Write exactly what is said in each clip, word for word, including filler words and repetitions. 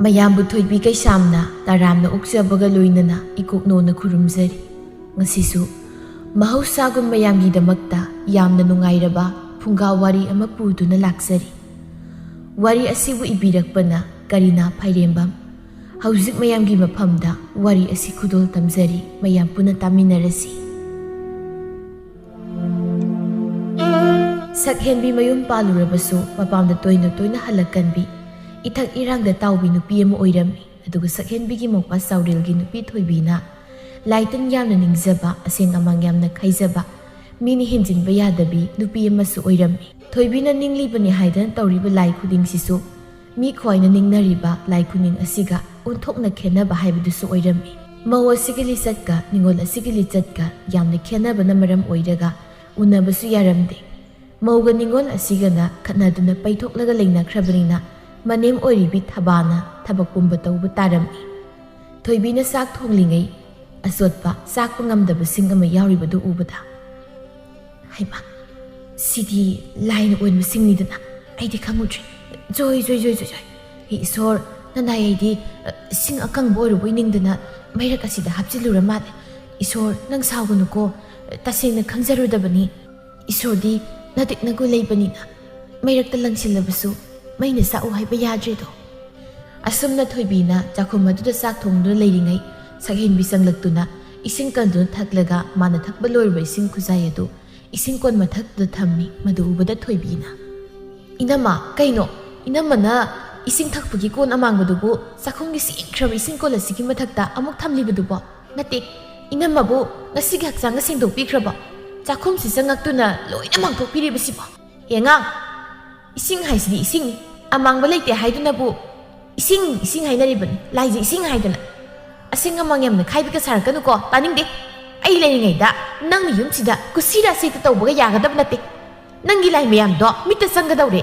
ꯃꯌꯥꯝꯕꯨ ꯊꯣꯏꯕꯤ ꯀꯩꯁꯥꯝꯅ ꯇꯔꯥꯝꯅ ꯑꯣꯛꯆꯕꯒ ꯂꯣꯏꯅꯅ ꯏꯀꯣꯛꯅꯣꯅ ꯈꯨꯔꯨꯝꯖꯔꯤ꯫ ꯉꯁꯤꯁꯨ ꯃꯍꯧꯁꯥꯒꯨꯝ ꯃꯌꯥꯝꯒꯤꯗꯃꯛꯇ ꯌꯥꯝꯅ ꯅꯨꯡꯉꯥꯏꯔꯕ ꯐꯨꯡꯒꯥ ꯋꯥꯔꯤ ꯑꯃ ꯄꯨꯗꯨꯅ ꯂꯥꯛꯆꯔꯤ꯫ ꯋꯥꯔꯤ ꯑꯁꯤꯕꯨ ꯏꯕꯤꯔꯛꯄꯅ ꯀꯔꯤꯅꯥ ꯐꯥꯏꯔꯦꯝꯕꯝ꯫ ꯍꯧꯖꯤꯛ ꯃꯌꯥꯝꯒꯤ ꯃꯐꯝꯗ ꯋꯥꯔꯤ ꯑꯁꯤ ꯈꯨꯗꯣꯜ ꯇꯝꯖꯔꯤ, ꯃꯌꯥꯝ ꯄꯨꯟꯅ ꯇꯥꯃꯤꯟꯅꯔꯁꯤ꯫ ꯁꯛꯍꯦꯟꯕꯤ ꯃꯌꯨꯝ ꯄꯥꯜꯂꯨꯔꯕꯁꯨ ꯃꯄꯥꯝꯗ ꯇꯣꯏꯅ ꯇꯣꯏꯅ ꯍꯜꯂꯛꯀꯟꯕꯤ, ꯏꯊꯛ ꯏꯔꯥꯡꯗ ꯇꯥꯎꯕꯤ ꯅꯨꯄꯤ ꯑꯃ ꯑꯣꯏꯔꯝꯃꯤ꯫ ꯑꯗꯨꯒ ꯁꯛꯍꯦꯟꯕꯤꯒꯤ ꯃꯧꯄꯥ ꯆꯥꯎꯔꯦꯜꯒꯤ ꯅꯨꯄꯤ ꯊꯣꯏꯕꯤꯅ ꯂꯥꯏꯇꯤꯟ ꯌꯥꯝꯅ ꯅꯤꯡꯖꯕ, ꯑꯁꯦꯡ ꯑꯃꯥꯡ ꯌꯥꯝꯅ ꯈꯥꯏꯖꯕ, ꯃꯤꯅ ꯍꯦꯟꯖꯤꯟꯕ ꯌꯥꯗꯕꯤ ꯅꯨꯄꯤ ꯑꯃꯁꯨ ꯑꯣꯏꯔꯝꯃꯤ꯫ ꯊꯣꯏꯕꯤꯅ ꯅꯤꯡꯂꯤꯕꯅꯤ ꯍꯥꯏꯗꯅ ꯇꯧꯔꯤꯕ ꯂꯥꯏ ꯈꯨꯗꯤꯡꯁꯤꯁꯨ ꯃꯤ ꯈ꯭ꯋꯥꯏꯅ ꯅꯤꯡꯅꯔꯤꯕ ꯂꯥꯏ ꯈꯨꯅꯤꯡ ꯑꯁꯤꯒ ꯑꯣꯟꯊꯣꯛꯅ ꯈꯦꯟꯅꯕ ꯍꯥꯏꯕꯗꯨꯁꯨ ꯑꯣꯏꯔꯝꯃꯤ꯫ ꯃꯧ ꯑꯁꯤꯒꯤ ꯂꯤꯆꯠꯀ ꯅꯤꯉꯣꯜ ꯑꯁꯤꯒꯤ ꯂꯤꯆꯠꯀ ꯌꯥꯝꯅ ꯈꯦꯟꯅꯕꯅ ꯃꯔꯝ ꯑꯣꯏꯔꯒ ꯎꯅꯕꯁꯨ ꯌꯥꯔꯝꯗꯦ꯫ ꯃꯧꯒ ꯅꯤꯉꯣꯜ ꯑꯁꯤꯒꯅ ꯈꯠꯅꯗꯨꯅ ꯄꯩꯊꯣꯛꯂꯒ ꯂꯩꯅꯈ꯭ꯔꯕꯅꯤꯅ ꯃꯅꯦꯝ ꯑꯣꯏꯔꯤꯕꯤ ꯊꯕꯥꯅ ꯊꯕꯛ ꯄꯨꯝꯕ ꯇꯧꯕ ꯇꯥꯔꯝꯃꯤ꯫ ꯊꯣꯏꯕꯤꯅ ꯆꯥꯛ ꯊꯣꯡꯂꯤꯉꯩ ꯑꯆꯣꯠꯄ ꯆꯥꯛꯄ ꯉꯝꯗꯕꯁꯤꯡ ꯑꯃ ꯌꯥꯎꯔꯤꯕꯗꯨ ꯎꯕꯗ, "ꯍꯩꯃꯥ, ꯁꯤꯗꯤ ꯂꯥꯏꯅ ꯑꯣꯟꯕꯁꯤꯡꯅꯤꯗꯅ, ꯑꯩꯗꯤ ꯈꯪꯉꯨꯗ꯭ꯔꯦ꯫ ꯖꯣꯏ, ꯖꯣꯏ, ꯖꯣꯏ, ꯖꯣꯏ, ꯖꯣꯏ꯫ ꯍꯦ ꯏꯁꯣꯔ, ꯅꯅꯥꯏ ꯑꯩꯗꯤ, ꯑ, ꯏꯁꯤꯡ ꯑꯀꯪꯕ ꯑꯣꯏꯔꯨꯕꯣꯏ ꯅꯤꯡꯗꯅ ꯃꯩꯔꯛ ꯑꯁꯤꯗ ꯍꯥꯞꯆꯤꯜꯂꯨꯔ ꯃꯥꯜꯂꯦ꯫ ꯏꯁꯣꯔ, ꯅꯪ ꯁꯥꯎꯒꯅꯨꯀꯣ, ꯇꯁꯦꯡꯅ ꯈꯪꯖꯔꯨꯗꯕꯅꯤ꯫ ꯏꯁꯣꯔꯗꯤ ꯅꯇꯤꯛ ꯅꯒꯨ ꯂꯩꯕꯅꯤꯅ ꯃꯩꯔꯛꯇ ꯂꯪꯁꯤꯜꯂꯕꯁꯨ ꯃꯩꯅ ꯆꯥꯛꯎ ꯍꯥꯏꯕ ꯌꯥꯗ꯭ꯔꯦꯗꯣ"꯫ ꯑꯁꯨꯝꯅ ꯊꯣꯏꯕꯤꯅ ꯆꯥꯛꯈꯨꯝ ꯑꯗꯨꯗ ꯆꯥꯛ ꯊꯣꯡꯗꯨꯅ ꯂꯩꯔꯤꯉꯩ, ꯁꯛꯍꯦꯟꯕꯤ ꯆꯪꯂꯛꯇꯨꯅ ꯏꯁꯤꯡ ꯀꯟꯗꯨꯅ ꯊꯛꯂꯒ ꯃꯥꯅ ꯊꯛꯄ ꯂꯣꯏꯔꯕ ꯏꯁꯤꯡ ꯈꯨꯖꯥꯏ ꯑꯗꯨ ꯏꯁꯤꯡ ꯀꯣꯟ ꯃꯊꯛꯇꯨꯗ ꯊꯝꯃꯤ꯫ ꯃꯗꯨ ꯎꯕꯗ ꯊꯣꯏꯕꯤꯅ, "ꯏꯅꯝꯃ, ꯀꯩꯅꯣ? ꯏꯅꯝꯃꯅ ꯏꯁꯤꯡ ꯊꯛꯄꯒꯤ ꯀꯣꯟ ꯑꯃꯥꯡꯕꯗꯨꯕꯨ ꯆꯥꯛꯈꯨꯝꯒꯤ ꯁꯦꯡꯈ꯭ꯔꯕ ꯏꯁꯤꯡ ꯀꯣꯟ ꯑꯁꯤꯒꯤ ꯃꯊꯛꯇ ꯑꯃꯨꯛ ꯊꯝꯂꯤꯕꯗꯨꯕꯣ? ꯅꯠꯇꯦ, ꯏꯅꯝꯃꯕꯨ ꯉꯁꯤꯒꯤ ꯍꯛꯆꯥꯡꯒ ꯁꯦꯡꯗꯣꯛꯄꯤꯈ꯭ꯔꯕꯣ? ꯆꯥꯛꯈꯨꯝꯁꯤ ꯆꯪꯉꯛꯇꯨꯅ ꯂꯣꯏꯅ ꯃꯥꯡꯊꯣꯛꯄꯤꯔꯤꯕꯁꯤꯕꯣ? ꯍꯦ ꯑꯉꯥꯡ, ꯏꯁꯤꯡ ꯍꯥꯏꯁꯤꯗꯤ ꯏꯁꯤꯡꯅꯤ, ꯑꯃꯥꯡꯕ ꯂꯩꯇꯦ ꯍꯥꯏꯗꯨꯅꯕꯨ ꯏꯁꯤꯡ, ꯏꯁꯤꯡ ꯍꯥꯏꯅꯔꯤꯕꯅꯤ, ꯂꯥꯏꯁꯦ ꯏꯁꯤꯡ ꯍꯥꯏꯗꯅ꯫ ꯑꯁꯦꯡ ꯑꯃꯥꯡ ꯌꯥꯝꯅ ꯈꯥꯏꯕꯤꯒ ꯁꯥꯔꯛꯀꯅꯨꯀꯣ, ꯇꯥꯅꯤꯡꯗꯦ꯫ ꯑꯩ ꯂꯩꯔꯤꯉꯩꯗ ꯅꯪꯅ ꯌꯨꯝꯁꯤꯗ ꯀꯨꯁꯤ ꯔꯥꯁꯤ ꯍꯦꯛꯇ ꯇꯧꯕꯒ ꯌꯥꯒꯗꯕ ꯅꯠꯇꯦ꯫ ꯅꯪꯒꯤ ꯂꯥꯏ ꯃꯌꯥꯝꯗꯣ ꯃꯤꯠꯇ ꯆꯪꯒꯗꯧꯔꯦ꯫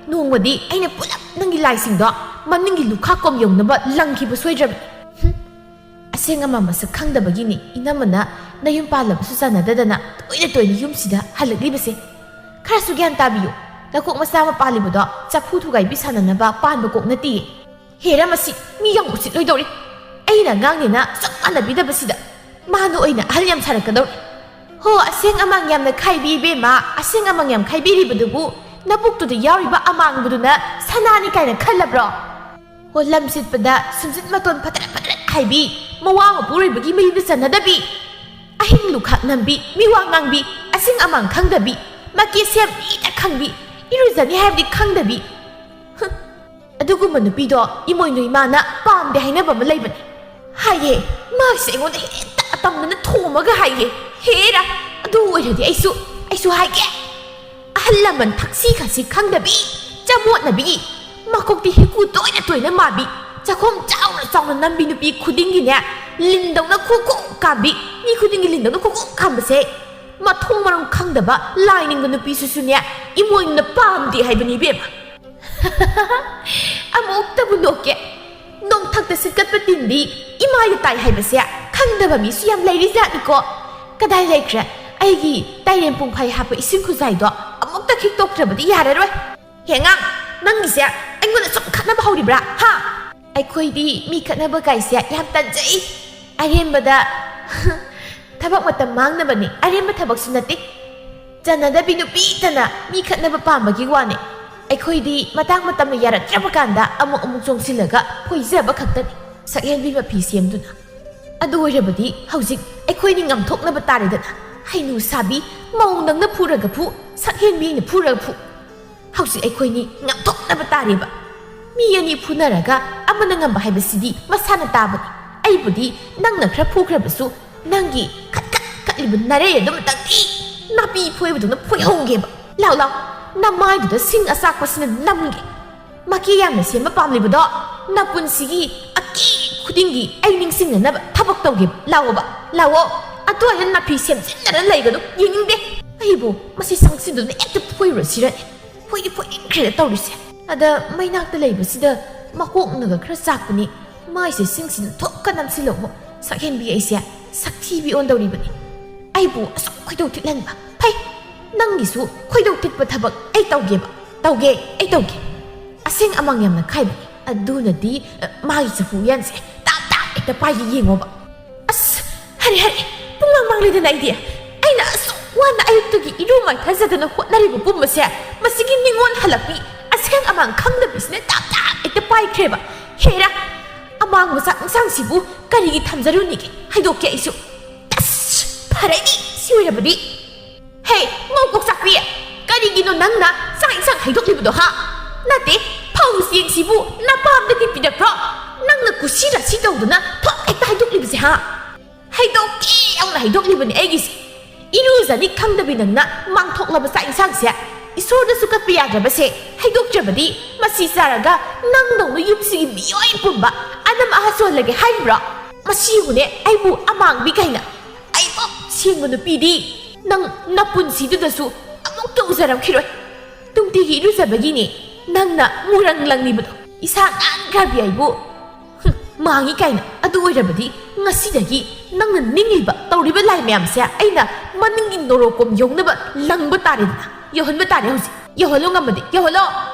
ꯅꯣꯡꯃꯗꯤ ꯑꯩꯅ ꯄꯨꯂꯞ ꯅꯪꯒꯤ ꯂꯥꯏꯁꯤꯡꯗꯣ ꯃꯅꯤꯡꯒꯤ ꯂꯨꯈꯥꯛ ꯀꯣꯝ ꯌꯧꯅꯕ ꯂꯪꯈꯤꯕ ꯁꯣꯏꯗ꯭ꯔꯕꯅꯤ꯫ ꯍꯨꯝ꯫ ꯑꯁꯦꯡ ꯑꯃꯥꯡ ꯃꯁꯛ ꯈꯪꯗꯕꯒꯤꯅꯤ ꯏꯅꯝꯃꯅ ꯅꯌꯨꯝ ꯄꯥꯜꯂꯕꯁꯨ ꯆꯥꯟꯅꯗꯗꯅ ꯇꯣꯏꯅ ꯇꯣꯏꯅ ꯌꯨꯝꯁꯤꯗ ꯍꯜꯂꯛꯂꯤꯕꯁꯦ꯫ ꯈꯔꯁꯨ ꯒ꯭ꯌꯥꯟ ꯇꯥꯕꯤꯌꯨ꯫ ꯅꯀꯣꯛ ꯃꯆꯥ ꯑꯃ ꯄꯥꯜꯂꯤꯕꯗꯣ ꯆꯐꯨ ꯊꯨꯒꯥꯏꯕꯤ ꯁꯥꯟꯅꯅꯕ ꯄꯥꯟꯕ ꯀꯣꯛ ꯅꯠꯇꯦꯌꯦ꯫ ꯍꯦꯔꯥ, ꯃꯁꯤ ꯃꯤ ꯌꯥꯝ ꯎꯁꯤꯠꯂꯣꯏꯗꯧꯔꯤ꯫ ꯑꯩꯅ ꯑꯉꯥꯡꯅꯦꯅ ꯁꯨꯛ ꯃꯥꯟꯅꯕꯤꯗꯕꯁꯤꯗ ꯃꯥꯅ ꯑꯣꯏꯅ ꯑꯍꯜ ꯌꯥꯝ ꯁꯥꯔꯛꯀꯗꯧꯔꯤ꯫ ꯍꯣ, ꯑꯁꯦꯡ ꯑꯃꯥꯡ ꯌꯥꯝꯅ ꯈꯥꯏꯕꯤ ꯏꯕꯦꯝꯃ, ꯑꯁꯦꯡ ꯑꯃꯥꯡ ꯌꯥꯝ ꯈꯥꯏꯕꯤꯔꯤꯕꯗꯨꯕꯨ ꯅꯕꯨꯛꯇꯨꯗ ꯌꯥꯎꯔꯤꯕ ꯑꯃꯥꯡꯕꯗꯨꯅ ꯁꯅꯥꯅꯤ ꯀꯥꯏꯅ ꯈꯜꯂꯕ꯭ꯔꯣ? ꯍꯣ, ꯂꯝ ꯁꯤꯠꯄꯗ ꯁꯨꯝꯖꯤꯠ ꯃꯇꯣꯟ ꯐꯠꯇ꯭ꯔꯠ ꯐꯠꯇ꯭ꯔꯠ ꯈꯥꯏꯕꯤ, ꯃꯋꯥ ꯃꯄꯨꯔꯣꯏꯕꯒꯤ ꯃꯌꯨꯝꯗ ꯆꯟꯅꯗꯕꯤ, ꯑꯍꯤꯡ ꯂꯨꯈꯥꯛ ꯅꯝꯕꯤ, ꯃꯤꯋꯥ ꯉꯥꯡꯕꯤ, ꯑꯁꯦꯡ ꯑꯃꯥꯡ ꯈꯪꯗꯕꯤ, ꯃꯀꯦ ꯁꯦꯝ ꯏꯇ ꯈꯪꯕꯤ, ꯏꯔꯨꯖꯅꯤ ꯍꯥꯏꯕꯗꯤ ꯈꯪꯗꯕꯤ꯫ ꯍꯨꯝ, ꯑꯗꯨꯒꯨꯝꯕ ꯅꯨꯄꯤꯗꯣ ꯏꯃꯣꯏꯅꯨ ꯏꯃꯥꯅ ꯄꯥꯝꯗꯦ ꯍꯥꯏꯅꯕ ꯑꯃ ꯂꯩꯕꯅꯦ꯫ ꯍꯥꯏꯌꯦ, ꯃꯥꯒꯤꯁꯦ ꯑꯩꯉꯣꯟꯗ ꯍꯦꯛꯇ ꯑꯇꯝꯅꯅ ꯊꯣꯝꯃꯒ ꯍꯥꯏꯌꯦ꯫ ꯍꯦꯔꯥ, ꯑꯗꯨ ꯑꯣꯏꯔꯗꯤ ꯑꯩꯁꯨ, ꯑꯩꯁꯨ ꯍꯥꯏꯒꯦ꯫ ꯑꯍꯜ ꯂꯃꯟ ꯊꯛꯁꯤ ꯈꯥꯁꯤ ꯈꯪꯗꯕꯤ, ꯆꯃꯣꯠꯅꯕꯤ, ꯃꯀꯣꯛꯇꯤ ꯍꯤꯀꯨ ꯇꯣꯏꯅ ꯇꯣꯏꯅ ꯃꯥꯕꯤ, ꯆꯥꯛꯈꯣꯝ ꯆꯥꯎꯅ ꯆꯥꯎꯅ ꯅꯝꯕꯤ ꯅꯨꯄꯤ ꯈꯨꯗꯤꯡꯒꯤꯅꯦ, ꯂꯤꯟꯗꯧꯅ ꯈꯨ ꯈꯨ ꯀꯥꯝꯕꯤ, ꯃꯤ ꯈꯨꯗꯤꯡꯒꯤ ꯂꯤꯟꯗꯧꯅ ꯈꯨ ꯈꯨ ꯀꯥꯝꯕꯁꯦ, ꯃꯊꯣꯡ ꯃꯔꯝ ꯈꯪꯗꯕ ꯂꯥꯏ ꯅꯤꯡꯕ ꯅꯨꯄꯤꯁꯤꯁꯨꯅꯦ, ꯏꯃꯣꯏꯅꯨꯅ ꯄꯥꯝꯗꯦ ꯍꯥꯏꯕꯅꯤ ꯏꯕꯦꯝꯃ꯫ ꯑꯃꯨꯛꯇꯕꯨ ꯅꯣꯛꯀꯦ꯫ ꯅꯣꯡꯊꯛꯇ ꯁꯤꯠꯀꯠꯄ ꯇꯤꯟꯗꯤ ꯏꯃꯥꯏꯗ ꯇꯥꯏ ꯍꯥꯏꯕꯁꯦ ꯈꯪꯗꯕ ꯃꯤꯁꯨ ꯌꯥꯝ ꯂꯩꯔꯤꯖꯥꯠꯅꯤꯀꯣ꯫ ꯀꯗꯥꯏ ꯂꯩꯈ꯭ꯔꯦ ꯑꯩꯒꯤ ꯇꯥꯏꯔꯦꯟ ꯄꯨꯡꯐꯥꯏ ꯍꯥꯞꯄ ꯏꯁꯤꯡ ꯈꯨꯖꯥꯏꯗꯣ? ꯑꯃꯨꯛꯇ ꯈꯤꯛꯇꯣꯛꯇ꯭ꯔꯕꯗꯤ ꯌꯥꯔꯔꯣꯏ꯫ ꯍꯦꯉꯥꯡ, ꯅꯪꯒꯤꯁꯦ ꯑꯩꯉꯣꯟꯗ ꯁꯨꯝ ꯈꯠꯅꯕ ꯍꯧꯔꯤꯕ꯭ꯔꯥ? ꯍꯥ? ꯑꯩꯈꯣꯏꯗꯤ ꯃꯤ ꯈꯠꯅꯕ ꯀꯥꯏꯁꯦ ꯌꯥꯝ ꯇꯟꯖꯩ꯫ ꯑꯔꯦꯝꯕꯗ ꯊꯕꯛ ꯃꯇꯝ ꯃꯥꯡꯅꯕꯅꯤ, ꯑꯔꯦꯝꯕ ꯊꯕꯛꯁꯨ ꯅꯠꯇꯦ꯫ ꯆꯟꯅꯗꯕꯤ ꯅꯨꯄꯤꯇꯅ ꯃꯤ ꯈꯠꯅꯕ ꯄꯥꯝꯕꯒꯤ ꯋꯥꯅꯤ꯫ ꯑꯩꯈꯣꯏꯗꯤ ꯃꯇꯥꯡ ꯃꯇꯝꯅ ꯌꯥꯔꯛꯇ꯭ꯔꯕ ꯀꯥꯟꯗ ꯑꯃꯨꯛ ꯑꯃꯨꯛ ꯆꯣꯡꯁꯤꯜꯂꯒ ꯐꯣꯏꯖꯕ ꯈꯛꯇꯅꯤ, ꯁꯛꯍꯦꯟꯕꯤ ꯃꯐꯤ ꯁꯦꯝꯗꯨꯅ꯫ ꯑꯗꯨ ꯑꯣꯏꯔꯕꯗꯤ ꯍꯧꯖꯤꯛ ꯑꯩꯈꯣꯏꯅꯤ ꯉꯝꯊꯣꯛꯅꯕ ꯇꯥꯔꯦꯗꯅ꯫ ꯍꯩꯅꯨ ꯁꯥꯕꯤ, ꯃꯧ ꯅꯪꯅ ꯐꯨꯔꯒ ꯐꯨ, ꯁꯛꯍꯦꯟꯕꯤ ꯑꯩꯅ ꯐꯨꯔꯒ ꯐꯨ꯫ ꯍꯧꯖꯤꯛ ꯑꯩꯈꯣꯏꯅꯤ ꯉꯝꯊꯣꯛꯅꯕ ꯇꯥꯔꯦꯕ꯫ ꯃꯤ ꯑꯅꯤ ꯐꯨꯅꯔꯒ ꯑꯃꯅ ꯉꯝꯕ ꯍꯥꯏꯕꯁꯤꯗꯤ ꯃꯁꯥꯅ ꯇꯥꯕꯅꯤ꯫ ꯑꯩꯕꯨꯗꯤ ꯅꯪꯅ ꯈꯔ ꯐꯨꯈ꯭ꯔꯕꯁꯨ, ꯅꯪꯒꯤ ꯈꯠ ꯈꯠ ꯀꯠꯂꯤꯕ ꯅꯔꯩ ꯑꯗꯨꯃꯇꯪꯗꯤ ꯅꯥꯄꯤ ꯐꯣꯏꯕꯗꯧꯅ ꯐꯣꯏꯍꯧꯒꯦꯕ꯫ ꯂꯥꯎ ꯂꯥꯎ, ꯅꯃꯥꯏꯗꯨꯗ ꯁꯤꯡ ꯑꯆꯥꯛꯄꯁꯤꯅ ꯅꯝꯒꯦ꯫ ꯃꯀꯤ ꯌꯥꯝꯅ ꯁꯦꯝꯕ ꯄꯥꯝꯂꯤꯕꯗꯣ ꯅꯄꯨꯟꯁꯤꯒꯤ ꯑꯀꯤ ꯈꯨꯗꯤꯡꯒꯤ ꯑꯩ ꯅꯤꯡꯁꯤꯡꯅꯅꯕ ꯊꯕꯛ ꯇꯧꯒꯦꯕ꯫ ꯂꯥꯛꯑꯣꯕ, ꯂꯥꯛꯑꯣ꯫ ꯑꯗꯨꯋꯥꯏꯗ ꯅꯥꯄꯤ ꯁꯦꯝꯖꯤꯟꯅꯔ ꯂꯩꯒꯅꯨ, ꯌꯦꯡꯅꯤꯡꯗꯦ꯫ ꯑꯩꯕꯨ ꯃꯁꯤ ꯁꯪꯁꯤꯗꯨꯅ ꯍꯦꯛꯇ ꯐꯣꯏꯔꯨꯔꯁꯤꯔꯅꯦ꯫ ꯐꯣꯏꯗꯤ ꯐꯣꯏꯅꯤꯡꯈ꯭ꯔꯦꯗ ꯇꯧꯔꯤꯁꯦ꯫ ꯑꯗ ꯃꯩꯅꯥꯛꯇ ꯂꯩꯕꯁꯤꯗ ꯃꯀꯣꯛꯅꯒ ꯈꯔ ꯆꯥꯛꯄꯅꯤ꯫ ꯃꯥꯏꯁꯦ ꯁꯤꯡꯁꯤꯅ ꯊꯣꯛꯀ ꯅꯝꯁꯤꯜꯂꯛꯑꯣ꯫ ꯁꯛꯍꯦꯟꯕꯤ ꯑꯩꯁꯦ ꯁꯛꯊꯤꯕꯤ ꯑꯣꯟꯗꯧꯔꯤꯕꯅꯤ꯫ ꯑꯩꯕꯨ ꯑꯁꯨꯛ ꯈꯣꯏꯗꯧ ꯊꯤꯠꯍꯟꯕ꯫ ꯐꯩ, ꯅꯪꯒꯤꯁꯨ ꯈꯣꯏꯗꯧ ꯊꯤꯠꯄ ꯊꯕꯛ ꯑꯩ ꯇꯧꯒꯦꯕ꯫ ꯇꯧꯒꯦ, ꯑꯩ ꯇꯧꯒꯦ꯫ ꯑꯁꯦꯡ ꯑꯃꯥꯡ ꯌꯥꯝꯅ ꯈꯥꯏꯕꯅꯤ꯫ ꯑꯗꯨꯅꯗꯤ, ꯑ, ꯃꯥꯒꯤ ꯆꯐꯨ ꯎꯌꯥꯟꯁꯦ ꯇꯥꯞ ꯇꯥꯞ ꯍꯦꯛꯇ ꯄꯥꯏꯒꯦ ꯌꯦꯡꯉꯣꯕ꯫ ꯑꯁ, ꯍꯔꯦ, ꯍꯔꯦ, ꯄꯨꯡꯃꯥꯡ ꯃꯥꯡꯂꯦꯗꯅ ꯑꯩꯗꯤ꯫ ꯑꯩꯅ ꯑꯁꯨꯛ ꯋꯥꯅ ꯑꯌꯨꯛꯇꯒꯤ ꯏꯔꯨ ꯃꯥꯏꯊꯖꯗꯅ ꯍꯣꯠꯅꯔꯤꯕ ꯄꯨꯝꯕꯁꯦ ꯃꯁꯤꯒꯤ ꯅꯤꯉꯣꯜ ꯍꯜꯂꯛꯄꯤ ꯑꯁꯦꯡ ꯑꯃꯥꯡ ꯈꯪꯗꯕꯤꯁꯤꯅ ꯇꯥꯞ ꯇꯥꯞ ꯍꯦꯛꯇ ꯄꯥꯏꯈ꯭ꯔꯦꯕ꯫ ꯍꯦꯔꯥ, ꯑꯃꯥꯡꯕ ꯆꯥꯛ ꯏꯟꯁꯥꯡꯁꯤꯕꯨ ꯀꯔꯤꯒꯤ ꯊꯝꯖꯔꯨꯅꯤꯒꯦ? ꯍꯩꯗꯣꯛꯀꯦ ꯑꯩꯁꯨ꯫ ꯑꯁ, ꯐꯔꯦꯅꯤ, ꯁꯤ ꯑꯣꯏꯔꯕꯗꯤ꯫ ꯍꯦ, ꯃꯧ ꯀꯣꯛꯆꯥꯛꯄꯤ! ꯀꯔꯤꯒꯤꯅꯣ ꯅꯪꯅ ꯆꯥꯛ ꯏꯟꯁꯥꯡ ꯍꯩꯗꯣꯛꯂꯤꯕꯗꯣ, ꯍꯥ? ꯅꯠꯇꯦ, ꯐꯧ ꯆꯦꯡꯁꯤꯕꯨ ꯅꯄꯥꯝꯗꯒꯤ ꯄꯤꯔꯛꯄ꯭ꯔꯣ? ꯅꯪꯅ ꯀꯨꯁꯤ ꯔꯥꯁꯤ ꯇꯧꯗꯨꯅ ꯊꯣꯛ ꯍꯦꯛꯇ ꯍꯩꯗꯣꯛꯂꯤꯕꯁꯦ, ꯍꯥ? ꯍꯩꯗꯣꯛꯀꯦ ꯌꯥꯎꯅ ꯍꯩꯗꯣꯛꯂꯤꯕꯅꯤ ꯑꯩꯒꯤꯁꯦ꯫ ꯏꯔꯨꯖꯅꯤ ꯈꯪꯗꯕꯤ ꯅꯪꯅ ꯃꯥꯡꯊꯣꯛꯂꯕ ꯆꯥꯛ ꯏꯟꯁꯥꯡꯁꯦ ꯏꯁꯣꯔꯗꯁꯨ ꯀꯠꯄ ꯌꯥꯗ꯭ꯔꯕꯁꯦ ꯍꯩꯗꯣꯛꯇ꯭ꯔꯕꯗꯤ ꯃꯁꯤ ꯆꯥꯔꯒ ꯅꯪꯗꯧꯅ ꯌꯨꯝꯁꯤꯒꯤ ꯃꯤꯑꯣꯏ ꯄꯨꯝꯕ ꯑꯅꯝ ꯑꯍꯥ ꯁꯣꯜꯂꯒꯦ ꯍꯥꯏꯔꯤꯕ꯭ꯔꯣ? ꯃꯁꯤꯕꯨꯅꯦ ꯑꯩꯕꯨ ꯑꯃꯥꯡꯕꯤ ꯀꯥꯏꯅ꯫ ꯑꯩꯕꯨ ꯁꯦꯡꯕ ꯅꯨꯄꯤꯗꯤ ꯅꯪ ꯅꯄꯨꯟꯁꯤꯗꯨꯗꯁꯨ ꯑꯃꯨꯛꯇ ꯎꯖꯔꯝꯈꯤꯔꯣꯏ꯫ ꯅꯨꯡꯇꯤꯒꯤ ꯏꯔꯨꯖꯕꯒꯤꯅꯦ ꯅꯪꯅ ꯃꯨꯔꯪ ꯂꯪꯂꯤꯕꯗꯣ꯫ ꯏꯁꯥ ꯅꯥꯟꯈ꯭ꯔꯕꯤ ꯑꯩꯕꯨ꯫ ꯍꯨꯝ, ꯃꯥꯡꯉꯤ ꯀꯥꯏꯅ꯫ ꯑꯗꯨ ꯑꯣꯏꯔꯕꯗꯤ ꯉꯁꯤꯗꯒꯤ ꯅꯪꯅ ꯅꯤꯡꯂꯤꯕ ꯇꯧꯔꯤꯕ ꯂꯥꯏ ꯃꯌꯥꯝꯁꯦ ꯑꯩꯅ ꯃꯅꯤꯡꯒꯤ ꯅꯣꯔꯣꯛꯀꯣꯝ ꯌꯧꯅꯕ ꯂꯪꯕ ꯇꯥꯔꯦꯗꯅ꯫ ꯌꯧꯍꯟꯕ ꯇꯥꯔꯦ ꯍꯧꯖꯤꯛ꯫ ꯌꯧꯍꯜꯂꯣ ꯉꯝꯃꯗꯤ ꯌꯧꯍꯜꯂꯣ꯫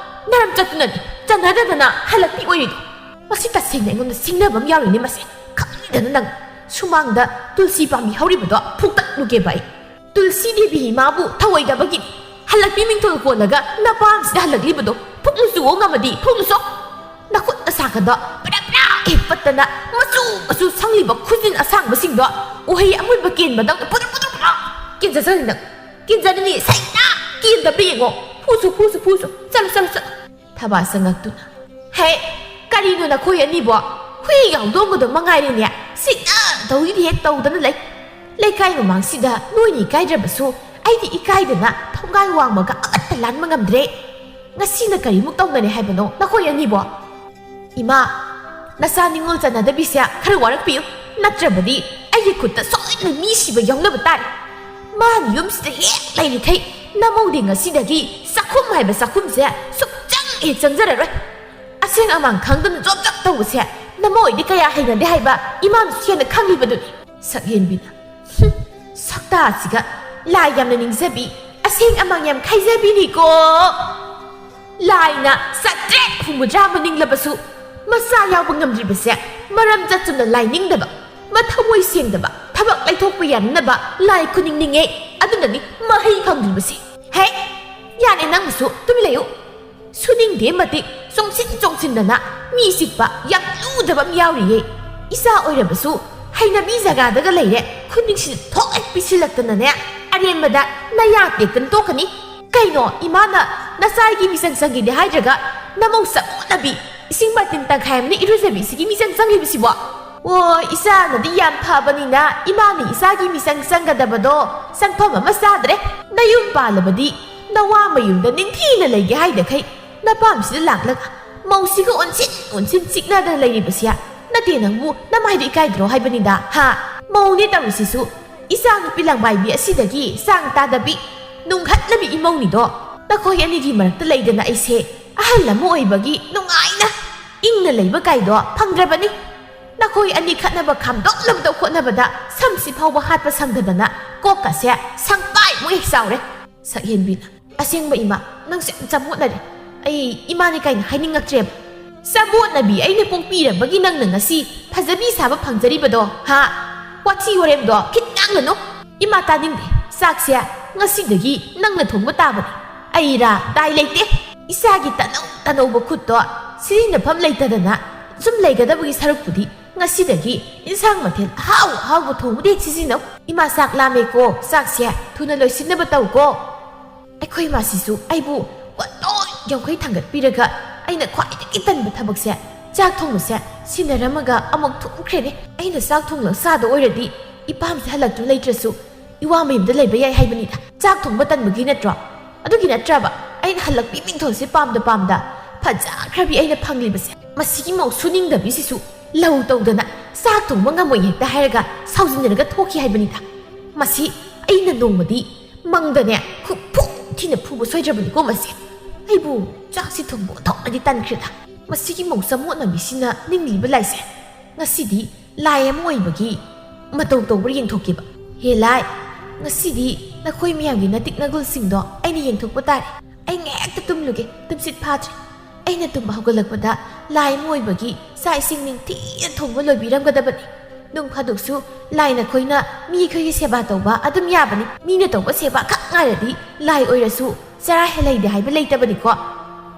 ꯅꯔꯝ ꯆꯠꯇꯨꯅꯅꯦ ꯆꯟꯅꯗꯗꯅ ꯍꯜꯂꯛꯄꯤ ꯑꯣꯏꯔꯤꯗꯣ꯫ ꯃꯁꯤ ꯇꯁꯦꯡꯅ ꯑꯩꯉꯣꯟꯗ ꯁꯤꯡꯅꯕ ꯑꯃ ꯌꯥꯎꯔꯤꯅꯦ ꯃꯁꯦ꯫ ꯈꯪꯗꯅ ꯅꯪ ꯁꯨꯃꯥꯡꯗ ꯇꯨꯜꯁꯤ ꯄꯥꯝꯕꯤ ꯍꯧꯔꯤꯕꯗꯣ ꯐꯨꯛꯇꯠꯂꯨꯒꯦꯕ ꯑꯩ꯫ ꯇꯨꯜꯁꯤ ꯗꯦꯕꯤ ꯏꯃꯥꯕꯨ ꯊꯧꯑꯣꯏꯗꯕꯒꯤ ꯍꯜꯂꯛꯄꯤ ꯃꯤꯡꯊꯣꯜ ꯀꯣꯜꯂꯒ ꯅꯄꯥꯝꯁꯤꯗ ꯍꯜꯂꯛꯂꯤꯕꯗꯣ ꯐꯨꯛꯂꯨꯆꯨꯑꯣ ꯉꯝꯃꯗꯤ ꯐꯨꯛꯂꯨꯆꯣ꯫ ꯅꯈꯨꯠ ꯑꯁꯥꯡꯒꯗꯣ ꯄ꯭ꯔꯥ ꯄ꯭ꯔꯥ ꯍꯦꯛ ꯄꯠꯇꯅ ꯃꯆꯨ ꯃꯆꯨ ꯁꯪꯂꯤꯕ ꯈꯨꯖꯤꯟ ꯑꯁꯥꯡꯕꯁꯤꯡꯗꯣ ꯎꯍꯩ ꯑꯃꯨꯟꯕ ꯀꯦꯟꯕꯗꯧꯅ ꯄꯨꯗ꯭ꯔꯨ ꯄꯨꯗ꯭ꯔꯨ ꯄꯨꯗ꯭ꯔꯨ ꯀꯦꯟꯖꯖꯅꯤ ꯅꯪ꯫ ꯀꯦꯟꯖꯔꯅꯤ ꯁꯩꯇ꯫ ꯀꯦꯟꯗꯕ꯭ꯔꯥ ꯌꯦꯡꯉꯣ꯫ ꯐꯨꯁꯨ ꯐꯨꯁꯨ ꯐꯨꯁꯨ꯫ ꯆꯠꯂꯣ ꯆꯠꯂꯣ ꯆꯠꯂꯣ꯫ ꯊꯕꯥ ꯁꯪꯉꯛꯇꯨꯅ꯫ ꯍꯦ, ꯀꯔꯤꯅꯣ ꯅꯈꯣꯏ ꯑꯅꯤꯕꯣ? ꯍꯨꯏꯒ ꯍꯧꯗꯣꯡꯒꯗꯣ ꯃꯉꯥꯏꯔꯦꯅꯦ꯫ ꯁꯤꯛꯅ ꯇꯧꯏꯗꯤ ꯍꯦꯛ ꯇꯧꯗꯅ ꯂꯩ꯫ ꯂꯩꯀꯥꯏ ꯃꯃꯥꯡꯁꯤꯗ ꯅꯣꯏꯅ ꯏꯀꯥꯏꯗ꯭ꯔꯕꯁꯨ ꯑꯩꯗꯤ ꯏꯀꯥꯏꯗꯅ ꯊꯣꯡꯒꯥꯏ ꯋꯥꯡꯃꯒ ꯑꯃꯠꯇ ꯂꯥꯟꯕ ꯉꯝꯗ꯭ꯔꯦ꯫ ꯉꯁꯤꯅ ꯀꯔꯤꯃꯨꯛ ꯇꯧꯅꯔꯦ ꯍꯥꯏꯕꯅꯣ ꯅꯈꯣꯏ ꯑꯅꯤꯕꯣ? ꯏꯃꯥ, ꯅꯆꯥ ꯅꯤꯉꯣꯜ ꯆꯟꯅꯗꯕꯤꯁꯦ ꯈꯔ ꯋꯥꯔꯛꯄꯤꯌꯨ, ꯅꯠꯇ꯭ꯔꯕꯗꯤ ꯑꯩꯒꯤ ꯈꯨꯠꯇ ꯁꯣꯏꯗꯅ ꯃꯤ ꯁꯤꯕ ꯌꯥꯎꯅꯕ ꯇꯥꯔꯦ꯫ ꯃꯥꯅ ꯌꯨꯝꯁꯤꯗ ꯍꯦꯛ ꯂꯩꯔꯤꯈꯩ ꯅꯃꯧꯗꯤ ꯉꯁꯤꯗꯒꯤ ꯆꯥꯛꯈꯨꯝ ꯍꯥꯏꯕ ꯆꯥꯛꯈꯨꯝꯁꯦ ꯁꯨꯛꯆꯪ ꯍꯦꯛ ꯆꯪꯖꯔꯔꯣꯏ꯫ ꯑꯁꯦꯡ ꯑꯃꯥꯡ ꯈꯪꯗꯅ ꯖꯣꯞ ꯖꯣꯞ ꯇꯧꯕꯁꯦ ꯅꯃꯧꯗꯤ ꯀꯌꯥ ꯍꯩꯅꯗꯦ ꯍꯥꯏꯕ ꯏꯃꯥꯅꯁꯨ ꯍꯦꯟꯅ ꯈꯪꯂꯤꯕꯗꯨꯅꯤ꯫ ꯁꯛꯍꯦꯟꯕꯤꯅ, "ꯍꯨꯝ, ꯁꯛꯇꯥꯁꯤꯒ ꯂꯥꯏ ꯌꯥꯝꯅ ꯅꯤꯡꯖꯕꯤ, ꯑꯁꯦꯡ ꯑꯃꯥꯡ ꯌꯥꯝ ꯈꯥꯏꯖꯕꯤꯅꯤꯀꯣ"꯫ ꯂꯥꯏꯅ ꯆꯥꯇ꯭ꯔꯦꯠ ꯍꯨꯝꯐꯨꯇꯔꯥ ꯃꯅꯤꯡꯂꯕꯁꯨ ꯃꯆꯥ ꯌꯥꯎꯕ ꯉꯝꯗ꯭ꯔꯤꯕꯁꯦ ꯃꯔꯝ ꯆꯠ ꯆꯨꯝꯅ ꯂꯥꯏ ꯅꯤꯡꯗꯕ, ꯃꯊꯃꯣꯏ ꯁꯦꯡꯗꯕ, ꯊꯕꯛ ꯂꯩꯊꯣꯛꯄ ꯌꯥꯅꯅꯕ ꯂꯥꯏ ꯈꯨꯅꯤꯡꯅꯤꯡꯉꯦ꯫ ꯑꯗꯨꯅꯅꯤ ꯃꯍꯩ ꯐꯪꯗ꯭ꯔꯤꯕꯁꯤ꯫ ꯍꯦ, ꯌꯥꯔꯦ, ꯅꯪꯕꯨꯁꯨ ꯇꯨꯃꯤꯟ ꯂꯩꯌꯨ꯫ ꯁꯨꯅꯤꯡꯗꯦ ꯃꯇꯤꯛ ꯆꯣꯡꯁꯤꯟ ꯆꯣꯡꯁꯤꯟꯗꯅ ꯃꯤ ꯆꯤꯛꯄ ꯌꯥꯝ ꯂꯨꯗꯕ ꯑꯃ ꯌꯥꯎꯔꯤꯌꯦ꯫ ꯏꯆꯥ ꯑꯣꯏꯔꯕꯁꯨ ꯍꯩꯅꯕꯤ ꯖꯒꯥꯗꯒ ꯂꯩꯔꯦ꯫ ꯈꯨꯅꯤꯡꯁꯤꯗ ꯊꯣꯛ ꯍꯦꯛ ꯄꯤꯁꯤꯜꯂꯛꯇꯅꯅꯦ, ꯑꯔꯦꯝꯕꯗ ꯅꯌꯥ ꯇꯦꯛꯇꯅ ꯇꯣꯛꯀꯅꯤ꯫ ꯀꯩꯅꯣ, ꯏꯃꯥꯅ ꯅꯆꯥꯒꯤ ꯃꯤꯆꯪ ꯆꯪꯒꯦꯗꯤ ꯍꯥꯏꯗ꯭ꯔꯒ ꯅꯃꯧ ꯆꯃꯣꯠꯅꯕꯤ, ꯏꯁꯤꯡ ꯕꯥꯔꯇꯤꯟ ꯇꯪꯈꯥꯏ ꯑꯃꯅ ꯏꯔꯨꯖꯕꯤ ꯏꯆꯦꯒꯤ ꯃꯤꯆꯪ ꯆꯪꯂꯤꯕꯁꯤꯕꯣ? ꯑꯣ, ꯏꯆꯥꯅꯗꯤ ꯌꯥꯝ ꯐꯕꯅꯤꯅ ꯏꯃꯥꯅ ꯏꯆꯥꯒꯤ ꯃꯤꯆꯪ ꯆꯪꯒꯗꯕꯗꯣ ꯆꯪꯐꯝ ꯑꯃ ꯆꯥꯗ꯭ꯔꯦ꯫ ꯅꯌꯨꯝ ꯄꯥꯜꯂꯕꯗꯤ ꯅꯋꯥ ꯃꯌꯨꯝꯗ ꯅꯤꯡꯊꯤꯅ ꯂꯩꯒꯦ ꯍꯥꯏꯗꯈꯩ ꯅꯄꯥꯝꯁꯤꯗ ꯂꯥꯛꯂꯒ ꯃꯧꯁꯤꯒ ꯑꯣꯟꯁꯤꯟ ꯑꯣꯟꯁꯤꯟ ꯆꯤꯛꯅꯗꯅ ꯂꯩꯔꯤꯕꯁꯦ ꯅꯠꯇꯦ, ꯅꯪꯕꯨ ꯅꯃꯥꯏꯗꯣ ꯏꯀꯥꯏꯗ꯭ꯔꯣ ꯍꯥꯏꯕꯅꯤꯗ, ꯍꯥ? ꯃꯧꯅꯦ ꯇꯧꯔꯤꯁꯤꯁꯨ ꯏꯆꯥ ꯅꯨꯄꯤ ꯂꯥꯡꯕꯥꯏꯕꯤ ꯑꯁꯤꯗꯒꯤ ꯆꯥꯡ ꯇꯥꯗꯕꯤ ꯅꯨꯡꯍꯠꯅꯕꯤ ꯏꯃꯧꯅꯤꯗꯣ꯫ ꯅꯈꯣꯏ ꯑꯅꯤꯒꯤ ꯃꯔꯛꯇ ꯂꯩꯗꯅ ꯑꯩꯁꯦ ꯑꯍꯜ ꯑꯃ ꯑꯣꯏꯕꯒꯤ ꯅꯨꯡꯉꯥꯏꯅ ꯏꯪꯅ ꯂꯩꯕ ꯀꯥꯏꯗꯣ ꯐꯪꯗ꯭ꯔꯕꯅꯤ꯫ ꯅꯈꯣꯏ ꯑꯅꯤ ꯈꯠꯅꯕ ꯈꯥꯝꯗꯣꯛꯅꯕꯗ ꯍꯣꯠꯅꯕꯗ ꯁꯝꯁꯤ ꯐꯥꯎꯕ ꯍꯥꯠꯄ ꯁꯪꯗꯗꯅ ꯀꯣꯛꯀꯁꯦ ꯁꯪꯄꯥꯏꯃꯨꯛ ꯍꯦꯛ ꯆꯥꯎꯔꯦ꯫ ꯁꯛꯍꯦꯟꯕꯤꯅ, "ꯑꯁꯦꯡꯕ ꯏꯃꯥ, ꯅꯪꯁꯦ ꯌꯥꯝ ꯆꯃꯣꯠꯅꯔꯦ꯫ ꯑꯩ ꯏꯃꯥꯅꯤ ꯀꯥꯏꯅ ꯍꯥꯏꯅꯤꯡꯉꯛꯇ꯭ꯔꯦꯕ꯫ ꯆꯃꯣꯠꯅꯕꯤ ꯑꯩꯅ ꯄꯣꯛꯄꯤꯔꯕꯒꯤ ꯅꯪꯅ ꯉꯁꯤ ꯐꯖꯕꯤ ꯁꯥꯕ ꯐꯪꯖꯔꯤꯕꯗꯣ, ꯍꯥ? ꯋꯥꯊꯤ ꯋꯥꯔꯦꯝꯗꯣ ꯈꯤꯠ ꯉꯥꯡꯒꯅꯨ꯫ ꯏꯃꯥ ꯇꯥꯅꯤꯡꯗꯦ꯫ ꯆꯥꯛꯁꯦ ꯉꯁꯤꯗꯒꯤ ꯅꯪꯅ ꯊꯣꯡꯕ ꯇꯥꯕꯅꯤ꯫ ꯑꯩꯔꯥ ꯗꯥꯏ ꯂꯩꯇꯦ꯫ ꯏꯆꯥꯒꯤ ꯇꯅꯧ ꯇꯅꯧꯕ ꯈꯨꯠꯇꯣ ꯁꯤꯖꯤꯟꯅꯐꯝ ꯂꯩꯇꯗꯅ ꯁꯨꯝ ꯂꯩꯒꯗꯕꯒꯤ ꯁꯔꯨꯛꯄꯨꯗꯤ ꯉꯁꯤꯗꯒꯤ ꯏꯟꯁꯥꯡ ꯃꯊꯦꯜ ꯑꯍꯥꯎ ꯑꯍꯥꯎꯕ ꯊꯣꯡꯕꯗ ꯍꯦꯛ ꯁꯤꯖꯤꯟꯅꯧ꯫ ꯏꯃꯥ ꯆꯥꯛ ꯂꯥꯝꯃꯦꯀꯣ, ꯆꯥꯛꯁꯦ ꯊꯨꯅ ꯂꯣꯏꯁꯤꯟꯅꯕ ꯇꯧꯀꯣ"꯫ ꯑꯩꯈꯣꯏ ꯃꯥꯁꯤꯁꯨ ꯑꯩꯕꯨ ꯋꯥꯇꯣꯏ ꯌꯥꯡꯈꯩ ꯊꯥꯡꯒꯠꯄꯤꯔꯒ ꯑꯩꯅ ꯈ꯭ꯋꯥꯏꯗꯒꯤ ꯇꯟꯕ ꯊꯕꯛꯁꯦ, ꯆꯥꯛ ꯊꯣꯡꯕꯁꯦ ꯁꯤꯟꯅꯔꯝꯃꯒ ꯑꯃꯨꯛ ꯊꯣꯛꯈ꯭ꯔꯦꯅꯦ꯫ ꯑꯩꯅ ꯆꯥꯛ ꯊꯣꯡꯂꯒ ꯆꯥꯗ ꯑꯣꯏꯔꯗꯤ ꯏꯄꯥꯝꯁꯦ ꯍꯜꯂꯛꯇ꯭ꯔ ꯂꯩꯇ꯭ꯔꯁꯨ ꯏꯋꯥ ꯃꯌꯨꯝꯗ ꯂꯩꯕ ꯌꯥꯏ ꯍꯥꯏꯕꯅꯤꯗ꯫ ꯆꯥꯛ ꯊꯣꯡꯕ ꯇꯟꯕꯒꯤ ꯅꯠꯇ꯭ꯔꯣ? ꯑꯗꯨꯒꯤ ꯅꯠꯇ꯭ꯔꯕ ꯑꯩꯅ ꯍꯜꯂꯛꯄꯤ ꯃꯤꯡꯊꯣꯜꯁꯦ ꯄꯥꯝꯗ ꯄꯥꯝꯗ ꯐꯖꯈ꯭ꯔꯕꯤ ꯑꯩꯅ ꯐꯪꯂꯤꯕꯁꯦ? ꯃꯁꯤꯒꯤ ꯃꯧ ꯁꯨꯅꯤꯡꯗꯕꯤꯁꯤꯁꯨ ꯂꯧ ꯇꯧꯗꯅ ꯆꯥꯛ ꯊꯣꯡꯕ ꯉꯝꯃꯣꯏ ꯍꯦꯛꯇ ꯍꯥꯏꯔꯒ ꯁꯥꯎꯖꯤꯟꯅꯔꯒ ꯊꯣꯛꯈꯤ ꯍꯥꯏꯕꯅꯤꯗ꯫ ꯃꯁꯤ ꯑꯩꯅ ꯅꯣꯡꯃꯗꯤ ꯃꯪꯗꯅꯦ ꯈꯨꯐꯨ ꯊꯤꯅ ꯐꯨꯕ ꯁꯣꯏꯗ꯭ꯔꯕꯅꯤꯀꯣ ꯃꯁꯤ꯫ ꯑꯩꯕꯨ ꯆꯥꯛꯁꯤ ꯊꯣꯡꯕ ꯑꯣꯟꯊꯣꯛꯅꯗꯤ ꯇꯟꯈ꯭ꯔꯦꯗ꯫ ꯃꯁꯤꯒꯤ ꯃꯧ ꯆꯃꯣꯠꯅꯕꯤꯁꯤꯅ ꯅꯤꯡꯂꯤꯕ ꯂꯥꯏꯁꯦ꯫ ꯉꯁꯤꯗꯤ ꯂꯥꯏ ꯑꯃ ꯑꯣꯏꯕꯒꯤ ꯃꯇꯧ ꯇꯧꯕ꯭ꯔꯥ ꯌꯦꯡꯊꯣꯛꯀꯦꯕ꯫ ꯍꯦ ꯂꯥꯏ, ꯉꯁꯤꯗꯤ ꯅꯈꯣꯏ ꯃꯌꯥꯝꯒꯤ ꯅꯇꯤꯛ ꯅꯒꯨꯜꯁꯤꯡꯗꯣ ꯑꯩꯅ ꯌꯦꯡꯊꯣꯛꯄ ꯇꯥꯔꯦ꯫ ꯑꯩ ꯉꯥꯏꯍꯥꯛꯇ ꯇꯨꯝꯂꯨꯒꯦ, ꯇꯨꯝꯁꯤꯠ ꯐꯥꯗ꯭ꯔꯦ꯫ ꯑꯩꯅ ꯇꯨꯝꯕ ꯍꯧꯒꯠꯂꯛꯄꯗ ꯂꯥꯏ ꯑꯃ ꯑꯣꯏꯕꯒꯤ ꯆꯥꯛ ꯏꯁꯤꯡ ꯅꯤꯡꯊꯤꯅ ꯊꯣꯡꯕ ꯂꯣꯏꯕꯤꯔꯝꯒꯗꯕꯅꯤ꯫ ꯅꯣꯡ ꯐꯥꯗꯣꯛꯁꯨ ꯂꯥꯏꯅ ꯑꯩꯈꯣꯏꯅ ꯃꯤ ꯑꯩꯈꯣꯏꯒꯤ ꯁꯦꯕꯥ ꯇꯧꯕ ꯑꯗꯨꯝ ꯌꯥꯕꯅꯤ꯫ ꯃꯤꯅ ꯇꯧꯕ ꯁꯦꯕꯥ ꯈꯛ ꯉꯥꯏꯔꯗꯤ ꯂꯥꯏ ꯑꯣꯏꯔꯁꯨ ꯆꯔꯥ ꯍꯦꯜꯂꯩꯗꯦ ꯍꯥꯏꯕ ꯂꯩꯇꯕꯅꯤꯀꯣ꯫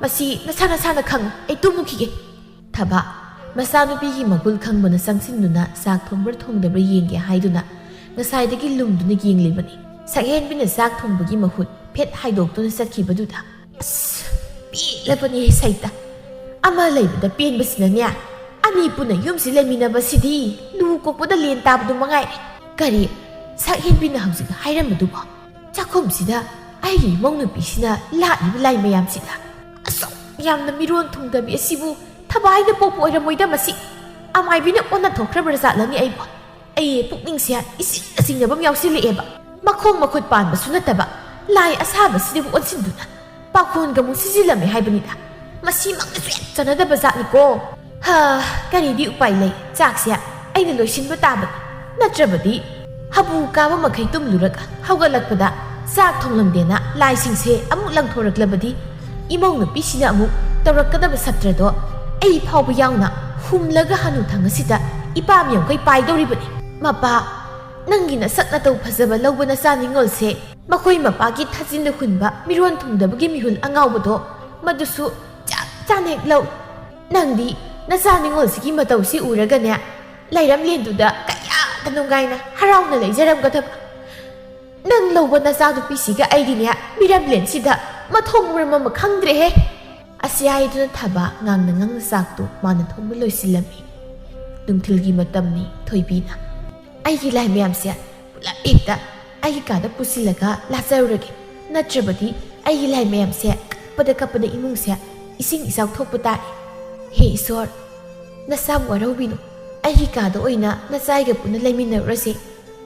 ꯃꯁꯤ ꯅꯁꯥ ꯅꯁꯥꯅ ꯈꯪꯉꯨ꯫ ꯑꯩ ꯇꯨꯝꯃꯨꯈꯤꯒꯦ꯫ ꯊꯕ ꯃꯆꯥꯅꯨꯄꯤꯒꯤ ꯃꯒꯨꯜ ꯈꯪꯕꯅ ꯆꯪꯁꯤꯟꯗꯨꯅ ꯆꯥꯛ ꯊꯣꯡꯕ꯭ꯔꯥ ꯊꯣꯡꯗꯕ꯭ꯔꯥ ꯌꯦꯡꯒꯦ ꯍꯥꯏꯗꯨꯅ ꯉꯁꯥꯏꯗꯒꯤ ꯂꯨꯝꯗꯨꯅ ꯌꯦꯡꯂꯤꯕꯅꯤ꯫ ꯁꯛꯍꯦꯟꯕꯤꯅ ꯆꯥꯛ ꯊꯣꯡꯕꯒꯤ ꯃꯍꯨꯠ ꯐꯦꯠ ꯍꯥꯏꯗꯣꯛꯇꯨꯅ ꯆꯠꯈꯤꯕꯗꯨꯗ, "ꯑꯁ, ꯄꯦꯜꯂꯕꯅꯤ ꯁꯩꯇ꯫ ꯑꯃ ꯂꯩꯕꯗ ꯄꯦꯟꯕꯁꯤꯅꯅꯦ, ꯑꯅꯤ ꯄꯨꯟꯅ ꯌꯨꯝꯁꯤ ꯂꯩꯃꯤꯟꯅꯕꯁꯤꯗꯤ ꯂꯨ ꯀꯣꯛꯄꯗ ꯂꯦꯟ ꯇꯥꯕꯗꯨ ꯃꯉꯥꯏꯔꯦ꯫ ꯀꯔꯤ ꯁꯛꯍꯦꯟꯕꯤꯅ ꯍꯧꯖꯤꯛ ꯍꯥꯏꯔꯝꯕꯗꯨꯕꯣ? ꯆꯥꯛꯈꯨꯝꯁꯤꯗ ꯑꯩꯒꯤ ꯏꯃꯧ ꯅꯨꯄꯤꯁꯤꯅ ꯂꯥꯠꯂꯤꯕ ꯂꯥꯏ ꯃꯌꯥꯝꯁꯤꯗ ꯑꯁꯨꯛ ꯌꯥꯝꯅ ꯃꯤꯔꯣꯟ ꯊꯨꯡꯗꯕꯤ ꯑꯁꯤꯕꯨ ꯊꯕꯥꯏꯅ ꯄꯣꯛꯄ ꯑꯣꯏꯔꯝꯃꯣꯏꯗ ꯃꯁꯤ꯫ ꯑꯃꯥꯏꯕꯤꯅ ꯑꯣꯟꯅ ꯊꯣꯛꯈ꯭ꯔꯕ꯭ꯔꯥ ꯖꯥꯠꯂꯅꯤ ꯑꯩꯕꯨ?" ꯑꯩ ꯄꯨꯛꯅꯤꯡꯁꯦ ꯏꯆꯤꯡꯗ ꯆꯤꯡꯅꯕ ꯑꯃ ꯌꯥꯎꯁꯤꯜꯂꯛꯑꯦꯕ꯫ ꯃꯈꯣꯡ ꯃꯈꯨꯠ ꯄꯥꯟꯕꯁꯨ ꯅꯠꯇꯕ ꯂꯥꯏ ꯑꯁꯥꯕꯁꯤꯗꯕꯨ ꯑꯣꯟꯁꯤꯟꯗꯨꯅ ꯄꯥꯈꯣꯟꯒ ꯑꯃꯨꯛ ꯁꯤꯖꯤꯜꯂꯝꯃꯦ ꯍꯥꯏꯕꯅꯤꯗ꯫ ꯃꯁꯤꯃꯛꯅꯁꯨ ꯌꯥꯝ ꯆꯥꯟꯅꯗꯕ ꯖꯥꯠꯅꯤꯀꯣ꯫ ꯍꯥ, ꯀꯔꯤꯗꯤ ꯎꯄꯥꯏ ꯂꯩ? ꯆꯥꯛꯁꯦ ꯑꯩꯅ ꯂꯣꯏꯁꯤꯟꯕ ꯇꯥꯕꯅꯤ꯫ ꯅꯠꯇ꯭ꯔꯕꯗꯤ ꯍꯥꯕꯨ ꯀꯥꯕ ꯃꯈꯩ ꯇꯨꯝꯂꯨꯔꯒ ꯍꯧꯒꯠꯂꯛꯄꯗ ꯆꯥꯛ ꯊꯣꯡꯂꯝꯗꯦꯅ ꯂꯥꯏꯁꯤꯡꯁꯦ ꯑꯃꯨꯛ ꯂꯪꯊꯣꯔꯛꯂꯕꯗꯤ ꯏꯃꯧ ꯅꯨꯄꯤꯁꯤꯅ ꯑꯃꯨꯛ ꯇꯧꯔꯛꯀꯗꯕ ꯁꯛꯇ꯭ꯔꯗꯣ ꯑꯩ ꯐꯥꯎꯕ ꯌꯥꯎꯅ ꯍꯨꯝꯂꯒ ꯍꯅꯨꯊꯪ ꯑꯁꯤꯗ ꯏꯄꯥꯝ ꯌꯥꯡꯈꯩ ꯄꯥꯏꯗꯧꯔꯤꯕꯅꯤ꯫ ꯃꯄꯥ, ꯅꯪꯒꯤ ꯅꯁꯛ ꯅꯇꯧ ꯐꯖꯕ ꯂꯧꯕ ꯅꯆꯥ ꯅꯤꯉꯣꯜꯁꯦ ꯃꯈꯣꯏ ꯃꯄꯥꯒꯤ ꯊꯥꯖꯤꯟꯗ ꯍꯨꯟꯕ ꯃꯤꯔꯣꯟ ꯊꯨꯡꯗꯕꯒꯤ ꯃꯤꯍꯨꯜ ꯑꯉꯥꯎꯕꯗꯣ ꯃꯗꯨꯁꯨ ꯆꯞ ꯆꯥꯅ ꯍꯦꯛ ꯂꯧ꯫ ꯅꯪꯗꯤ ꯅꯆꯥ ꯅꯤꯉꯣꯜꯁꯤꯒꯤ ꯃꯇꯧꯁꯤ ꯎꯔꯒꯅꯦ, ꯂꯩꯔꯝꯂꯦꯟꯗꯨꯗ ꯀꯌꯥꯗ ꯅꯨꯡꯉꯥꯏꯅ ꯍꯔꯥꯎꯅ ꯂꯩꯖꯔꯝꯒꯗꯕ꯫ ꯅꯪ ꯂꯧꯕ ꯅꯆꯥꯅꯨꯄꯤꯁꯤꯒ ꯑꯩꯒꯤꯅꯦ ꯃꯤꯔꯝꯂꯦꯟꯁꯤꯗ ꯃꯊꯣꯡ ꯃꯔꯝ ꯑꯃ ꯈꯪꯗ꯭ꯔꯦꯍꯦ꯫ ꯑꯁꯤ ꯍꯥꯏꯗꯨꯅ ꯊꯕ ꯉꯥꯡꯅ ꯉꯥꯡꯅ ꯆꯥꯛꯇꯨ ꯃꯥꯅ ꯊꯣꯡꯕ ꯂꯣꯏꯁꯤꯜꯂꯝꯃꯤ꯫ ꯅꯨꯡꯊꯤꯜꯒꯤ ꯃꯇꯝꯅꯤ꯫ ꯊꯣꯏꯕꯤꯅ, "ꯑꯩꯒꯤ ꯂꯥꯏ ꯃꯌꯥꯝꯁꯦ ꯄꯨꯂꯞ ꯍꯦꯛꯇ ꯑꯩꯒꯤ ꯀꯥꯗ ꯄꯨꯁꯤꯜꯂꯒ ꯂꯥꯠꯆꯔꯨꯔꯒꯦ, ꯅꯠꯇ꯭ꯔꯕꯗꯤ ꯑꯩꯒꯤ ꯂꯥꯏ ꯃꯌꯥꯝꯁꯦ ꯀꯞꯄꯗ ꯀꯞꯄꯗ ꯏꯃꯨꯡꯁꯦ ꯏꯁꯤꯡ ꯏꯆꯥꯎ ꯊꯣꯛꯄ ꯇꯥꯔꯦ꯫ ꯍꯦ ꯏꯁꯣꯔ, ꯅꯁꯥꯕꯨ ꯋꯥꯔꯧꯕꯤꯅꯨ, ꯑꯩꯒꯤ ꯀꯥꯗ ꯑꯣꯏꯅ ꯅꯆꯥꯏꯒ ꯄꯨꯟꯅ ꯂꯩꯃꯤꯟꯅꯔꯨꯔꯁꯦ꯫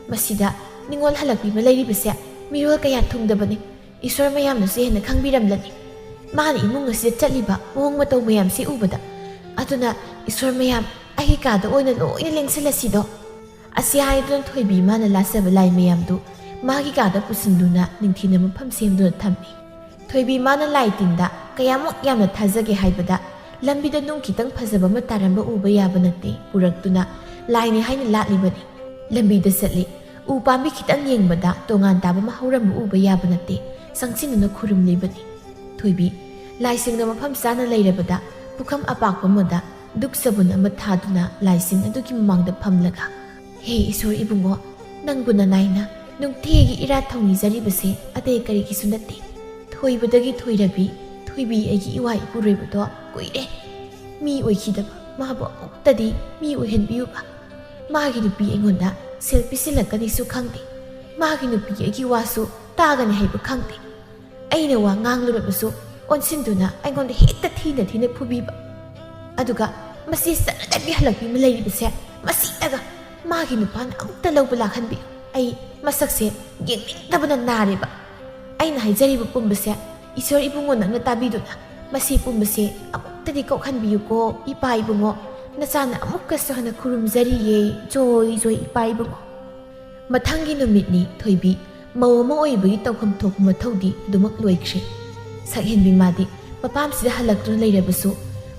ꯃꯁꯤꯗ ꯅꯤꯉꯣꯜ ꯍꯜꯂꯛꯄꯤ ꯑꯃ ꯂꯩꯔꯤꯕꯁꯦ ꯃꯤꯔꯣꯜ ꯀꯌꯥ ꯊꯨꯡꯗꯕꯅꯤ꯫ ꯏꯁꯣꯔ ꯃꯌꯥꯝꯅꯁꯨ ꯍꯦꯟꯅ ꯈꯪꯕꯤꯔꯝꯂꯅꯤ꯫ ꯃꯥꯅ ꯏꯃꯨꯡ ꯑꯁꯤꯗ ꯆꯠꯂꯤꯕ ꯃꯑꯣꯡ ꯃꯇꯧ ꯃꯌꯥꯝꯁꯤ ꯎꯕꯗ꯫ ꯑꯗꯨꯅ ꯏꯁꯣꯔ ꯃꯌꯥꯝ, ꯑꯩꯒꯤ ꯀꯥꯗ ꯑꯣꯏꯅ ꯂꯣꯏꯅ ꯂꯦꯡꯁꯤꯜꯂꯁꯤꯗꯣ꯫" ꯑꯁꯤ ꯍꯥꯏꯗꯨꯅ ꯊꯣꯏꯕꯤ ꯃꯥꯅ ꯂꯥꯠꯆꯕ ꯂꯥꯏ ꯃꯌꯥꯝꯗꯨ ꯃꯥꯒꯤ ꯀꯥꯗ ꯄꯨꯁꯤꯟꯗꯨꯅ ꯅꯤꯡꯊꯤꯅ ꯃꯐꯝ ꯁꯦꯝꯗꯨꯅ ꯊꯝꯃꯤ꯫ ꯊꯣꯏꯕꯤ ꯃꯥꯅ ꯂꯥꯏ ꯇꯤꯟꯗ ꯀꯌꯥꯃꯨꯛ ꯌꯥꯝꯅ ꯊꯥꯖꯒꯦ ꯍꯥꯏꯕꯗ, ꯂꯝꯕꯤꯗ ꯅꯨꯡ ꯈꯤꯇꯪ ꯐꯖꯕ ꯑꯃ ꯇꯥꯔꯝꯕ ꯎꯕ ꯌꯥꯕ ꯅꯠꯇꯦ, ꯄꯨꯔꯛꯇꯨꯅ ꯂꯥꯏꯅꯤ ꯍꯥꯏꯅ ꯂꯥꯠꯂꯤꯕꯅꯤ꯫ ꯂꯝꯕꯤꯗ ꯆꯠꯂꯤ, ꯎ ꯄꯥꯝꯕꯤ ꯈꯤꯇꯪ ꯌꯦꯡꯕꯗ ꯇꯣꯉꯥꯟ ꯇꯥꯕ ꯑꯃ ꯍꯧꯔꯝꯕ ꯎꯕ ꯌꯥꯕ ꯅꯠꯇꯦ, ꯆꯪꯁꯤꯟꯗꯨꯅ ꯈꯨꯔꯨꯝꯂꯤꯕꯅꯤ꯫ ꯊꯣꯏꯕꯤ, ꯂꯥꯏꯁꯤꯡꯅ ꯃꯐꯝ ꯆꯥꯅ ꯂꯩꯔꯕꯗ ꯄꯨꯈꯝ ꯑꯄꯥꯛꯄ ꯑꯃꯗ ꯗꯨꯛ ꯆꯕꯨꯟ ꯑꯃ ꯊꯥꯗꯨꯅ ꯂꯥꯏꯁꯤꯡ ꯑꯗꯨꯒꯤ ꯃꯃꯥꯡꯗ ꯐꯝꯂꯒ, "ꯍꯦ ꯏꯁꯣꯔ ꯏꯕꯨꯡꯉꯣ, ꯅꯪꯕꯨ ꯅꯅꯥꯏꯅ ꯅꯨꯡꯇꯤꯒꯤ ꯏꯔꯥꯠ ꯊꯧꯅꯤꯖꯔꯤꯕꯁꯦ ꯑꯇꯩ ꯀꯔꯤꯒꯤꯁꯨ ꯅꯠꯇꯦ꯫ ꯊꯣꯏꯕꯗꯒꯤ ꯊꯣꯏꯔꯕꯤ, ꯊꯣꯏꯕꯤ ꯑꯩꯒꯤ ꯏꯋꯥ ꯏꯄꯨꯔꯣꯏꯕꯗꯣ ꯀꯨꯏꯔꯦ꯫ ꯃꯤ ꯑꯣꯏꯈꯤꯗꯕ ꯃꯥꯕꯨ ꯑꯃꯨꯛꯇꯗꯤ ꯃꯤ ꯑꯣꯏꯍꯟꯕꯤꯌꯨꯕ꯫ ꯃꯥꯒꯤ ꯅꯨꯄꯤ ꯑꯩꯉꯣꯟꯗ ꯁꯦꯜ ꯄꯤꯁꯤꯜꯂꯛꯀꯅꯤꯁꯨ ꯈꯪꯗꯦ꯫ ꯃꯥꯒꯤ ꯅꯨꯄꯤ ꯑꯩꯒꯤ ꯋꯥꯁꯨ ꯇꯥꯒꯅꯤ ꯍꯥꯏꯕ ꯈꯪꯗꯦ꯫ ꯑꯩꯅ ꯋꯥ ꯉꯥꯡꯂꯨꯔꯕꯁꯨ ꯑꯣꯟꯁꯤꯟꯗꯨꯅ ꯑꯩꯉꯣꯟꯗ ꯍꯦꯛꯇ ꯊꯤꯅ ꯊꯤꯅ ꯐꯨꯕꯤꯕ꯫ ꯑꯗꯨꯒ ꯃꯁꯤ ꯆꯠꯅꯗꯕꯤ ꯍꯜꯂꯛꯄꯤ ꯑꯃ ꯂꯩꯔꯤꯕꯁꯦ, ꯃꯁꯤꯗꯒ ꯃꯥꯒꯤ ꯅꯨꯄꯥꯅ ꯑꯃꯨꯛꯇ ꯂꯧꯕ ꯂꯥꯛꯍꯟꯕꯤꯌꯨ꯫ ꯑꯩ ꯃꯁꯛꯁꯦ ꯌꯦꯡꯅꯤꯡꯗꯕꯅ ꯅꯥꯔꯦꯕ꯫ ꯑꯩꯅ ꯍꯥꯏꯖꯔꯤꯕ ꯄꯨꯝꯕꯁꯦ ꯏꯁꯣꯔ ꯏꯕꯨꯡꯉꯣ ꯅꯪꯅ ꯇꯥꯕꯤꯗꯨꯅ ꯃꯁꯤ ꯄꯨꯝꯕꯁꯦ ꯑꯃꯨꯛꯇꯗꯤ ꯀꯣꯛꯍꯟꯕꯤꯌꯨꯀꯣ ꯏꯄꯥ ꯏꯕꯨꯡꯉꯣ꯫ ꯅꯆꯥꯅ ꯑꯃꯨꯛꯀꯁꯨ ꯍꯟꯅ ꯈꯨꯔꯨꯝꯖꯔꯤꯌꯦ꯫ ꯖꯣꯏ ꯖꯣꯏ ꯏꯄꯥ ꯏꯕꯨꯡꯉꯣ"꯫ ꯃꯊꯪꯒꯤ ꯅꯨꯃꯤꯠꯅꯤ ꯊꯣꯏꯕꯤ꯫ ꯃꯧ ꯑꯃ ꯑꯣꯏꯕꯒꯤ ꯇꯧꯐꯝ ꯊꯣꯛꯄ ꯃꯊꯧꯗꯤ ꯑꯗꯨꯃꯛ ꯂꯣꯏꯈ꯭ꯔꯦ꯫ ꯁꯛꯍꯦꯟꯕꯤ ꯃꯥꯗꯤ ꯃꯄꯥꯝꯁꯤꯗ ꯍꯜꯂꯛꯇꯨꯅ ꯂꯩꯔꯕꯁꯨ,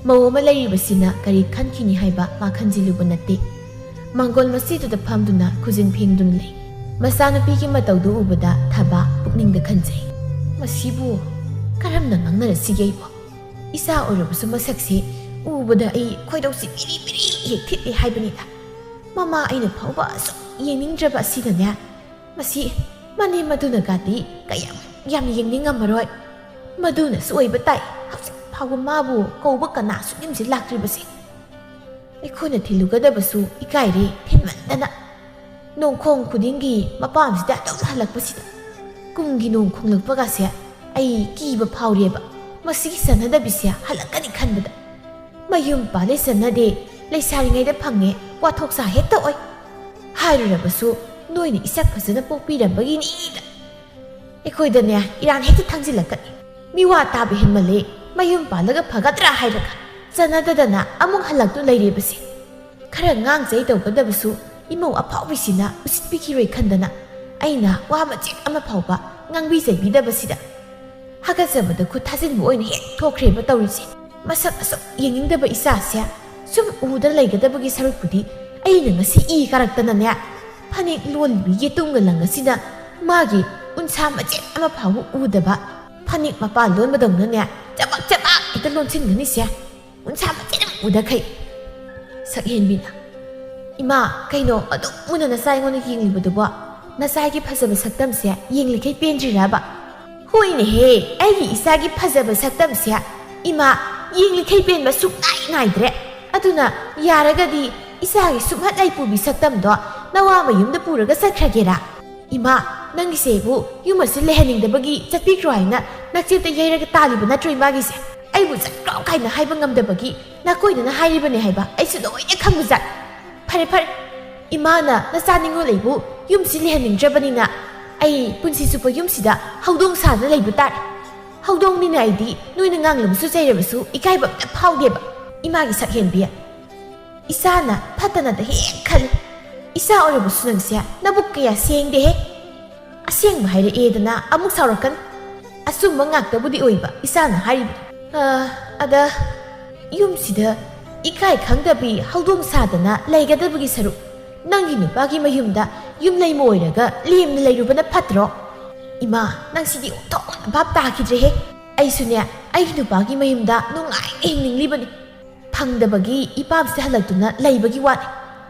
ꯃꯧ ꯑꯃ ꯂꯩꯔꯤꯕꯁꯤꯅ ꯀꯔꯤ ꯈꯟꯈꯤꯅꯤ ꯍꯥꯏꯕ ꯃꯥ ꯈꯟꯖꯤꯜꯂꯨꯕ ꯅꯠꯇꯦ꯫ ꯃꯥꯡꯒꯣꯜ ꯃꯆꯤꯗꯨꯗ ꯐꯝꯗꯨꯅ ꯈꯨꯖꯤꯟ ꯐꯦꯡꯗꯨꯅ ꯂꯩ꯫ ꯃꯆꯥꯅꯨꯄꯤꯒꯤ ꯃꯇꯧꯗꯨ ꯎꯕꯗ ꯊꯥꯕ ꯄꯨꯛꯅꯤꯡꯗ ꯈꯟꯖꯩ꯫ "ꯃꯁꯤꯕꯨ ꯀꯔꯝꯅ ꯉꯥꯡꯅꯔꯁꯤꯒꯦ ꯑꯩꯕꯣ? ꯏꯆꯥ ꯑꯣꯏꯔꯕꯁꯨ ꯃꯁꯛꯁꯦ ꯎꯕꯗ ꯑꯩ ꯈꯣꯏꯗꯧꯁꯤ ꯕꯤꯔꯤ ꯕꯤꯔꯤ ꯍꯦꯛ ꯊꯤꯠꯂꯦ ꯍꯥꯏꯕꯅꯤꯗ꯫ ꯃꯃꯥ ꯑꯩꯅ ꯐꯥꯎꯕ ꯑꯁꯨꯛ ꯌꯦꯡꯅꯤꯡꯗ꯭ꯔꯕ ꯑꯁꯤꯅꯅꯦ, ꯃꯁꯤ ꯃꯅꯦꯝ ꯃꯗꯨꯅꯒꯗꯤ ꯀꯌꯥꯝ ꯌꯥꯝ ꯌꯦꯡꯅꯤꯡꯉꯝꯃꯔꯣꯏ꯫ ꯃꯗꯨꯅꯁꯨ ꯑꯣꯏꯕ ꯇꯥꯏ ꯍꯧꯖꯤꯛ ꯐꯥꯎꯕ ꯃꯥꯕꯨ ꯀꯧꯕ ꯀꯅꯥꯁꯨ ꯌꯨꯝꯁꯤꯗ ꯂꯥꯛꯇ꯭ꯔꯤꯕꯁꯦ꯫ ꯑꯩꯈꯣꯏꯅ ꯊꯤꯜꯂꯨꯒꯗꯕꯁꯨ ꯏꯀꯥꯏꯔꯦ ꯊꯤꯟꯃꯟꯗꯅ꯫ ꯅꯣꯡꯈꯣꯡ ꯈꯨꯗꯤꯡꯒꯤ ꯃꯄꯥꯝꯁꯤꯗ ꯑꯗꯨꯝ ꯍꯜꯂꯛꯄꯁꯤꯗ ꯀꯨꯝꯒꯤ ꯅꯣꯡ ꯈꯣꯡꯂꯛꯄꯒꯁꯦ ꯑꯩ ꯀꯤꯕ ꯐꯥꯎꯔꯦꯕ꯫ ꯃꯁꯤꯒꯤ ꯆꯠꯅꯗꯕꯤꯁꯦ ꯍꯜꯂꯛꯀꯅꯤ ꯈꯟꯕꯗ꯫ ꯃꯌꯨꯝ ꯄꯥꯜꯂꯦ ꯆꯠꯅꯗꯦ, ꯂꯩꯁꯥꯔꯤꯉꯩꯗ ꯐꯪꯉꯦ, ꯋꯥꯊꯣꯛ ꯆꯥ ꯍꯦꯛꯇ ꯑꯣꯏ" ꯍꯥꯏꯔꯨꯔꯕꯁꯨ, "ꯅꯣꯏꯅ ꯏꯁꯛ ꯐꯖꯅ ꯄꯣꯛꯄꯤꯔꯝꯕꯒꯤꯅꯤꯗ꯫ ꯑꯩꯈꯣꯏꯗꯅꯦ ꯏꯔꯥꯟ ꯍꯦꯛꯇ ꯊꯥꯡꯖꯤꯜꯂꯛꯀꯅꯤ꯫ ꯃꯤꯋꯥ ꯇꯥꯕ ꯍꯦꯟꯃꯜꯂꯦ, ꯃꯌꯨꯝ ꯄꯥꯜꯂꯒ ꯐꯒꯗ꯭ꯔꯥ ꯍꯥꯏꯔꯒ ꯆꯠꯅꯗꯗꯅ ꯑꯃꯨꯛ ꯍꯜꯂꯛꯇꯨ ꯂꯩꯔꯤꯕꯁꯦ꯫ ꯈꯔ ꯉꯥꯡꯖꯩ ꯇꯧꯒꯗꯕꯁꯨ ꯏꯃꯧ ꯑꯐꯥꯎꯕꯤꯁꯤꯅ ꯎꯁꯤꯠꯄꯤꯈꯤꯔꯣꯏ ꯈꯟꯗꯅ ꯑꯩꯅ ꯋꯥ ꯃꯆꯦꯠ ꯑꯃ ꯐꯥꯎꯕ ꯉꯥꯡꯕꯤ ꯆꯩꯕꯤꯗꯕꯁꯤꯗ" ꯍꯥꯀꯠꯆꯕꯗ ꯈꯨꯠ ꯊꯥꯖꯤꯟꯕ ꯑꯣꯏꯅ ꯍꯦꯛ ꯊꯣꯛꯈ꯭ꯔꯦꯕ ꯇꯧꯔꯤꯁꯦ꯫ ꯃꯁꯛ ꯑꯁꯨꯛ ꯌꯦꯡꯅꯤꯡꯗꯕ ꯏꯆꯥꯁꯦ ꯁꯨꯝ ꯎꯗ ꯂꯩꯒꯗꯕꯒꯤ ꯁꯔꯨꯛꯄꯨꯗꯤ ꯑꯩꯅ ꯉꯁꯤ ꯏ ꯀꯥꯔꯛꯇꯅꯅꯦ, ꯐꯅꯦꯛ ꯂꯣꯜꯂꯤꯕꯤ ꯌꯦꯇꯨꯝꯒ ꯂꯪ ꯑꯁꯤꯗ ꯃꯥꯒꯤ ꯎꯟꯁꯥ ꯃꯆꯦꯠ ꯑꯃ ꯐꯥꯎꯕ ꯎꯗꯕ ꯐꯅꯦꯛ ꯃꯄꯥꯟ ꯂꯣꯟꯕꯗꯧꯅꯅꯦ ꯆꯕꯥꯛ ꯆꯕꯥꯛ ꯍꯦꯛꯇ ꯂꯣꯟꯁꯤꯟꯒꯅꯤꯁꯦ꯫ ꯎꯟꯁꯥ ꯃꯆꯦꯠ ꯑꯃ ꯎꯗꯈꯩ꯫ ꯁꯛꯍꯦꯟꯕꯤꯅ, "ꯏꯃꯥ, ꯀꯩꯅꯣ ꯑꯗꯨꯛ ꯃꯨꯟꯅ ꯅꯆꯥ ꯑꯩꯉꯣꯟꯗ ꯌꯦꯡꯂꯤꯕꯗꯨꯕꯣ? ꯅꯆꯥꯒꯤ ꯐꯖꯕ ꯁꯛꯇꯝꯁꯦ ꯌꯦꯡꯂꯤꯈꯩ ꯄꯦꯟꯗ꯭ꯔꯤꯔꯕ?" "ꯍꯣꯏꯅꯦꯍꯦ, ꯑꯩꯒꯤ ꯏꯆꯥꯒꯤ ꯐꯖꯕ ꯁꯛꯇꯝꯁꯦ, ꯏꯃꯥ, ꯌꯦꯡꯂꯤꯈꯩ ꯄꯦꯟꯕ ꯁꯨꯛꯅꯥꯏ ꯅꯥꯏꯗ꯭ꯔꯦ꯫ ꯑꯗꯨꯅ ꯌꯥꯔꯒꯗꯤ ꯏꯆꯥꯒꯤ ꯁꯨꯝꯍꯠ ꯂꯩꯄꯨꯕꯤ ꯁꯛꯇꯝꯗꯣ ꯅꯋꯥ ꯃꯌꯨꯝꯗ ꯄꯨꯔꯒ ꯆꯠꯈ꯭ꯔꯒꯦꯔꯥ? ꯏꯃꯥ, ꯅꯪꯒꯤꯁꯦꯕꯨ ꯌꯨꯝ ꯑꯁꯤ ꯂꯩꯍꯟꯅꯤꯡꯗꯕꯒꯤ ꯆꯠꯄꯤꯈ꯭ꯔꯣ ꯍꯥꯏꯅ ꯅꯆꯦꯠꯇ ꯌꯩꯔꯒ ꯇꯥꯜꯂꯤꯕ ꯅꯠꯇ꯭ꯔꯣ ꯏꯃꯥꯒꯤꯁꯦ? ꯑꯩꯕꯨ ꯆꯠꯈ꯭ꯔꯣ ꯀꯥꯏꯅ ꯍꯥꯏꯕ ꯉꯝꯗꯕꯒꯤ ꯅꯥꯀꯣꯏꯗꯅ ꯍꯥꯏꯔꯤꯕꯅꯦ ꯍꯥꯏꯕ ꯑꯩꯁꯨ ꯂꯣꯏꯅ ꯈꯪꯕꯖꯥꯠ꯫ ꯐꯔꯦ, ꯐꯔꯦ, ꯏꯃꯥꯅ ꯅꯆꯥ ꯅꯤꯉꯣꯜ ꯑꯩꯕꯨ ꯌꯨꯝꯁꯤ ꯂꯩꯍꯟꯅꯤꯡꯗ꯭ꯔꯕꯅꯤꯅ ꯑꯩ ꯄꯨꯟꯁꯤ ꯆꯨꯞꯄ ꯌꯨꯝꯁꯤꯗ ꯍꯧꯗꯣꯡ ꯁꯥꯗꯅ ꯂꯩꯕ ꯇꯥꯔꯦ꯫ ꯍꯧꯗꯣꯡꯅꯤꯅ ꯑꯩꯗꯤ ꯅꯣꯏꯅ ꯉꯥꯡꯂꯕꯁꯨ ꯆꯩꯔꯕꯁꯨ ꯏꯀꯥꯏꯕ ꯑꯝꯇ ꯐꯥꯎꯗꯦꯕ꯫ ꯏꯃꯥꯒꯤ ꯁꯛꯍꯦꯟꯕꯤ, ꯏꯆꯥꯅ ꯐꯠꯇꯅꯗ ꯍꯦꯛ ꯈꯜꯂꯤ꯫ ꯏꯆꯥ ꯑꯣꯏꯔꯕꯁꯨ ꯅꯪꯁꯦ ꯅꯕꯨꯛ ꯀꯌꯥ ꯁꯦꯡꯗꯦꯍꯦ꯫ ꯑꯁꯦꯡꯕ ꯍꯥꯏꯔꯛꯑꯦꯗꯅ ꯑꯃꯨꯛ ꯁꯥꯎꯔꯛꯀꯅꯤ꯫ ꯑꯆꯨꯝꯕ ꯉꯥꯛꯇꯕꯨꯗꯤ ꯑꯣꯏꯕ ꯏꯆꯥꯅ ꯍꯥꯏꯔꯤꯕ꯫ ꯑ, ꯑꯗ ꯌꯨꯝꯁꯤꯗ ꯏꯀꯥꯏ ꯈꯪꯗꯕꯤ ꯍꯧꯗꯣꯡ ꯁꯥꯗꯅ ꯂꯩꯒꯗꯕꯒꯤ ꯁꯔꯨꯛ, ꯅꯪꯒꯤ ꯅꯨꯄꯥꯒꯤ ꯃꯌꯨꯝꯗ ꯌꯨꯝ ꯂꯩꯃ ꯑꯣꯏꯔꯒ ꯂꯦꯝꯅ ꯂꯩꯔꯨꯕꯅ ꯐꯠꯇ꯭ꯔꯣ? ꯏꯃꯥ, ꯅꯪ ꯁꯤꯗꯤ ꯑꯣꯟꯊꯣꯛꯅ ꯚꯥꯞ ꯇꯥꯈꯤꯗ꯭ꯔꯦꯍꯦ꯫ ꯑꯩꯁꯨꯅꯦ, ꯑꯩꯒꯤ ꯅꯨꯄꯥꯒꯤ ꯃꯌꯨꯝꯗ ꯅꯨꯡꯉꯥꯏꯅ ꯍꯤꯡꯅꯤꯡꯂꯤꯕꯅꯤ꯫ ꯐꯪꯗꯕꯒꯤ ꯏꯄꯥꯝꯁꯤꯗ ꯍꯜꯂꯛꯇꯨꯅ ꯂꯩꯕꯒꯤ ꯋꯥꯅꯤ꯫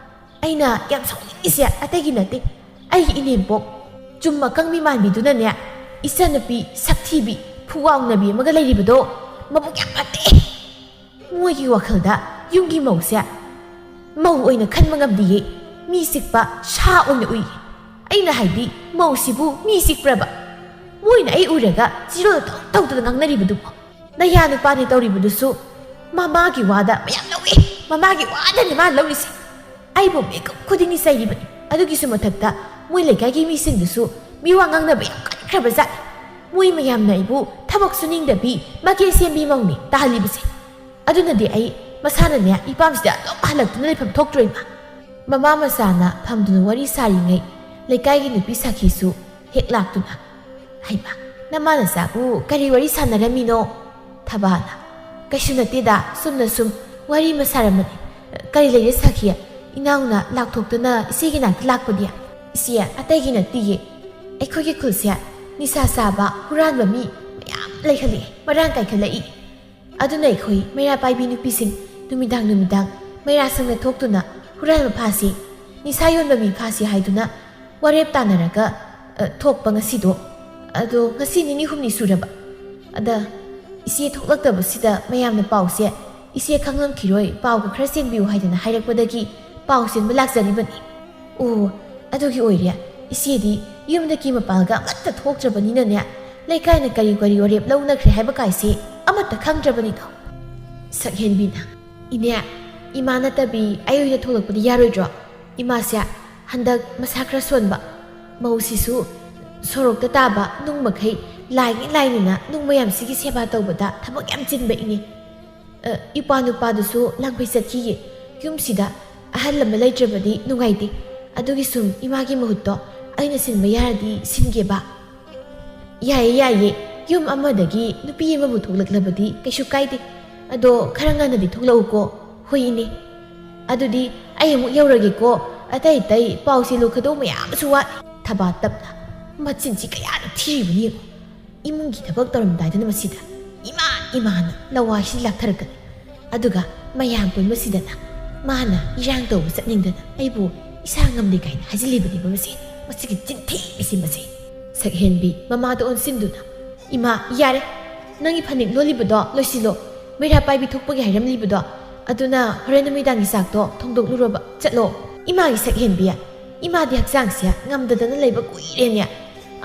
ꯑꯩꯅ ꯌꯥꯝ ꯁꯥꯎꯅꯤꯡꯉꯤꯁꯦ ꯑꯇꯩꯒꯤ ꯅꯠꯇꯦ, ꯑꯩꯒꯤ ꯏꯅꯦꯝꯄꯣꯛ ꯆꯨꯝ ꯑꯀꯪꯕꯤ ꯃꯥꯟꯕꯤꯗꯨꯅꯅꯦ, ꯏꯆꯟꯅꯨꯄꯤ ꯁꯛꯊꯤꯕꯤ ꯐꯨꯋꯥꯎꯅꯕꯤ ꯑꯃꯒ ꯂꯩꯔꯤꯕꯗꯣ ꯃꯕꯨꯛ ꯌꯥꯝ ꯐꯠꯇꯦ꯫ ꯃꯣꯏꯒꯤ ꯋꯥꯈꯜꯗ ꯌꯨꯝꯒꯤ ꯃꯧꯁꯦ ꯃꯧ ꯑꯣꯏꯅ ꯈꯟꯕ ꯉꯝꯗꯤꯌꯦ, ꯃꯤ ꯆꯤꯛꯄ ꯁꯥ ꯑꯣꯏꯅ ꯎꯏ꯫ ꯑꯩꯅ ꯍꯥꯏꯗꯤ, ꯃꯧꯁꯤꯕꯨ ꯃꯤ ꯆꯤꯛꯄ꯭ꯔꯕ? ꯃꯣꯏꯅ ꯑꯩ ꯎꯔꯒ ꯆꯤꯔꯣꯜ ꯇꯧ ꯇꯧꯗꯅ ꯉꯥꯡꯅꯔꯤꯕꯗꯨꯕꯨ꯫ ꯅꯌꯥ ꯅꯨꯄꯥꯅꯤ ꯇꯧꯔꯤꯕꯗꯨꯁꯨ ꯃꯃꯥꯒꯤ ꯋꯥꯗ ꯃꯌꯥꯝ ꯂꯧꯏ, ꯃꯃꯥꯒꯤ ꯋꯥꯗꯅꯤ ꯃꯥꯅ ꯂꯧꯔꯤꯁꯦ꯫ ꯑꯩꯕꯨ ꯃꯤꯀꯨꯞ ꯈꯨꯗꯤꯡꯒꯤ ꯆꯩꯔꯤꯕꯅꯤ꯫ ꯑꯗꯨꯒꯤꯁꯨ ꯃꯊꯛꯇ ꯃꯣꯏ ꯂꯩꯀꯥꯏꯒꯤ ꯃꯤꯁꯤꯡꯗꯨꯁꯨ ꯃꯤꯋꯥ ꯉꯥꯡꯅꯕ ꯌꯥꯝ ꯀꯟꯈ꯭ꯔꯕ ꯖꯥꯠꯅꯤ꯫ ꯃꯣꯏ ꯃꯌꯥꯝꯅ ꯑꯩꯕꯨ ꯊꯕꯛ ꯁꯨꯅꯤꯡꯗꯕꯤ, ꯃꯀꯦ ꯁꯦꯝꯕꯤ ꯃꯧꯅꯤ ꯇꯥꯍꯜꯂꯤꯕꯁꯦ꯫ ꯑꯗꯨꯅꯗꯤ ꯑꯩ ꯃꯁꯥꯅꯅꯦ ꯏꯄꯥꯝꯁꯤꯗ ꯑꯗꯨꯝ ꯍꯜꯂꯛꯇꯨꯅ ꯂꯩꯐꯝ ꯊꯣꯛꯇ꯭ꯔꯣ ꯏꯃꯥ? ꯃꯃꯥ ꯃꯆꯥꯅ ꯐꯝꯗꯨꯅ ꯋꯥꯔꯤ ꯁꯥꯔꯤꯉꯩ ꯂꯩꯀꯥꯏꯒꯤ ꯅꯨꯄꯤ ꯁꯥꯈꯤꯁꯨ ꯍꯦꯛ ꯂꯥꯛꯇꯨꯅ, "ꯍꯩꯃꯥ, "ꯅꯃꯥ ꯅꯆꯥꯕꯨ ꯀꯔꯤ ꯋꯥꯔꯤ ꯁꯥꯟꯅꯔꯝꯃꯤꯅꯣ?" ꯊꯕꯥꯅ, "ꯀꯩꯁꯨ ꯅꯠꯇꯦꯗ, ꯆꯨꯝꯅ ꯁꯨꯝ ꯋꯥꯔꯤ ꯑꯃ ꯁꯥꯔꯝꯕꯅꯤ꯫ ꯀꯔꯤ ꯂꯩꯔꯦ ꯁꯥꯈꯤ? ꯏꯅꯥꯎꯅ ꯂꯥꯎꯊꯣꯛꯇꯨꯅ ꯏꯆꯦꯒꯤ ꯅꯥꯛꯇ ꯂꯥꯛꯄꯗꯤ?" "ꯏꯆꯦ, ꯑꯇꯩꯒꯤ ꯅꯠꯇꯤꯌꯦ꯫ ꯑꯩꯈꯣꯏꯒꯤ ꯈꯨꯜꯁꯦ ꯅꯤꯁꯥ ꯆꯥꯕ, ꯍꯨꯔꯥꯟꯕ ꯃꯤ ꯃꯌꯥꯝ ꯂꯩꯈꯠꯂꯛꯑꯦ, ꯃꯔꯥꯡ ꯀꯥꯏꯈꯠꯂꯛꯏ꯫ ꯑꯗꯨꯅ ꯑꯩꯈꯣꯏ ꯃꯩꯔꯥ ꯄꯥꯏꯕꯤ ꯅꯨꯄꯤꯁꯤꯡ ꯅꯨꯃꯤꯗꯥꯡ ꯅꯨꯃꯤꯗꯥꯡ ꯃꯩꯔꯥ ꯁꯪꯗ ꯊꯣꯛꯇꯨꯅ ꯍꯨꯔꯥꯟꯕ ꯐꯥꯁꯤ, ꯅꯤꯁꯥ ꯌꯣꯟꯕ ꯃꯤ ꯐꯥꯁꯤ ꯍꯥꯏꯗꯨꯅ ꯋꯥꯔꯦꯞ ꯇꯥꯅꯔꯒ, ꯑ, ꯊꯣꯛꯄ ꯉꯁꯤꯗꯣ꯫ ꯑꯗꯣ ꯉꯁꯤ ꯅꯤꯅꯤ ꯍꯨꯝꯅꯤ ꯁꯨꯔꯕ꯫ ꯑꯗ ꯏꯆꯦ ꯊꯣꯛꯂꯛꯇꯕꯁꯤꯗ ꯃꯌꯥꯝꯅ ꯄꯥꯎꯁꯦ ꯏꯆꯦ ꯈꯪꯂꯝꯈꯤꯔꯣꯏ, ꯄꯥꯎꯒ ꯈꯔ ꯆꯦꯟꯕꯤꯌꯨ ꯍꯥꯏꯗꯅ ꯍꯥꯏꯔꯛꯄꯗꯒꯤ ꯄꯥꯎ ꯆꯦꯟꯕ ꯂꯥꯛꯆꯔꯤꯕꯅꯤ꯫ ꯑꯣ, ꯑꯗꯨꯒꯤ ꯑꯣꯏꯔꯦ꯫ ꯏꯆꯦꯗꯤ ꯌꯨꯝꯗꯒꯤ ꯃꯄꯥꯜꯒ ꯑꯃꯠꯇ ꯊꯣꯛꯇ꯭ꯔꯕꯅꯤꯅꯅꯦ, ꯂꯩꯀꯥꯏꯅ ꯀꯔꯤ ꯀꯔꯤ ꯋꯥꯔꯦꯞ ꯂꯧꯅꯈ꯭ꯔꯦ ꯍꯥꯏꯕ ꯀꯥꯏꯁꯦ ꯑꯃꯠꯇ ꯈꯪꯗ꯭ꯔꯕꯅꯤꯗꯣ꯫" ꯁꯛꯍꯦꯟꯕꯤꯅ, "ꯏꯅꯦ, ꯏꯃꯥ ꯅꯠꯇꯕꯤ ꯑꯩ ꯑꯣꯏꯅ ꯊꯣꯛꯂꯛꯄꯗꯤ ꯌꯥꯔꯣꯏꯗ꯭ꯔꯣ? ꯏꯃꯥꯁꯦ ꯍꯟꯗꯛ ꯃꯁꯥ ꯈꯔ ꯁꯣꯟꯕ, ꯃꯧꯁꯤꯁꯨ ꯁꯣꯔꯣꯛꯇ ꯇꯥꯕ ꯅꯨꯡ ꯃꯈꯩ ꯂꯥꯏꯅꯤ ꯂꯥꯏꯅꯤꯅ ꯅꯨꯡ ꯃꯌꯥꯝꯁꯤꯒꯤ ꯁꯦꯕꯥ ꯇꯧꯕꯗ ꯊꯕꯛ ꯌꯥꯝ ꯆꯤꯟꯕ ꯏꯅꯦ꯫ ꯑ, ꯏꯄꯥ ꯅꯨꯄꯥꯗꯨꯁꯨ ꯂꯥꯡꯐꯩ ꯆꯠꯈꯤꯌꯦ꯫ ꯌꯨꯝꯁꯤꯗ ꯑꯍꯜ ꯑꯃ ꯂꯩꯇ꯭ꯔꯕꯗꯤ ꯅꯨꯡꯉꯥꯏꯇꯦ꯫ ꯑꯗꯨꯒꯤ ꯁꯨꯝ ꯏꯃꯥꯒꯤ ꯃꯍꯨꯠꯇꯣ ꯑꯩꯅ ꯁꯤꯟꯕ ꯌꯥꯔꯗꯤ ꯁꯤꯟꯒꯦꯕ꯫" "ꯌꯥꯏꯌꯦ, ꯌꯥꯏꯌꯦ꯫ ꯌꯨꯝ ꯑꯃꯗꯒꯤ ꯅꯨꯄꯤ ꯑꯃꯕꯨ ꯊꯣꯛꯂꯛꯂꯕꯗꯤ ꯀꯩꯁꯨ ꯀꯥꯏꯗꯦ꯫ ꯑꯗꯣ ꯈꯔ ꯉꯟꯅꯗꯤ ꯊꯣꯛꯂꯛꯎꯀꯣ꯫" "ꯍꯣꯏ, ꯏꯅꯦ꯫ ꯑꯗꯨꯗꯤ ꯑꯩ ꯑꯃꯨꯛ ꯌꯧꯔꯒꯦꯀꯣ꯫ ꯑꯇꯩ ꯑꯇꯩ ꯄꯥꯎ ꯆꯦꯜꯂꯨ ꯈꯗꯧ ꯃꯌꯥꯝꯁꯨ ꯋꯥꯠꯂꯤ꯫" ꯊꯕꯥ ꯇꯞꯅ, ꯃꯆꯤꯟꯁꯤ ꯀꯌꯥꯗ ꯊꯤꯔꯤꯕꯅꯤ ꯌꯦꯡꯉꯨ꯫ ꯏꯃꯨꯡꯒꯤ ꯊꯕꯛ ꯇꯧꯔꯝꯗꯥꯏꯗꯅ ꯃꯁꯤꯗ ꯏꯃꯥ ꯏꯃꯥꯅ ꯂꯋꯥꯏꯁꯤ ꯂꯥꯛꯊꯔꯛꯀꯅꯤ꯫ ꯑꯗꯨꯒ ꯃꯌꯥꯝ ꯄꯨꯟꯕꯁꯤꯗꯅ ꯃꯥꯅ ꯏꯔꯥꯡ ꯇꯧꯕ ꯆꯠꯅꯤꯡꯗꯅ ꯑꯩꯕꯨ ꯏꯁꯥ ꯉꯝꯗꯦ ꯀꯥꯏꯅ ꯍꯥꯏꯖꯤꯜꯂꯤꯕꯅꯦꯕ ꯃꯁꯤ꯫ ꯃꯁꯤꯒꯤ ꯆꯤꯟꯊꯤꯕꯤꯁꯤ ꯃꯁꯤ꯫ ꯁꯛꯍꯦꯟꯕꯤ ꯃꯃꯥꯗ ꯑꯣꯟꯁꯤꯟꯗꯨꯅ, "ꯏꯃꯥ, ꯌꯥꯔꯦ꯫ ꯅꯪꯒꯤ ꯐꯅꯦꯛ ꯂꯣꯜꯂꯤꯕꯗꯣ ꯂꯣꯏꯁꯤꯜꯂꯣ꯫ ꯃꯩꯔꯥ ꯄꯥꯏꯕꯤ ꯊꯣꯛꯄꯒꯤ ꯍꯥꯏꯔꯝꯂꯤꯕꯗꯣ, ꯑꯗꯨꯅ ꯍꯣꯔꯦꯟ ꯅꯨꯃꯤꯗꯥꯡꯒꯤ ꯆꯥꯛꯇꯣ ꯊꯣꯡꯗꯣꯛꯂꯨꯔꯣꯕ꯫ ꯆꯠꯂꯣ꯫" "ꯏꯃꯥꯒꯤ ꯁꯛꯍꯦꯟꯕꯤ, ꯏꯃꯥꯗꯤ ꯍꯛꯆꯥꯡꯁꯦ ꯉꯝꯗꯗꯅ ꯂꯩꯕ ꯀꯨꯏꯔꯦꯅꯦ꯫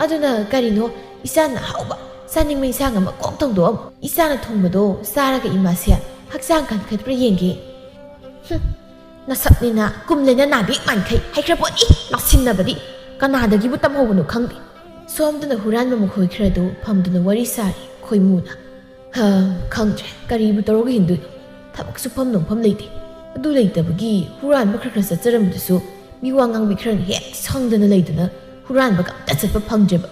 ꯑꯗꯨꯅ ꯀꯔꯤꯅꯣ ꯏꯆꯥꯅ ꯑꯍꯥꯎꯕ ꯆꯥꯅꯤꯡꯕ ꯏꯟꯁꯥꯡ ꯑꯃ ꯀꯣꯛ ꯊꯣꯡꯗꯣꯛꯑꯝꯃꯨ꯫ ꯏꯆꯥꯅ ꯊꯣꯡꯕꯗꯣ ꯆꯥꯔꯒ ꯏꯃꯥꯁꯦ ꯍꯛꯆꯥꯡ ꯀꯟꯈꯠꯄ꯭ꯔꯥ ꯌꯦꯡꯒꯦ꯫" "ꯍꯨꯝ, ꯅꯁꯛꯅꯤꯅ ꯀꯨꯝꯂꯦꯅ ꯅꯥꯕꯦꯛ ꯃꯥꯟꯈꯩ ꯍꯩꯈ꯭ꯔ ꯄꯣꯠꯅꯤ꯫ ꯂꯥꯛꯁꯤꯟꯅꯕꯗꯤ ꯀꯅꯥꯗꯒꯤꯕꯨ ꯇꯝꯍꯧꯕꯅꯣ ꯈꯪꯗꯦ꯫" ꯁꯣꯝꯗꯅ ꯍꯨꯔꯥꯟꯕ ꯃꯈꯣꯏ ꯈꯔꯗꯨ ꯐꯝꯗꯨꯅ ꯋꯥꯔꯤ ꯁꯥꯔꯤ ꯈꯣꯏꯃꯨꯅ꯫ "ꯍ, ꯈꯪꯗ꯭ꯔꯦ, ꯀꯔꯤꯕꯨ ꯇꯧꯔꯒ ꯍꯤꯡꯗꯣꯏꯅꯣ? ꯊꯕꯛ ꯁꯨꯐꯝ ꯅꯣꯝꯐꯝ ꯂꯩꯇꯦ꯫ ꯑꯗꯨ ꯂꯩꯇꯕꯒꯤ ꯍꯨꯔꯥꯟꯕ ꯈꯔ ꯈꯔ ꯆꯠꯆꯔꯝꯕꯗꯨꯁꯨ ꯃꯤꯋꯥ ꯉꯥꯡꯕꯤ ꯈꯔꯅ ꯍꯦꯛ ꯁꯪꯗꯅ ꯂꯩꯗꯅ ꯍꯨꯔꯥꯟꯕꯒ ꯑꯝꯇ ꯆꯠꯄ ꯐꯪꯗ꯭ꯔꯦꯕ꯫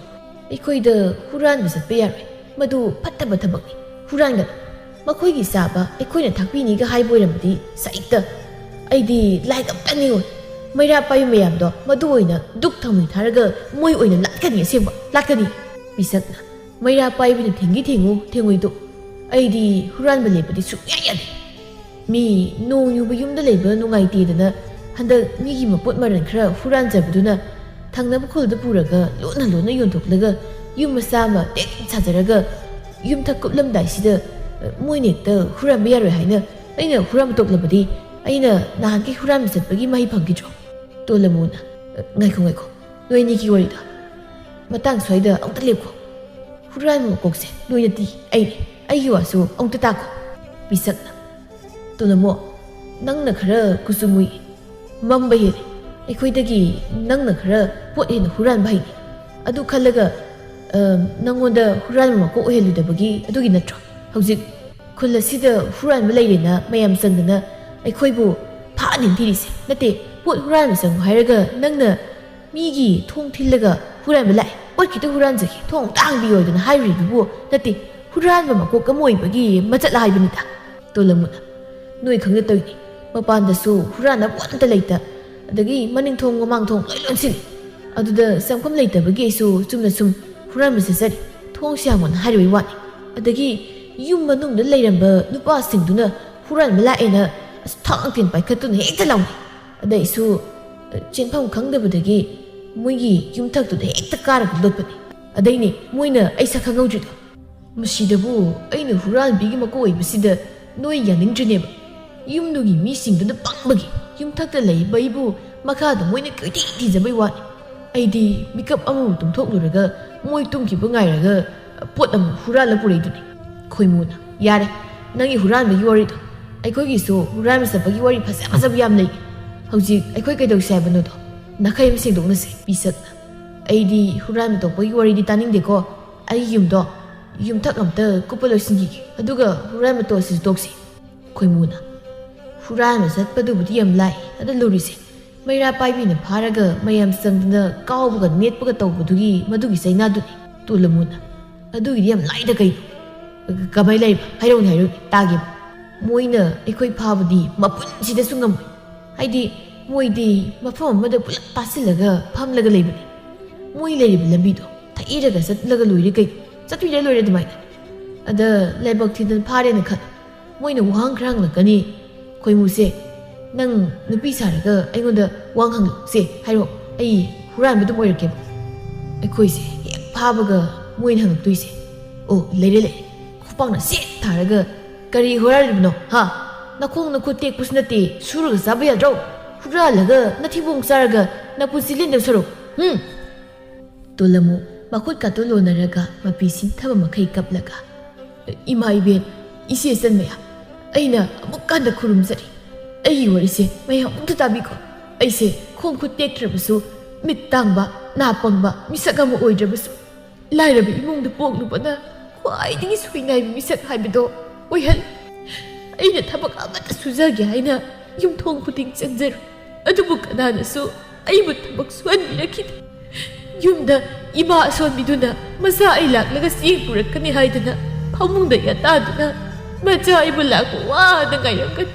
ꯑꯩꯈꯣꯏꯗ ꯍꯨꯔꯥꯟꯕ ꯆꯠꯄ ꯌꯥꯔꯣꯏ꯫ ꯃꯗꯨ ꯐꯠꯇꯕ ꯊꯕꯛꯅꯤ꯫ ꯍꯨꯔꯥꯟꯒꯅꯨ꯫ ꯃꯈꯣꯏꯒꯤ ꯆꯥꯕ ꯑꯩꯈꯣꯏꯅ ꯊꯥꯛꯄꯤꯅꯤꯒ ꯍꯥꯏꯕ ꯑꯣꯏꯔꯝꯃꯗꯤ ꯁꯥꯏꯠꯇ꯫ ꯑꯩꯗꯤ ꯂꯥꯏꯛ ꯑꯝꯇ ꯅꯤꯡꯉꯣꯏ꯫ ꯃꯩꯔꯥ ꯄꯥꯏꯕꯤ ꯃꯌꯥꯝꯗꯣ ꯃꯗꯨ ꯑꯣꯏꯅ ꯗꯨꯛ ꯊꯥꯎꯃꯩ ꯊꯥꯔꯒ ꯃꯣꯏ ꯑꯣꯏꯅ ꯂꯥꯠꯀꯅꯤ꯫ ꯑꯁꯦꯡꯕ ꯂꯥꯠꯀꯅꯤ꯫ ꯃꯤꯁꯛꯅ, ꯃꯩꯔꯥ ꯄꯥꯏꯕꯤꯅ ꯊꯦꯡꯒꯤ ꯊꯦꯡꯉꯨ ꯊꯦꯡꯉꯨꯏꯗꯣ꯫ ꯑꯩꯗꯤ ꯍꯨꯔꯥꯟꯕ ꯂꯦꯞꯄꯗꯤ ꯁꯨꯡꯌꯥ ꯌꯥꯗꯦ꯫ ꯃꯤ ꯅꯣꯡ ꯌꯨꯕ ꯌꯨꯝꯗ ꯂꯩꯕ ꯅꯨꯡꯉꯥꯏꯇꯦꯗꯅ ꯍꯟꯗꯛ ꯃꯤꯒꯤ ꯃꯄꯣꯠ ꯃꯔꯟ ꯈꯔ ꯍꯨꯔꯥꯟꯖꯕꯗꯨꯅ ꯊꯪꯅꯕ ꯈꯨꯜꯗ ꯄꯨꯔꯒ ꯂꯣꯟꯅ ꯂꯣꯟꯅ ꯌꯣꯟꯊꯣꯛꯂꯒ ꯌꯨꯝ ꯃꯆꯥ ꯑꯃ ꯇꯦꯛ ꯇꯦꯛ ꯁꯥꯖꯔꯒ ꯌꯨꯝꯊꯛ ꯀꯨꯞꯂꯝꯗꯥꯏꯁꯤꯗ, ꯑ, ꯃꯣꯏꯅ ꯍꯦꯛꯇ ꯍꯨꯔꯥꯟꯕ ꯌꯥꯔꯣꯏ ꯍꯥꯏꯅ ꯑꯩꯅ ꯍꯨꯔꯥꯟꯕ ꯇꯣꯛꯂꯕꯗꯤ ꯑꯩꯅ ꯅꯍꯥꯟꯒꯤ ꯍꯨꯔꯥꯟꯕ ꯆꯠꯄꯒꯤ ꯃꯍꯩ ꯐꯪꯈꯤꯗ꯭ꯔꯣ? ꯇꯣꯂꯃꯨꯅ, "ꯑ, ꯉꯥꯏꯈꯣ, ꯉꯥꯏꯈꯣ, ꯅꯣꯏ ꯑꯅꯤꯒꯤ ꯋꯥꯔꯤꯗꯣ ꯃꯇꯥꯡ ꯁ꯭ꯋꯥꯏꯗ ꯑꯃꯨꯛꯇ ꯂꯦꯞꯈꯣ꯫ ꯍꯨꯔꯥꯟꯕ ꯃꯀꯣꯛꯁꯦ ꯅꯣꯏꯅ ꯇꯤ, ꯑꯩꯅꯦ꯫ ꯑꯩꯒꯤ ꯋꯥꯁꯨ ꯑꯃꯨꯛꯇ ꯇꯥꯈꯣ꯫" ꯃꯤꯁꯛꯅ, "ꯇꯣꯂꯃꯣ, ꯅꯪꯅ ꯈꯔ ꯀꯨꯆꯨ ꯃꯨꯏ, ꯃꯝꯕ ꯍꯦꯜꯂꯤ꯫ ꯑꯩꯈꯣꯏꯗꯒꯤ ꯅꯪꯅ ꯈꯔ ꯄꯣꯠ ꯍꯦꯟꯅ ꯍꯨꯔꯥꯟꯕ ꯍꯩꯅꯤ꯫ ꯑꯗꯨ ꯈꯜꯂꯒ, ꯑ, ꯅꯪꯉꯣꯟꯗ ꯍꯨꯔꯥꯟꯕ ꯃꯀꯣꯛ ꯑꯣꯏꯍꯜꯂꯨꯗꯕꯒꯤ ꯑꯗꯨꯒꯤ ꯅꯠꯇ꯭ꯔꯣ ꯍꯧꯖꯤꯛ ꯈꯨꯜ ꯑꯁꯤꯗ ꯍꯨꯔꯥꯟꯕ ꯂꯩꯔꯦꯅ ꯃꯌꯥꯝ ꯆꯪꯗꯅ ꯑꯩꯈꯣꯏꯕꯨ ꯐꯥꯅꯤꯅ ꯊꯤꯔꯤꯁꯦ? ꯅꯠꯇꯦ, ꯄꯣꯠ ꯍꯨꯔꯥꯟꯕ ꯆꯪꯉꯨ ꯍꯥꯏꯔꯒ ꯅꯪꯅ ꯃꯤꯒꯤ ꯊꯣꯡ ꯊꯤꯜꯂꯒ ꯍꯨꯔꯥꯟꯕ ꯂꯥꯛꯑꯦ, ꯄꯣꯠ ꯈꯤꯇ ꯍꯨꯔꯥꯟꯖꯒꯦ, ꯊꯣꯡ ꯑꯝꯇ ꯍꯥꯡꯕꯤꯌꯣ" ꯍꯥꯏꯗꯅ ꯍꯥꯏꯔꯨꯔꯤꯗꯨꯕꯨ ꯅꯠꯇꯦ, ꯍꯨꯔꯥꯟꯕ ꯃꯀꯣꯛ ꯑꯃ ꯑꯣꯏꯕꯒꯤ ꯃꯆꯠ ꯍꯥꯏꯕꯅꯤꯗ꯫ ꯇꯣꯂꯃꯨꯅ, "ꯅꯣꯏ ꯈꯪꯗ ꯇꯧꯏꯅꯤ꯫ ꯃꯄꯥꯟꯗꯁꯨ ꯍꯨꯔꯥꯟꯅꯕ ꯄꯣꯠ ꯑꯝꯇ ꯂꯩꯇ꯫ ꯑꯗꯒꯤ ꯃꯅꯤꯡ ꯊꯣꯡ ꯃꯃꯥꯡ ꯊꯣꯡ ꯂꯣꯏ ꯂꯣꯟꯁꯤꯜꯂꯤ꯫ ꯑꯗꯨꯗ ꯆꯪꯐꯝ ꯂꯩꯇꯕꯒꯤ ꯑꯩꯁꯨ ꯆꯨꯝꯅ ꯁꯨꯝ ꯍꯨꯔꯥꯟꯕ ꯆꯠꯆꯔꯤ꯫ ꯊꯣꯡꯁꯤ ꯍꯥꯡꯉꯣꯅ ꯍꯥꯏꯔꯨꯕꯩ ꯋꯥꯅꯤ꯫ ꯑꯗꯒꯤ ꯌꯨꯝ ꯃꯅꯨꯡꯗ ꯂꯩꯔꯝꯕ ꯅꯨꯄꯥꯁꯤꯡꯗꯨꯅ ꯍꯨꯔꯥꯟꯕ ꯂꯥꯛꯑꯦꯅ ꯑꯁ ꯊꯥꯡ ꯊꯤꯟ ꯄꯥꯏꯈꯠꯇꯨꯅ ꯍꯦꯛꯇ ꯂꯥꯎꯅꯩ꯫ ꯑꯗ ꯑꯩꯁꯨ, ꯑ, ꯆꯦꯟꯐꯝ ꯈꯪꯗꯕꯗꯒꯤ ꯃꯣꯏꯒꯤ ꯌꯨꯝꯊꯛꯇꯨꯗ ꯍꯦꯛꯇ ꯀꯥꯔꯒ ꯂꯣꯠꯄꯅꯤ꯫ ꯑꯗꯩꯅꯦ ꯃꯣꯏꯅ ꯑꯩ ꯁꯛ ꯈꯪꯍꯧꯗ꯭ꯔꯤꯗꯣ꯫ ꯃꯁꯤꯗꯕꯨ ꯑꯩꯅ ꯍꯨꯔꯥꯟꯕꯤꯒꯤ ꯃꯀꯣꯛ ꯑꯣꯏꯕꯁꯤꯗ ꯅꯣꯏ ꯌꯥꯅꯤꯡꯗ꯭ꯔꯤꯅꯦꯕ꯫ ꯌꯨꯝꯗꯨꯒꯤ ꯃꯤꯁꯤꯡꯗꯨꯅ ꯄꯪꯕꯒꯤ ꯌꯨꯝꯊꯛꯇ ꯂꯩꯕ ꯑꯩꯕꯨ ꯃꯈꯥꯗ ꯃꯣꯏꯅ ꯀꯣꯏꯊꯤ ꯊꯤꯖꯕꯩ ꯋꯥꯅꯤ꯫ ꯑꯩꯗꯤ ꯃꯤꯀꯞ ꯑꯃꯕꯨ ꯇꯨꯝꯊꯣꯛꯂꯨꯔꯒ ꯃꯣꯏ ꯇꯨꯝꯈꯤꯕ ꯉꯥꯏꯔꯒ ꯄꯣꯠ ꯑꯃ ꯍꯨꯔꯥꯜꯂ ꯄꯨꯔꯛꯏꯗꯨꯅꯤ꯫" ꯈꯣꯏꯃꯨꯅ, "ꯌꯥꯔꯦ, ꯅꯪꯒꯤ ꯍꯨꯔꯥꯟꯕꯒꯤ ꯋꯥꯔꯤꯗꯣ꯫ ꯑꯩꯈꯣꯏꯒꯤꯁꯨ ꯍꯨꯔꯥꯟꯕ ꯆꯠꯄꯒꯤ ꯋꯥꯔꯤ ꯐꯖ ꯐꯖꯕ ꯌꯥꯝ ꯂꯩ꯫ ꯍꯧꯖꯤꯛ ꯑꯩꯈꯣꯏ ꯀꯩꯗꯧꯁꯦ ꯍꯥꯏꯕꯅꯣꯗꯣ ꯅꯥꯈꯩ ꯑꯃ ꯁꯦꯡꯗꯣꯛꯅꯁꯦ꯫" ꯃꯤꯁꯛꯅ, "ꯑꯩꯗꯤ ꯍꯨꯔꯥꯟꯕ ꯇꯣꯛꯄꯒꯤ ꯋꯥꯔꯤꯗꯤ ꯇꯥꯅꯤꯡꯗꯦꯀꯣ꯫ ꯑꯩꯒꯤ ꯌꯨꯝꯗꯣ ꯌꯨꯝꯊꯛ ꯑꯝꯇ ꯀꯨꯞꯄ ꯂꯣꯏꯁꯤꯟꯈꯤꯒꯦ꯫ ꯑꯗꯨꯒ ꯍꯨꯔꯥꯟꯕ ꯇꯣꯛꯑꯁꯤꯁꯨ ꯇꯣꯛꯁꯤ꯫" ꯈꯣꯏꯃꯨꯅ, "ꯍꯨꯔꯥꯟꯕ ꯆꯠꯄꯗꯨꯕꯨꯗꯤ ꯌꯥꯝ ꯂꯥꯏ꯫ ꯑꯗ ꯂꯨꯔꯤꯁꯦ ꯃꯩꯔꯥ ꯄꯥꯏꯕꯤꯅ ꯐꯥꯔꯒ ꯃꯌꯥꯝ ꯆꯪꯗꯅ ꯀꯥꯎꯕꯒ ꯅꯦꯠꯄꯒ ꯇꯧꯕꯗꯨꯒꯤ ꯃꯗꯨꯒꯤ ꯆꯩꯅꯥꯗꯨꯅꯤ꯫ ꯇꯣꯂꯃꯨꯅ, "ꯑꯗꯨꯒꯤꯗꯤ ꯌꯥꯝ ꯂꯥꯏꯗ ꯀꯩꯅꯣ?" "ꯀꯃꯥꯏ ꯂꯩꯕ? ꯍꯥꯏꯔꯛꯎꯅꯦ, ꯍꯥꯏꯔꯛꯎꯅꯦ, ꯇꯥꯒꯦꯕ꯫ ꯃꯣꯏꯅ ꯑꯩꯈꯣꯏ ꯐꯥꯕꯗꯤ ꯃꯄꯨꯟꯁꯤꯗꯁꯨ ꯉꯝꯃꯣꯏ꯫ ꯍꯥꯏꯗꯤ ꯃꯣꯏꯗꯤ ꯃꯐꯝ ꯑꯃꯗ ꯄꯨꯂꯞ ꯇꯥꯁꯤꯜꯂꯒ ꯐꯝꯂꯒ ꯂꯩꯕꯅꯤ꯫ ꯃꯣꯏ ꯂꯩꯔꯤꯕ ꯂꯝꯕꯤꯗꯣ ꯊꯩꯔꯒ ꯆꯠꯂꯒ ꯂꯣꯏꯔꯦ ꯀꯩꯅꯣ꯫ ꯆꯠꯄꯤꯔ ꯂꯣꯏꯔꯦ ꯑꯗꯨꯃꯥꯏꯅ꯫ ꯑꯗ ꯂꯥꯏꯕꯛ ꯊꯤꯗꯅ ꯐꯥꯔꯦꯅ ꯈꯜꯂꯣ꯫ ꯃꯣꯏꯅ ꯋꯥꯍꯪ ꯈꯔ ꯍꯪꯂꯛꯀꯅꯤ꯫ ꯈꯣꯏꯃꯨꯁꯦ, ꯅꯪ ꯅꯨꯄꯤ ꯁꯥꯔꯒ ꯑꯩꯉꯣꯟꯗ ꯋꯥꯍꯪ ꯍꯪꯂꯛꯎꯁꯦ, ꯍꯥꯏꯔꯣ꯫ ꯑꯩ ꯍꯨꯔꯥꯟꯕ ꯑꯗꯨꯝ ꯑꯣꯏꯔꯛꯀꯦꯕ꯫" ꯑꯩꯈꯣꯏꯁꯦ ꯍꯦꯛ ꯐꯥꯕꯒ ꯃꯣꯏꯅ ꯍꯪꯉꯛꯇꯣꯏꯁꯦ, "ꯑꯣ, ꯂꯩꯔꯦ, ꯂꯩꯔꯦ꯫" ꯈꯨꯄꯥꯛꯅ ꯁꯦꯠ ꯊꯥꯔꯒ, "ꯀꯔꯤ ꯍꯨꯔꯥꯜꯂꯤꯕꯅꯣ, ꯍꯥ? ꯅꯈꯣꯡ ꯅꯈꯨꯠ ꯇꯦꯛꯄꯁꯨ ꯅꯠꯇꯦ, ꯁꯨꯔꯒ ꯆꯥꯕ ꯌꯥꯗ꯭ꯔꯣ? ꯍꯨꯔꯥꯜꯂꯒ ꯅꯊꯤꯕꯣꯡ ꯆꯥꯔꯒ ꯅꯄꯨꯟꯁꯤ ꯂꯦꯟꯗꯧ ꯁꯔꯨꯛ, ꯍꯨꯝ?" ꯇꯣꯂꯃꯨ ꯃꯈꯨꯠꯀꯥꯇꯣ ꯂꯣꯟꯅꯔꯒ ꯃꯄꯤ ꯁꯤꯡꯊꯕ ꯃꯈꯩ ꯀꯞꯂꯒ, "ꯏꯃꯥ ꯏꯕꯦꯟ, ꯏꯆꯦ ꯏꯆꯟ ꯃꯌꯥꯝ, ꯑꯩꯅ ꯑꯃꯨꯛ ꯍꯟꯅ ꯈꯨꯔꯨꯝꯖꯔꯤ꯫ ꯑꯩꯒꯤ ꯋꯥꯔꯤꯁꯦ ꯃꯌꯥꯝ ꯑꯃꯨꯛꯇ ꯇꯥꯕꯤꯈꯣ꯫ ꯑꯩꯁꯦ ꯈꯣꯡ ꯈꯨꯠ ꯇꯦꯛꯇ꯭ꯔꯕꯁꯨ, ꯃꯤꯠ ꯇꯥꯡꯕ, ꯅꯥ ꯄꯪꯕ ꯃꯤꯁꯛ ꯑꯃ ꯑꯣꯏꯗ꯭ꯔꯕꯁꯨ, ꯂꯥꯏꯔꯕ ꯏꯃꯨꯡꯗ ꯄꯣꯛꯂꯨꯕꯅ ꯈ꯭ꯋꯥꯏꯗꯒꯤ ꯁꯣꯏꯅꯥꯏꯕ ꯃꯤꯁꯛ ꯍꯥꯏꯕꯗꯣ ꯑꯣꯏꯍꯜꯂꯤ꯫ ꯑꯩꯅ ꯊꯕꯛ ꯑꯃꯠꯇ ꯁꯨꯖꯒꯦ ꯍꯥꯏꯅ ꯌꯨꯝꯊꯣꯡ ꯈꯨꯗꯤꯡ ꯆꯪꯖꯔꯨꯏ, ꯑꯗꯨꯕꯨ ꯀꯅꯥꯅꯁꯨ ꯑꯩꯕꯨ ꯊꯕꯛ ꯁꯨꯍꯟꯕꯤꯔꯛꯈꯤꯗꯦ꯫ ꯌꯨꯝꯗ ꯏꯃꯥ ꯑꯁꯣꯟꯕꯤꯗꯨꯅ ꯃꯆꯥ ꯑꯩ ꯂꯥꯛꯂꯒ ꯆꯦꯡ ꯄꯨꯔꯛꯀꯅꯤ ꯍꯥꯏꯗꯨꯅ ꯐꯃꯨꯡꯗ ꯌꯥꯇꯥꯗꯨꯅ ꯃꯆꯥ ꯑꯩꯕꯨ ꯂꯥꯛꯄ ꯋꯥꯅ ꯉꯥꯏꯔꯝꯒꯅꯤ꯫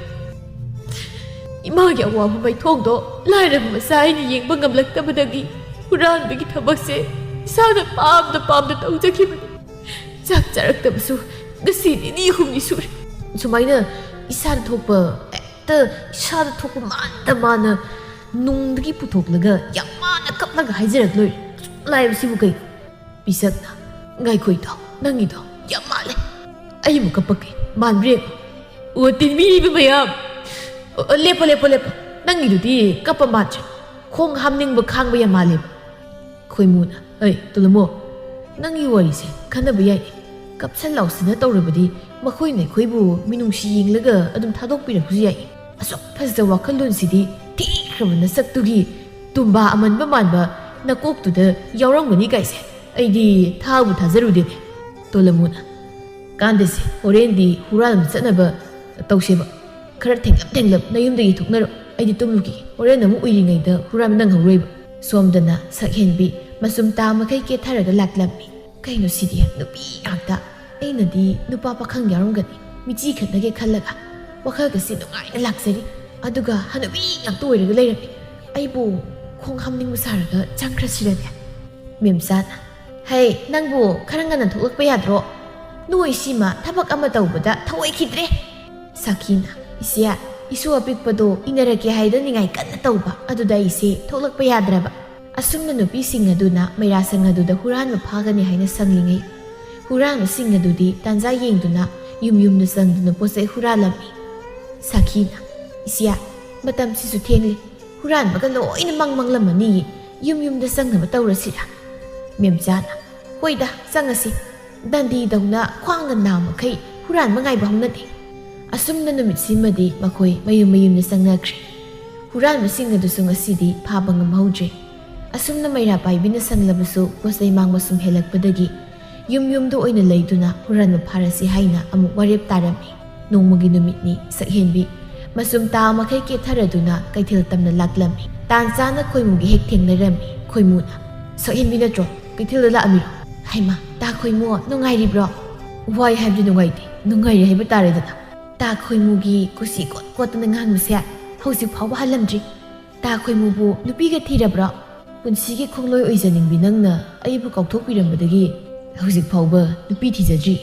ꯏꯃꯥꯒꯤ ꯑꯋꯥꯕ ꯃꯥꯏꯊꯣꯡꯗꯣ ꯂꯥꯏꯔꯕ ꯃꯆꯥ ꯑꯩꯅ ꯌꯦꯡꯕ ꯉꯝꯂꯛꯇꯕꯗꯒꯤ ꯍꯨꯔꯥꯟꯕꯒꯤ ꯊꯕꯛꯁꯦ ꯏꯁꯥꯅ ꯄꯥꯝꯅ ꯄꯥꯝꯅ ꯇꯧꯖꯈꯤꯕꯅꯤ꯫ ꯆꯥꯛ ꯆꯥꯔꯛꯇꯕꯁꯨ ꯉꯁꯤ ꯅꯤꯅꯤ ꯍꯨꯝꯅꯤ ꯁꯨꯔꯦ꯫" ꯁꯨꯃꯥꯏꯅ ꯏꯁꯥꯗ ꯊꯣꯛꯄ, ꯍꯦꯛꯇ ꯏꯁꯥꯗ ꯊꯣꯛꯄ ꯃꯥꯟꯗ ꯃꯥꯅ ꯅꯨꯡꯗꯒꯤ ꯄꯨꯊꯣꯛꯂꯒ ꯌꯥꯝ ꯃꯥꯟꯅ ꯀꯞꯂꯒ ꯍꯥꯏꯖꯔꯛꯂꯣꯏꯔꯦ꯫ ꯑꯁꯨꯛ ꯂꯥꯏꯕꯁꯤꯕꯨ ꯀꯩꯅꯣ? ꯄꯤꯁꯛꯅ, "ꯉꯥꯏꯈꯣ ꯏꯇꯥꯎ, ꯅꯪꯒꯤꯗꯣ ꯌꯥꯝ ꯃꯥꯜꯂꯦ꯫ ꯑꯩꯕꯨ ꯀꯞꯄꯛꯀꯦ, ꯃꯥꯟꯕ꯭ꯔꯥ ꯌꯦꯡꯉꯣ꯫" "ꯑꯣ, ꯇꯤꯟꯕꯤꯔꯤꯕ ꯃꯌꯥꯝ꯫ ꯑꯣ, ꯑꯣ, ꯂꯦꯞꯄꯣ, ꯂꯦꯞꯄꯣ, ꯂꯦꯞꯄꯣ꯫ ꯅꯪꯒꯤꯗꯨꯗꯤ ꯀꯞꯄ ꯃꯥꯟꯗ꯭ꯔꯦ꯫ ꯈꯣꯡ ꯍꯥꯝꯅꯤꯡꯕ ꯈꯥꯡꯕ ꯌꯥꯝ ꯃꯥꯜꯂꯦꯕ꯫" ꯈꯣꯏꯃꯨꯅ, "ꯍꯩ, ꯇꯣꯂꯃꯨ, ꯅꯪꯒꯤ ꯋꯥꯔꯤꯁꯦ ꯈꯟꯅꯕ ꯌꯥꯏ꯫ ꯀꯞꯁꯟ ꯂꯥꯎꯁꯟꯅ ꯇꯧꯔꯕꯗꯤ ꯃꯈꯣꯏꯅ ꯑꯩꯈꯣꯏꯕꯨ ꯃꯤꯅꯨꯡꯁꯤ ꯌꯦꯡꯂꯒ ꯑꯗꯨꯝ ꯊꯥꯗꯣꯛꯄꯤꯔꯛꯄꯁꯨ ꯌꯥꯏ꯫ ꯑꯁꯨꯛ ꯐꯖꯕ ꯋꯥꯈꯜꯂꯣꯟꯁꯤꯗꯤ ꯊꯤꯈ꯭ꯔꯕ ꯅꯁꯛꯇꯨꯒꯤ ꯇꯨꯝꯕꯥ ꯑꯃꯟꯕ ꯃꯥꯟꯕ ꯅꯀꯣꯛꯇꯨꯗ ꯌꯥꯎꯔꯝꯒꯅꯤ ꯀꯥꯏꯁꯦ ꯑꯩꯗꯤ ꯊꯥꯕꯨ ꯊꯥꯖꯔꯨꯗꯦꯅꯦ꯫" ꯇꯣꯂꯃꯨꯅ, "ꯀꯥꯟꯗꯦꯁꯦ, ꯍꯣꯔꯦꯟꯗꯤ ꯍꯨꯔꯥꯟꯕ ꯆꯠꯅꯕ ꯇꯧꯁꯦꯕ꯫ ꯈꯔ ꯊꯦꯡꯂꯞ ꯊꯦꯡꯂꯞ ꯅꯌꯨꯝꯗꯒꯤ ꯊꯣꯛꯅꯔꯣ꯫ ꯑꯩꯗꯤ ꯇꯨꯝꯂꯨꯈꯤꯒꯦ꯫ ꯍꯣꯔꯦꯟ ꯑꯃꯨꯛ ꯎꯏꯔꯤꯉꯩꯗ ꯍꯨꯔꯥꯟꯕ ꯅꯪꯍꯧꯔꯣꯏꯕ꯫" ꯁꯣꯝꯗꯅ ꯁꯛꯍꯦꯟꯕꯤ ꯃꯆꯨꯝ ꯇꯥ ꯃꯈꯩ ꯀꯦꯊꯔꯒ ꯂꯥꯛꯂꯝꯃꯤ꯫ ꯀꯩꯅꯣ ꯁꯤꯗꯤ? ꯅꯨꯄꯤ ꯉꯥꯛꯇ꯫ ꯑꯩꯅꯗꯤ ꯅꯨꯄꯥ ꯄꯥꯈꯪ ꯌꯥꯎꯔꯝꯒꯅꯤ ꯃꯤꯆꯤ ꯈꯠꯅꯒꯦ ꯈꯜꯂꯒ ꯋꯥꯈꯜꯒꯁꯤ ꯅꯨꯡꯉꯥꯏꯅ ꯂꯥꯛꯆꯔꯤ꯫ ꯑꯗꯨꯒ ꯍꯅꯨꯕꯤ ꯉꯥꯛꯇ ꯑꯣꯏꯔꯒ ꯂꯩꯔꯝꯃꯤ꯫ ꯑꯩꯕꯨ ꯈꯣꯡ ꯍꯥꯝꯅꯤꯡꯕ ꯁꯥꯔꯒ ꯆꯪꯈ꯭ꯔꯁꯤꯔꯅꯦ? ꯃꯦꯝꯆꯥꯅ, "ꯍꯩ, ꯅꯪꯕꯨ ꯈꯔ ꯉꯟꯅ ꯊꯣꯛꯂꯛꯄ ꯌꯥꯗ꯭ꯔꯣ? ꯅꯣꯏ ꯁꯤꯃ ꯊꯕꯛ ꯑꯃ ꯇꯧꯕꯗ ꯊꯧꯑꯣꯏꯈꯤꯗ꯭ꯔꯦ꯫" ꯁꯥꯈꯤꯅ, "ꯏꯆꯦ, ꯏꯁꯨ ꯑꯄꯤꯛꯄꯗꯣ ꯏꯟꯅꯔꯛꯀꯦ ꯍꯥꯏꯗꯅꯤꯡꯉꯥꯏ ꯀꯟꯅ ꯇꯧꯕ, ꯑꯗꯨꯗ ꯑꯩꯁꯦ ꯊꯣꯛꯂꯛꯄ ꯌꯥꯗ꯭ꯔꯕ꯫ ꯑꯁꯨꯝꯅ ꯅꯨꯄꯤꯁꯤꯡ ꯑꯗꯨꯅ ꯃꯩꯔꯥ ꯁꯪ ꯑꯗꯨꯗ ꯍꯨꯔꯥꯟꯕ ꯐꯥꯒꯅꯤ ꯍꯥꯏꯅ ꯁꯪꯂꯤꯉꯩ, ꯍꯨꯔꯥꯟꯕꯁꯤꯡ ꯑꯗꯨꯗꯤ ꯇꯥꯟꯖꯥ ꯌꯦꯡꯗꯨꯅ ꯌꯨꯝ ꯌꯨꯝꯗ ꯆꯪꯗꯨꯅ ꯄꯣꯠ ꯆꯩ ꯍꯨꯔꯥꯜꯂꯝꯃꯤ꯫" ꯁꯥꯈꯤꯅ, "ꯏꯆꯦ, ꯃꯇꯝꯁꯤꯁꯨ ꯊꯦꯡꯂꯦ, ꯍꯨꯔꯥꯟꯕꯒ ꯂꯣꯏꯅ ꯃꯪ ꯃꯪꯂꯝꯃꯅꯤꯌꯦ꯫ ꯌꯨꯝ ꯌꯨꯝꯗ ꯆꯪꯅꯕ ꯇꯧꯔꯁꯤꯔꯥ?" ꯃꯦꯝꯆꯥꯅ, "ꯍꯣꯏꯗ, ꯆꯪꯉꯁꯤ꯫ ꯗꯟꯗꯤꯗꯧꯅ ꯈ꯭ꯋꯥꯡꯒ ꯅꯥ ꯃꯈꯩ ꯍꯨꯔꯥꯟꯕ ꯉꯥꯏꯕ ꯍꯧꯅꯗꯦ꯫" ꯑꯁꯨꯝꯅ ꯅꯨꯃꯤꯠꯁꯤꯃꯗꯤ ꯃꯈꯣꯏ ꯃꯌꯨꯝ ꯃꯌꯨꯝꯗ ꯆꯪꯅꯈ꯭ꯔꯦ꯫ ꯍꯨꯔꯥꯟꯕꯁꯤꯡ ꯑꯗꯨꯁꯨ ꯉꯁꯤꯗꯤ ꯐꯥꯕ ꯉꯝꯍꯧꯗ꯭ꯔꯦ꯫ ꯑꯁꯨꯝꯅ ꯃꯩꯔꯥ ꯄꯥꯏꯕꯤꯅ ꯁꯪꯂꯕꯁꯨ ꯄꯣꯠ ꯆꯩ ꯃꯥꯡꯕ ꯁꯨꯝ ꯍꯦꯜꯂꯛꯄꯗꯒꯤ ꯌꯨꯝ ꯌꯨꯝꯗ ꯑꯣꯏꯅ ꯂꯩꯗꯨꯅ ꯍꯨꯔꯥꯟꯕ ꯐꯥꯔꯁꯤ ꯍꯥꯏꯅ ꯑꯃꯨꯛ ꯋꯥꯔꯦꯞ ꯇꯥꯔꯝꯃꯤ꯫ ꯅꯣꯡꯃꯒꯤ ꯅꯨꯃꯤꯠꯅꯤ꯫ ꯁꯛꯍꯦꯟꯕꯤ ꯃꯆꯨꯝ ꯇꯥ ꯃꯈꯩ ꯀꯦꯊꯔꯗꯨꯅ ꯀꯩꯊꯦꯜ ꯇꯝꯅ ꯂꯥꯛꯂꯝꯃꯤ꯫ ꯇꯥꯟ ꯆꯥꯅ ꯈꯣꯏꯃꯨꯒꯤ ꯍꯦꯛ ꯊꯦꯡꯅꯔꯝꯃꯤ꯫ ꯈꯣꯏꯃꯨꯅ, "ꯁꯛꯍꯦꯟꯕꯤ ꯅꯠꯇ꯭ꯔꯣ? ꯀꯩꯊꯦꯜꯗ ꯂꯥꯛꯑꯝꯃꯤꯔꯣ?" "ꯍꯩꯃꯥ, ꯇꯥ ꯈꯣꯏꯃꯨ, ꯅꯨꯡꯉꯥꯏꯔꯤꯕ꯭ꯔꯣ?" "ꯋꯥꯏ ꯍꯥꯏꯕꯗꯤ ꯅꯨꯡꯉꯥꯏꯇꯦ, ꯅꯨꯡꯉꯥꯏꯔꯤ ꯍꯥꯏꯕ ꯇꯥꯔꯦꯗꯅ꯫ ꯇꯥ ꯈꯣꯏꯃꯨꯒꯤ ꯀꯨꯁꯤ ꯀꯣꯠ ꯀꯣꯠꯇꯅ ꯉꯥꯡꯕꯁꯦ ꯍꯧꯖꯤꯛ ꯐꯥꯎꯕ ꯍꯜꯂꯝꯗ꯭ꯔꯤ꯫ ꯇꯥ ꯈꯣꯏꯃꯨꯕꯨ ꯅꯨꯄꯤꯒ ꯊꯤꯔꯕ꯭ꯔꯣ? ꯄꯨꯟꯁꯤꯒꯤ ꯈꯣꯡꯂꯣꯏ ꯑꯣꯏꯖꯅꯤꯡꯕꯤ ꯅꯪꯅ ꯑꯩꯕꯨ ꯀꯥꯎꯊꯣꯛꯄꯤꯔꯝꯕꯗꯒꯤ ꯍꯧꯖꯤꯛ ꯐꯥꯎꯕ ꯅꯨꯄꯤ ꯊꯤꯖꯗ꯭ꯔꯤ꯫"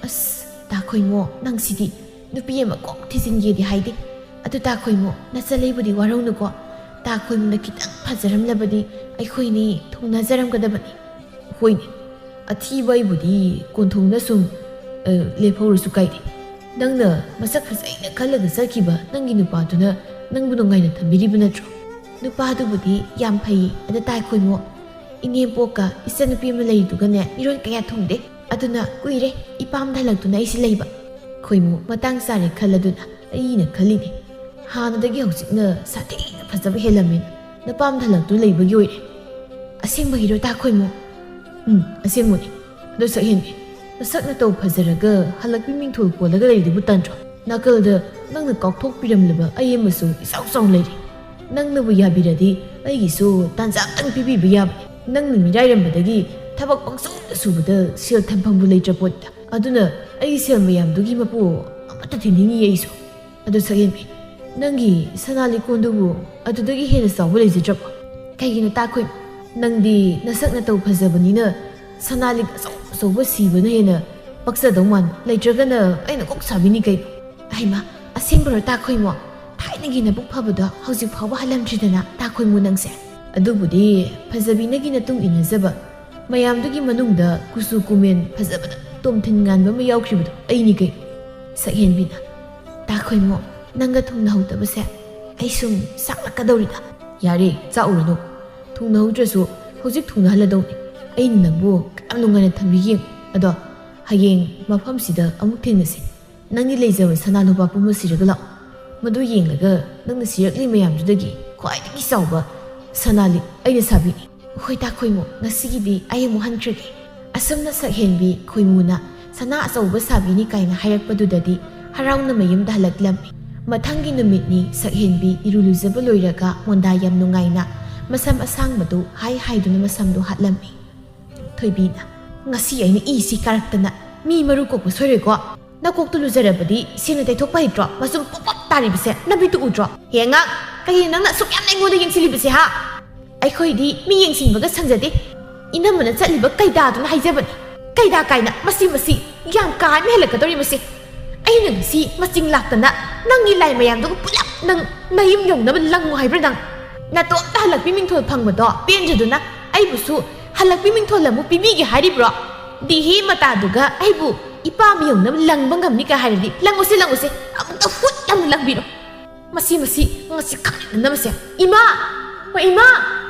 "ꯑꯁ, ꯇꯥ ꯈꯣꯏꯃꯣ, ꯅꯪꯁꯤꯗꯤ ꯅꯨꯄꯤ ꯑꯃ ꯀꯣꯛ ꯊꯤꯖꯤꯟꯒꯦꯗꯤ ꯍꯥꯏꯗꯦ꯫ ꯑꯗꯨ ꯇꯥ ꯈꯣꯏꯃꯣ, ꯅꯆꯜꯂꯩꯕꯨꯗꯤ ꯋꯥꯔꯧꯅꯨꯀꯣ꯫ ꯇꯥ ꯈꯣꯏꯃꯨꯅ ꯈꯤꯇꯪ ꯐꯖꯔꯝꯂꯕꯗꯤ ꯑꯩꯈꯣꯏꯅꯤ ꯊꯨꯡꯅꯖꯔꯝꯒꯗꯕꯅꯤ꯫" "ꯍꯣꯏꯅꯦ, ꯑꯊꯤꯕ ꯑꯩꯕꯨꯗꯤ ꯀꯣꯟꯊꯣꯡꯗ ꯁꯨꯝ, ꯑ, ꯂꯦꯞꯍꯧꯔꯁꯨ ꯀꯥꯏꯗꯦ꯫ ꯅꯪꯅ ꯃꯁꯛ ꯐꯖꯩꯅ ꯈꯜꯂꯒ ꯆꯠꯈꯤꯕ ꯅꯪꯒꯤ ꯅꯨꯄꯥꯗꯨꯅ ꯅꯪꯕꯨ ꯅꯨꯡꯉꯥꯏꯅ ꯊꯝꯕꯤꯔꯤꯕ ꯅꯠꯇ꯭ꯔꯣ?" "ꯅꯨꯄꯥꯗꯨꯕꯨꯗꯤ ꯌꯥꯝ ꯐꯩꯌꯦ꯫ ꯑꯗ ꯇꯥ ꯈꯣꯏꯃꯣ, ꯏꯅꯦꯝꯄꯣꯛꯀ ꯏꯆꯟꯅꯨꯄꯤ ꯑꯃ ꯂꯩꯔꯤꯗꯨꯒꯅꯦ ꯃꯤꯔꯣꯟ ꯀꯌꯥ ꯊꯨꯡꯗꯦ꯫ ꯑꯗꯨꯅ ꯀꯨꯏꯔꯦ ꯏꯄꯥꯝꯗ ꯍꯜꯂꯛꯇꯨꯅ ꯑꯩꯁꯤ ꯂꯩꯕ꯫" "ꯈꯣꯏꯃꯨ, ꯃꯇꯥꯡ ꯆꯥꯔꯦ ꯈꯜꯂꯗꯨꯅ ꯑꯩꯅ ꯈꯜꯂꯤꯅꯦ꯫ ꯍꯥꯟꯅꯗꯒꯤ ꯍꯧꯖꯤꯛꯅ ꯁꯥꯊꯤꯅ ꯐꯖꯕ ꯍꯦꯜꯂꯝꯃꯦ꯫ ꯅꯄꯥꯝꯗ ꯍꯜꯂꯛꯇꯨꯅ ꯂꯩꯕꯒꯤ ꯑꯣꯏꯔꯦ꯫" "ꯑꯁꯦꯡꯕꯒꯤꯔꯣ ꯇꯥ ꯈꯣꯏꯃꯨ?" "ꯎꯝ, ꯑꯁꯦꯡꯕꯅꯤ꯫ ꯑꯗꯣ ꯁꯛꯍꯦꯟꯕꯤ, ꯅꯁꯛ ꯅꯇꯧ ꯐꯖꯔꯒ ꯍꯜꯂꯛꯄꯤ ꯃꯤꯡꯊꯣꯜ ꯀꯣꯜꯂꯒ ꯂꯩꯔꯤꯗꯨꯕꯨ ꯇꯟꯗ꯭ꯔꯣ? ꯅꯥꯀꯜꯗ ꯅꯪꯅ ꯀꯥꯎꯊꯣꯛꯄꯤꯔꯝꯂꯕ ꯑꯩ ꯑꯃꯁꯨ ꯏꯆꯥꯎ ꯆꯥꯎꯅ ꯂꯩꯔꯤ꯫ ꯅꯪꯅꯕꯨ ꯌꯥꯕꯤꯔꯗꯤ ꯑꯩꯒꯤꯁꯨ ꯇꯥꯟꯖꯥ ꯑꯝꯇꯪ ꯄꯤꯕꯤꯕ ꯌꯥꯕꯅꯤ꯫ ꯅꯪꯅ ꯃꯤꯔꯥꯏꯔꯝꯕꯗꯒꯤ ꯊꯕꯛ ꯄꯪꯁꯨꯗ ꯁꯨꯕꯗ ꯁꯦꯜ ꯊꯝꯐꯝꯕꯨ ꯂꯩꯇ꯭ꯔ ꯄꯣꯠꯇ꯫ ꯑꯗꯨꯅ ꯑꯩꯒꯤ ꯁꯦꯜ ꯃꯌꯥꯝꯗꯨꯒꯤ ꯃꯄꯨ ꯑꯃꯠꯇ ꯊꯤꯅꯤꯡꯉꯤ ꯑꯩꯁꯨ꯫ ꯑꯗꯨ ꯁꯛꯍꯦꯟꯕꯤ, ꯅꯪꯒꯤ ꯁꯅꯥ ꯂꯤꯛꯀꯣꯟꯗꯨꯕꯨ ꯑꯗꯨꯗꯒꯤ ꯍꯦꯟꯅ ꯆꯥꯎꯕ ꯂꯩꯖꯗ꯭ꯔꯕꯣ? ꯀꯩꯒꯤꯅꯣ ꯇꯥꯈꯣꯏ? ꯅꯪꯗꯤ ꯅꯁꯛ ꯅꯇꯧ ꯐꯖꯕꯅꯤꯅ ꯁꯅꯥ ꯂꯤꯛ ꯑꯆꯧ ꯑꯆꯧꯕ ꯁꯤꯕꯅ ꯍꯦꯟꯅ ꯄꯛꯆꯗꯧ ꯃꯥꯟꯕ꯫ ꯂꯩꯇ꯭ꯔꯒꯅ ꯑꯩꯅ ꯀꯣꯛ ꯁꯥꯕꯤꯅꯤ ꯀꯩꯅꯣ꯫ ꯍꯩꯃꯥ, ꯑꯁꯦꯡꯕꯔꯣ ꯇꯥꯈꯣꯏꯃꯣ? ꯊꯥꯏꯅꯒꯤ ꯅꯕꯨꯛ ꯐꯕꯗꯣ ꯍꯧꯖꯤꯛ ꯐꯥꯎꯕ ꯍꯜꯂꯝꯗ꯭ꯔꯤꯗꯅ ꯇꯥꯈꯣꯏꯃꯣ ꯅꯪꯁꯦ? ꯑꯗꯨꯕꯨꯗꯤ ꯐꯖꯕꯤꯅꯒꯤ ꯃꯇꯨꯡ ꯏꯟꯅꯖꯕ ꯃꯌꯥꯝꯗꯨꯒꯤ ꯃꯅꯨꯡꯗ ꯀꯨꯆꯨ ꯀꯨꯃꯦꯟ ꯐꯖꯕꯗ ꯇꯣꯝꯊꯤꯟ ꯉꯥꯟꯕ ꯑꯃ ꯌꯥꯎꯈ꯭ꯔꯤꯕꯗꯣ ꯑꯩꯅꯤ ꯀꯩꯅꯣ꯫ ꯁꯛꯍꯦꯟꯕꯤꯅ, ꯇꯥꯈꯣꯏꯃꯣ, ꯅꯪꯒ ꯊꯨꯡꯅꯍꯧꯗꯕꯁꯦ ꯑꯩ ꯁꯨꯝ ꯆꯥꯛꯂꯛꯀꯗꯧꯔꯤꯗ꯫ ꯌꯥꯔꯦ, ꯆꯥꯛꯎꯔꯅꯨ꯫ ꯊꯨꯡꯅꯍꯧꯗ꯭ꯔꯁꯨ ꯍꯧꯖꯤꯛ ꯊꯨꯡꯅꯍꯜꯂꯗꯧꯅꯤ꯫ ꯑꯩꯅ ꯅꯪꯕꯨ ꯀꯌꯥꯝ ꯅꯨꯡꯉꯥꯏꯅ ꯊꯝꯕꯤꯒꯦ ꯌꯦꯡꯉꯨ꯫ ꯑꯗꯣ ꯍꯌꯦꯡ ꯃꯐꯝꯁꯤꯗ ꯑꯃꯨꯛ ꯊꯦꯡꯅꯁꯤ꯫ ꯅꯪꯒꯤ ꯂꯩꯖꯕ ꯁꯅꯥ ꯂꯨꯄꯥ ꯄꯨꯝꯕ ꯁꯤꯔꯒ ꯂꯥꯛꯑꯣ꯫ ꯃꯗꯨ ꯌꯦꯡꯂꯒ ꯅꯪꯅ ꯁꯤꯔꯛꯂꯤ ꯃꯌꯥꯝꯗꯨꯗꯒꯤ ꯈ꯭ꯋꯥꯏꯗꯒꯤ ꯆꯥꯎꯕ ꯁꯅꯥ ꯂꯤꯛ ꯑꯩꯅ ꯁꯥꯕꯤꯅꯤ꯫ ꯍꯣꯏ ꯇꯥꯈꯣꯏꯃꯣ, ꯉꯁꯤꯒꯤꯗꯤ ꯑꯩ ꯑꯃꯨꯛ ꯍꯟꯈ꯭ꯔꯒꯦ꯫ ꯑꯁꯨꯝꯅ ꯁꯛꯍꯦꯟꯕꯤ ꯈꯣꯏꯃꯨꯅ ꯁꯅꯥ ꯑꯆꯧꯕ ꯁꯥꯕꯤꯅꯤ ꯀꯥꯏꯅ ꯍꯥꯏꯔꯛꯄꯗꯨꯗꯗꯤ ꯍꯔꯥꯎꯅ ꯃꯌꯨꯝꯗ ꯍꯜꯂꯛꯂꯝꯃꯤ꯫ ꯃꯊꯪꯒꯤ ꯅꯨꯃꯤꯠꯅꯤ ꯁꯛꯍꯦꯟꯕꯤ ꯏꯔꯨ ꯂꯨꯖꯕ ꯂꯣꯏꯔꯒ ꯃꯣꯟꯗꯥ ꯌꯥꯝ ꯅꯨꯡꯉꯥꯏꯅ ꯃꯁꯝ ꯑꯁꯥꯡꯕꯗꯨ ꯍꯥꯏ ꯍꯥꯏꯗꯨꯅ ꯃꯁꯝꯗꯨ ꯍꯥꯠꯂꯝꯃꯤ꯫ ꯊꯣꯏꯕꯤꯅ, "ꯉꯁꯤ ꯑꯩꯅ ꯏꯁꯤ ꯀꯥꯔꯛꯇꯅ ꯃꯤ ꯃꯔꯨ ꯀꯣꯛꯄ ꯁꯣꯏꯔꯣꯏꯀꯣ? ꯅꯀꯣꯛꯇꯨ ꯂꯨꯖꯔꯕꯗꯤ ꯁꯦꯡꯅ ꯇꯩꯊꯣꯛꯄ ꯍꯩꯇ꯭ꯔꯣ? ꯃꯆꯨꯝ ꯄꯣꯞ ꯄꯣꯞ ꯇꯥꯔꯤꯕꯁꯦ ꯅꯃꯤꯠꯇꯨ ꯎꯗ꯭ꯔꯣ? ꯍꯦ ꯑꯉꯥꯡ, ꯀꯩꯒꯤꯅꯣ ꯅꯪꯅ ꯑꯁꯨꯛ ꯌꯥꯝꯅ ꯑꯩꯉꯣꯟꯗ ꯌꯦꯡꯁꯤꯜꯂꯤꯕꯁꯦ ꯍꯥ? ꯑꯩꯈꯣꯏꯗꯤ ꯃꯤ ꯌꯦꯡꯁꯤꯟꯕꯒ ꯁꯪꯖꯗꯦ꯫ ꯏꯅꯝꯃꯅ ꯆꯠꯂꯤꯕ ꯀꯩꯗꯥꯗꯨꯅ ꯍꯥꯏꯖꯕꯅꯤ꯫ ꯀꯩꯗꯥ ꯀꯥꯏꯅ ꯃꯁꯤ, ꯃꯁꯤ ꯌꯥꯝ ꯀꯥ ꯑꯃ ꯍꯦꯜꯂꯛꯀꯗꯧꯔꯤ ꯃꯁꯤ꯫ ꯑꯩꯅ ꯉꯁꯤ ꯃꯆꯤꯡ ꯂꯥꯛꯇꯅ ꯅꯪꯒꯤ ꯂꯥꯏ ꯃꯌꯥꯝꯗꯨꯒ ꯄꯨꯂꯞ ꯅꯪ ꯅꯌꯨꯝ ꯌꯧꯅꯕ ꯂꯪꯉꯨ ꯍꯥꯏꯕ꯭ꯔꯥ ꯅꯪ? ꯅꯇꯣꯝꯇ ꯍꯜꯂꯛꯄꯤ ꯃꯤꯡꯊꯣꯜ ꯐꯪꯕꯗꯣ ꯄꯦꯟꯗ꯭ꯔꯗꯨꯅ ꯑꯩꯕꯨꯁꯨ ꯍꯜꯂꯛꯄꯤ ꯃꯤꯡꯊꯣꯜ ꯑꯃꯨꯛ ꯄꯤꯕꯤꯒꯦ ꯍꯥꯏꯔꯤꯕ꯭ꯔꯣ? ꯗꯤꯍꯤ ꯃꯇꯥꯗꯨꯒ ꯑꯩꯕꯨ ꯏꯄꯥꯝ ꯌꯧꯅꯕ ꯂꯪꯕ ꯉꯝꯅꯤ ꯀꯥꯏ ꯍꯥꯏꯔꯗꯤ ꯂꯪꯉꯨꯁꯦ, ꯂꯪꯉꯨꯁꯦ, ꯑꯃꯨꯛꯇ ꯍꯨꯠ ꯂꯥꯎꯅ ꯂꯪꯕꯤꯔꯣ꯫ ꯃꯁꯤ, ꯃꯁꯤ, ꯉꯁꯤ ꯈꯪꯅꯤꯡꯗꯕꯁꯦ꯫ ꯏꯃꯥ! ꯍꯣꯏ, ꯏꯃꯥ!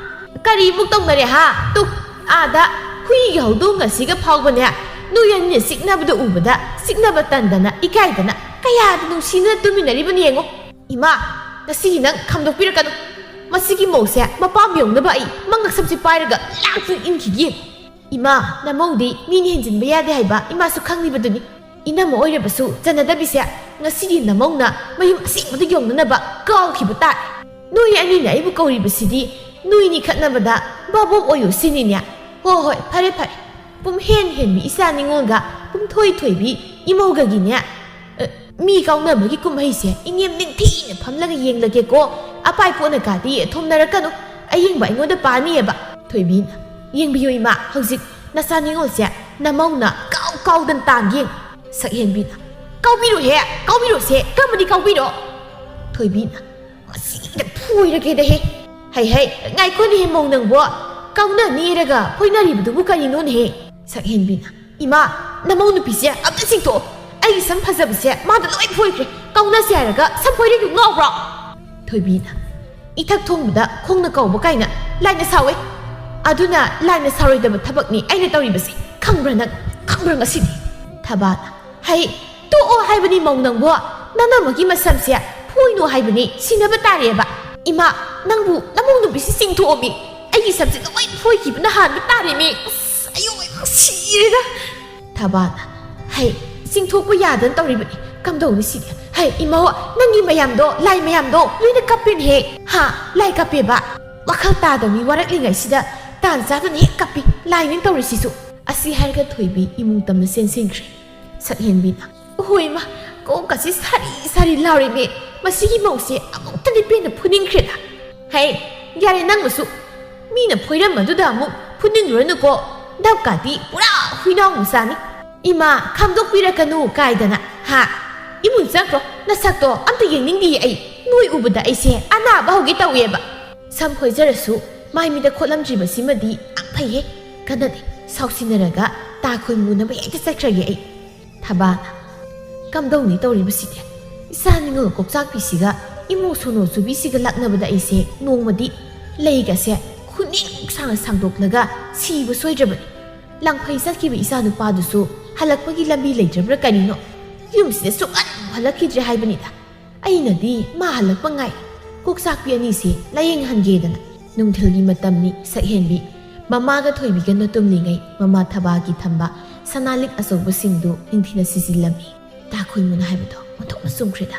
ꯀꯔꯤꯃꯨꯛ ꯇꯧꯅꯔꯦ ꯍꯥ? ꯇꯨ, ꯑꯥꯗ ꯍꯨꯏꯒꯤ ꯍꯧꯗꯣꯡ ꯑꯁꯤꯒ ꯐꯥꯎꯕꯅꯦ, ꯅꯣꯏ ꯑꯅꯤꯅ ꯆꯤꯛꯅꯕꯗ ꯎꯕꯗ, ꯆꯤꯛꯅꯕ ꯇꯟꯗꯅ, ꯏꯀꯥꯏꯗꯅ, ꯀꯌꯥꯗ ꯅꯨꯡꯁꯤꯅ ꯇꯨꯃꯤꯟꯅꯔꯤꯕꯅꯤ ꯌꯦꯡꯉꯣ꯫ ꯏꯃꯥ, ꯉꯁꯤꯗꯤ ꯅꯪ ꯈꯥꯝꯗꯣꯛꯄꯤꯔꯛꯀꯅꯨ꯫ ꯃꯁꯤꯒꯤ ꯃꯧꯁꯦ ꯃꯄꯥꯝ ꯌꯧꯅꯕ ꯑꯩ ꯃꯉꯛꯁꯝꯁꯦ ꯄꯥꯏꯔꯒ ꯂꯥꯛꯇꯨꯅ ꯏꯟꯈꯤꯒꯦ꯫ ꯏꯃꯥ, ꯅꯃꯧꯗꯤ ꯃꯤꯅ ꯍꯦꯟꯖꯤꯟꯕ ꯌꯥꯗꯦ ꯍꯥꯏꯕ ꯏꯃꯥꯁꯨ ꯈꯪꯂꯤꯕꯗꯨꯅꯤ꯫ ꯏꯅꯝꯃ ꯑꯣꯏꯔꯕꯁꯨ ꯆꯟꯅꯗꯕꯤꯁꯦ ꯉꯁꯤꯗꯤ ꯅꯃꯧꯅ ꯃꯌꯨꯝ ꯑꯁꯦꯡꯕꯗ ꯌꯧꯅꯅꯕ ꯀꯥꯎꯈꯤꯕ ꯇꯥꯔꯦ꯫ ꯅꯣꯏ ꯑꯅꯤꯅ ꯑꯩꯕꯨ ꯀꯧꯔꯤꯕꯁꯤꯗꯤ ꯅꯣꯏꯅꯤ ꯈꯠꯅꯕꯗ ꯚꯥꯕꯣꯛ ꯑꯣꯏꯌꯨ ꯁꯤꯅꯤꯅꯦ꯫ ꯍꯣ ꯍꯣꯏ, ꯐꯔꯦ ꯐꯔꯦ꯫ ꯄꯨꯝ ꯍꯦꯟ ꯍꯦꯟꯕꯤ ꯏꯆꯥ ꯅꯤꯉꯣꯜꯒ ꯄꯨꯝ ꯊꯣꯏ ꯊꯣꯏꯕꯤ ꯏꯃꯧꯒꯒꯤꯅꯦ, ꯑ, ꯃꯤ ꯀꯥꯎꯅꯕꯒꯤ ꯀꯨꯝꯍꯩꯁꯦ ꯏꯅꯦꯝ ꯅꯤꯡꯊꯤꯅ ꯐꯝꯂꯒ ꯌꯦꯡꯂꯒꯦꯀꯣ꯫ ꯑꯄꯥꯏ ꯄꯣꯠꯅ ꯀꯥꯗꯤ ꯊꯣꯝꯅꯔꯛꯀꯅꯨ꯫ ꯑꯌꯦꯡꯕ ꯑꯩꯉꯣꯟꯗ ꯄꯥꯅꯤꯑꯕ꯫ ꯊꯣꯏꯕꯤꯅ, "ꯌꯦꯡꯕꯤꯌꯨ ꯏꯃꯥ, ꯍꯧꯖꯤꯛ ꯅꯆꯥ ꯅꯤꯉꯣꯜꯁꯦ ꯅꯃꯧꯅ ꯀꯥꯎ ꯀꯥꯎꯗꯅ ꯇꯥꯟꯒꯦ ꯌꯦꯡꯉꯨ꯫" ꯁꯛꯍꯦꯟꯕꯤꯅ, "ꯀꯥꯎꯕꯤꯔꯨꯍꯦ, ꯀꯥꯎꯕꯤꯔꯨꯁꯦ, ꯀꯔꯝꯕꯗꯤ ꯀꯥꯎꯕꯤꯔꯣ?" ꯊꯣꯏꯕꯤꯅ, "ꯃꯁꯤꯗ ꯐꯣꯏꯔꯒꯦꯗ ꯍꯦ꯫ ꯍꯩ ꯍꯩ, ꯉꯥꯏꯈꯣꯅꯦꯍꯦ ꯃꯧ ꯅꯪꯕꯣ, ꯀꯥꯎꯅꯅꯤꯔꯒ ꯐꯣꯏꯅꯔꯤꯕꯗꯨꯕꯨ ꯀꯔꯤꯅꯣꯅꯦꯍꯦ?" ꯁꯛꯍꯦꯟꯕꯤꯅ, "ꯏꯃꯥ, ꯅꯃꯧ ꯅꯨꯄꯤꯁꯦ ꯑꯝꯇ ꯆꯤꯡꯊꯣꯛꯑꯣ꯫ ꯑꯩꯒꯤ ꯁꯝ ꯐꯖꯕꯁꯦ ꯃꯥꯗ ꯂꯣꯏ ꯐꯣꯏꯈ꯭ꯔꯦ꯫ ꯀꯥꯎꯅꯁꯦ ꯍꯥꯏꯔꯒ ꯁꯝ ꯐꯣꯏꯔꯤꯗꯨ ꯉꯥꯎꯕ꯭ꯔꯣ?" ꯊꯣꯏꯕꯤꯅ, "ꯏꯊꯛ ꯊꯣꯡꯕꯗ ꯈꯣꯡꯅ ꯀꯧꯕ ꯀꯥꯏꯅ ꯂꯥꯏꯅ ꯁꯥꯎꯋꯦ꯫ ꯑꯗꯨꯅ ꯂꯥꯏꯅ ꯁꯥꯎꯔꯣꯏꯗꯕ ꯊꯕꯛꯅꯤ ꯑꯩꯅ ꯇꯧꯔꯤꯕꯁꯦ꯫ ꯈꯪꯕ꯭ꯔꯥ ꯅꯪ? ꯈꯪꯕ꯭ꯔꯥ ꯉꯁꯤꯗꯤ?" ꯊꯕꯥꯅ, "ꯍꯩ, ꯇꯣꯛꯑꯣ ꯍꯥꯏꯕꯅꯤ ꯃꯧ ꯅꯪꯕꯣ꯫ ꯅꯅꯝꯃꯒꯤ ꯃꯁꯝꯁꯦ ꯐꯣꯏꯅꯣ ꯍꯥꯏꯕꯅꯤ, ꯁꯤꯅꯕ ꯇꯥꯔꯦꯕ꯫ ꯏꯃꯥ, ꯅꯪꯕꯨ ꯅꯃꯧ ꯅꯨꯄꯤꯁꯤ ꯆꯤꯡꯊꯣꯛꯑꯣꯃꯤ꯫ ꯑꯩꯒꯤ ꯁꯝꯁꯦ ꯂꯣꯏ ꯐꯣꯏꯈꯤꯕꯅ ꯍꯥꯟꯕ ꯇꯥꯔꯦꯃꯤ꯫ ꯑꯁ, ꯑꯌꯣ, ꯑꯌꯣ, ꯁꯤꯔꯦꯗ꯫" ꯊꯕꯥꯅ, "ꯍꯩ, ꯆꯤꯡꯊꯣꯛꯄ ꯌꯥꯗꯅ ꯇꯧꯔꯤꯕꯅꯤ꯫ ꯀꯝꯗꯧꯅꯤ ꯁꯤꯗꯤ? ꯍꯩ, ꯏꯃꯧ, ꯅꯪꯒꯤ ꯃꯌꯥꯝꯗꯣ, ꯂꯥꯏ ꯃꯌꯥꯝꯗꯣ ꯂꯣꯏꯅ ꯀꯞꯄꯦꯅꯦꯍꯦ꯫ ꯍꯥ, ꯂꯥꯏ ꯀꯞꯄꯦꯕ? ꯋꯥꯈꯜ ꯇꯥꯗꯕ ꯃꯤ ꯋꯥꯔꯛꯂꯤꯉꯩꯁꯤꯗ ꯇꯥꯟ ꯆꯥꯗꯅ ꯍꯦꯛ ꯀꯞꯄꯤ꯫ ꯂꯥꯏꯅꯤ ꯇꯧꯔꯤꯁꯤꯁꯨ꯫" ꯑꯁꯤ ꯍꯥꯏꯔꯒ ꯊꯣꯏꯕꯤ ꯏꯃꯨꯡ ꯇꯝꯅ ꯆꯦꯟꯁꯤꯟꯈ꯭ꯔꯦ꯫ ꯁꯛꯍꯦꯟꯕꯤꯅ, "ꯍꯣꯏ ꯏꯃꯥ, ꯀꯣꯛꯀꯁꯤ ꯁꯥꯔꯤ ꯁꯥꯔꯤ ꯂꯥꯎꯔꯦꯃꯤ꯫ ꯃꯁꯤꯒꯤ ꯃꯧꯁꯦ ꯑꯃꯨꯛꯇꯗꯤ ꯄꯦꯟꯅ ꯐꯨꯅꯤꯡꯈ꯭ꯔꯦꯗ꯫ ꯍꯩ, ꯌꯥꯔꯦ ꯅꯪꯕꯨꯁꯨ꯫ ꯃꯤꯅ ꯐꯣꯏꯔꯝꯕꯗꯨꯗ ꯑꯃꯨꯛ ꯐꯨꯅꯤꯡꯂꯨꯔꯅꯨꯀꯣ꯫ ꯅꯞꯀꯥꯗꯤ ꯄꯨꯔꯥ ꯍꯨꯏꯅꯥꯎ ꯃꯆꯥꯅꯤ꯫ ꯏꯃꯥ, ꯈꯥꯝꯗꯣꯛꯄꯤꯔꯛꯀꯅꯨ ꯀꯥꯏꯗꯅ, ꯍꯥ? ꯏꯃꯨꯡ ꯆꯪꯈ꯭ꯔꯣ, ꯅꯁꯛꯇꯣ ꯑꯝꯇ ꯌꯦꯡꯅꯤꯡꯗꯤꯌꯦ ꯑꯩ꯫ ꯅꯣꯏ ꯎꯕꯗ ꯑꯩꯁꯦ ꯑꯅꯥꯕ ꯍꯧꯒꯦ ꯇꯧꯋꯦꯕ꯫" ꯁꯝ ꯈꯣꯏꯖꯔꯁꯨ ꯃꯥꯏ ꯃꯤꯗ ꯈꯣꯠꯂꯝꯗ꯭ꯔꯤꯕꯁꯤꯃꯗꯤ ꯌꯥꯝ ꯐꯩꯍꯦ꯫ ꯀꯟꯅꯗꯦ, ꯁꯥꯎꯁꯤꯟꯅꯔꯒ ꯇꯥ ꯈꯣꯏꯃꯨꯅꯕ ꯍꯦꯛꯇ ꯆꯠꯈ꯭ꯔꯒꯦ ꯑꯩ꯫ ꯊꯕꯥꯅ, "ꯀꯝꯗꯧꯅꯤ ꯇꯧꯔꯤꯕꯁꯤꯗꯤ? ꯏꯆꯥ ꯅꯤꯉꯣꯜ ꯀꯣꯛꯆꯥꯛꯄꯤꯁꯤꯒ ꯏꯃꯧ ꯁꯣꯅꯣ ꯆꯨꯕꯤꯁꯤꯒ ꯂꯥꯛꯅꯕꯗ ꯑꯩꯁꯦ ꯅꯣꯡꯃꯗꯤ ꯂꯩꯒꯁꯦ ꯈꯨꯅꯤꯡ ꯁꯥꯡꯅ ꯁꯥꯡꯗꯣꯛꯂꯒ ꯁꯤꯕ ꯁꯣꯏꯗ꯭ꯔꯕꯅꯤ꯫ ꯂꯥꯡꯐꯩ ꯆꯠꯈꯤꯕ ꯏꯆꯥ ꯅꯨꯄꯥꯗꯨꯁꯨ ꯍꯜꯂꯛꯄꯒꯤ ꯂꯝꯕꯤ ꯂꯩꯇ꯭ꯔꯕ꯭ꯔꯥ ꯀꯔꯤꯅꯣ? ꯌꯨꯝꯁꯤꯗ ꯁꯨꯛꯍꯟ ꯍꯜꯂꯛꯈꯤꯗ꯭ꯔꯦ ꯍꯥꯏꯕꯅꯤꯗ꯫ ꯑꯩꯅꯗꯤ ꯃꯥ ꯍꯜꯂꯛꯄ ꯉꯥꯏ꯫" ꯀꯣꯛꯆꯥꯛꯄꯤ ꯑꯅꯤꯁꯦ ꯂꯥꯌꯦꯡꯍꯟꯒꯦꯗꯅ ꯅꯨꯡꯊꯤꯜꯒꯤ ꯃꯇꯝꯅꯤ꯫ ꯁꯛꯍꯦꯟꯕꯤ ꯃꯃꯥꯒ ꯊꯣꯏꯕꯤꯒꯅ ꯇꯨꯝꯂꯤꯉꯩ ꯃꯃꯥ ꯊꯕꯥꯒꯤ ꯊꯝꯕ ꯁꯅꯥꯂꯤꯛ ꯑꯆꯧꯕꯁꯤꯡꯗꯨ ꯅꯤꯡꯊꯤꯅ ꯁꯤꯖꯤꯜꯂꯝꯃꯤ꯫ ꯇꯥ ꯈꯣꯏꯃꯨꯅ ꯍꯥꯏꯕꯗꯣ ꯑꯣꯟꯊꯣꯛꯅ ꯆꯨꯝꯈ꯭ꯔꯦꯗ꯫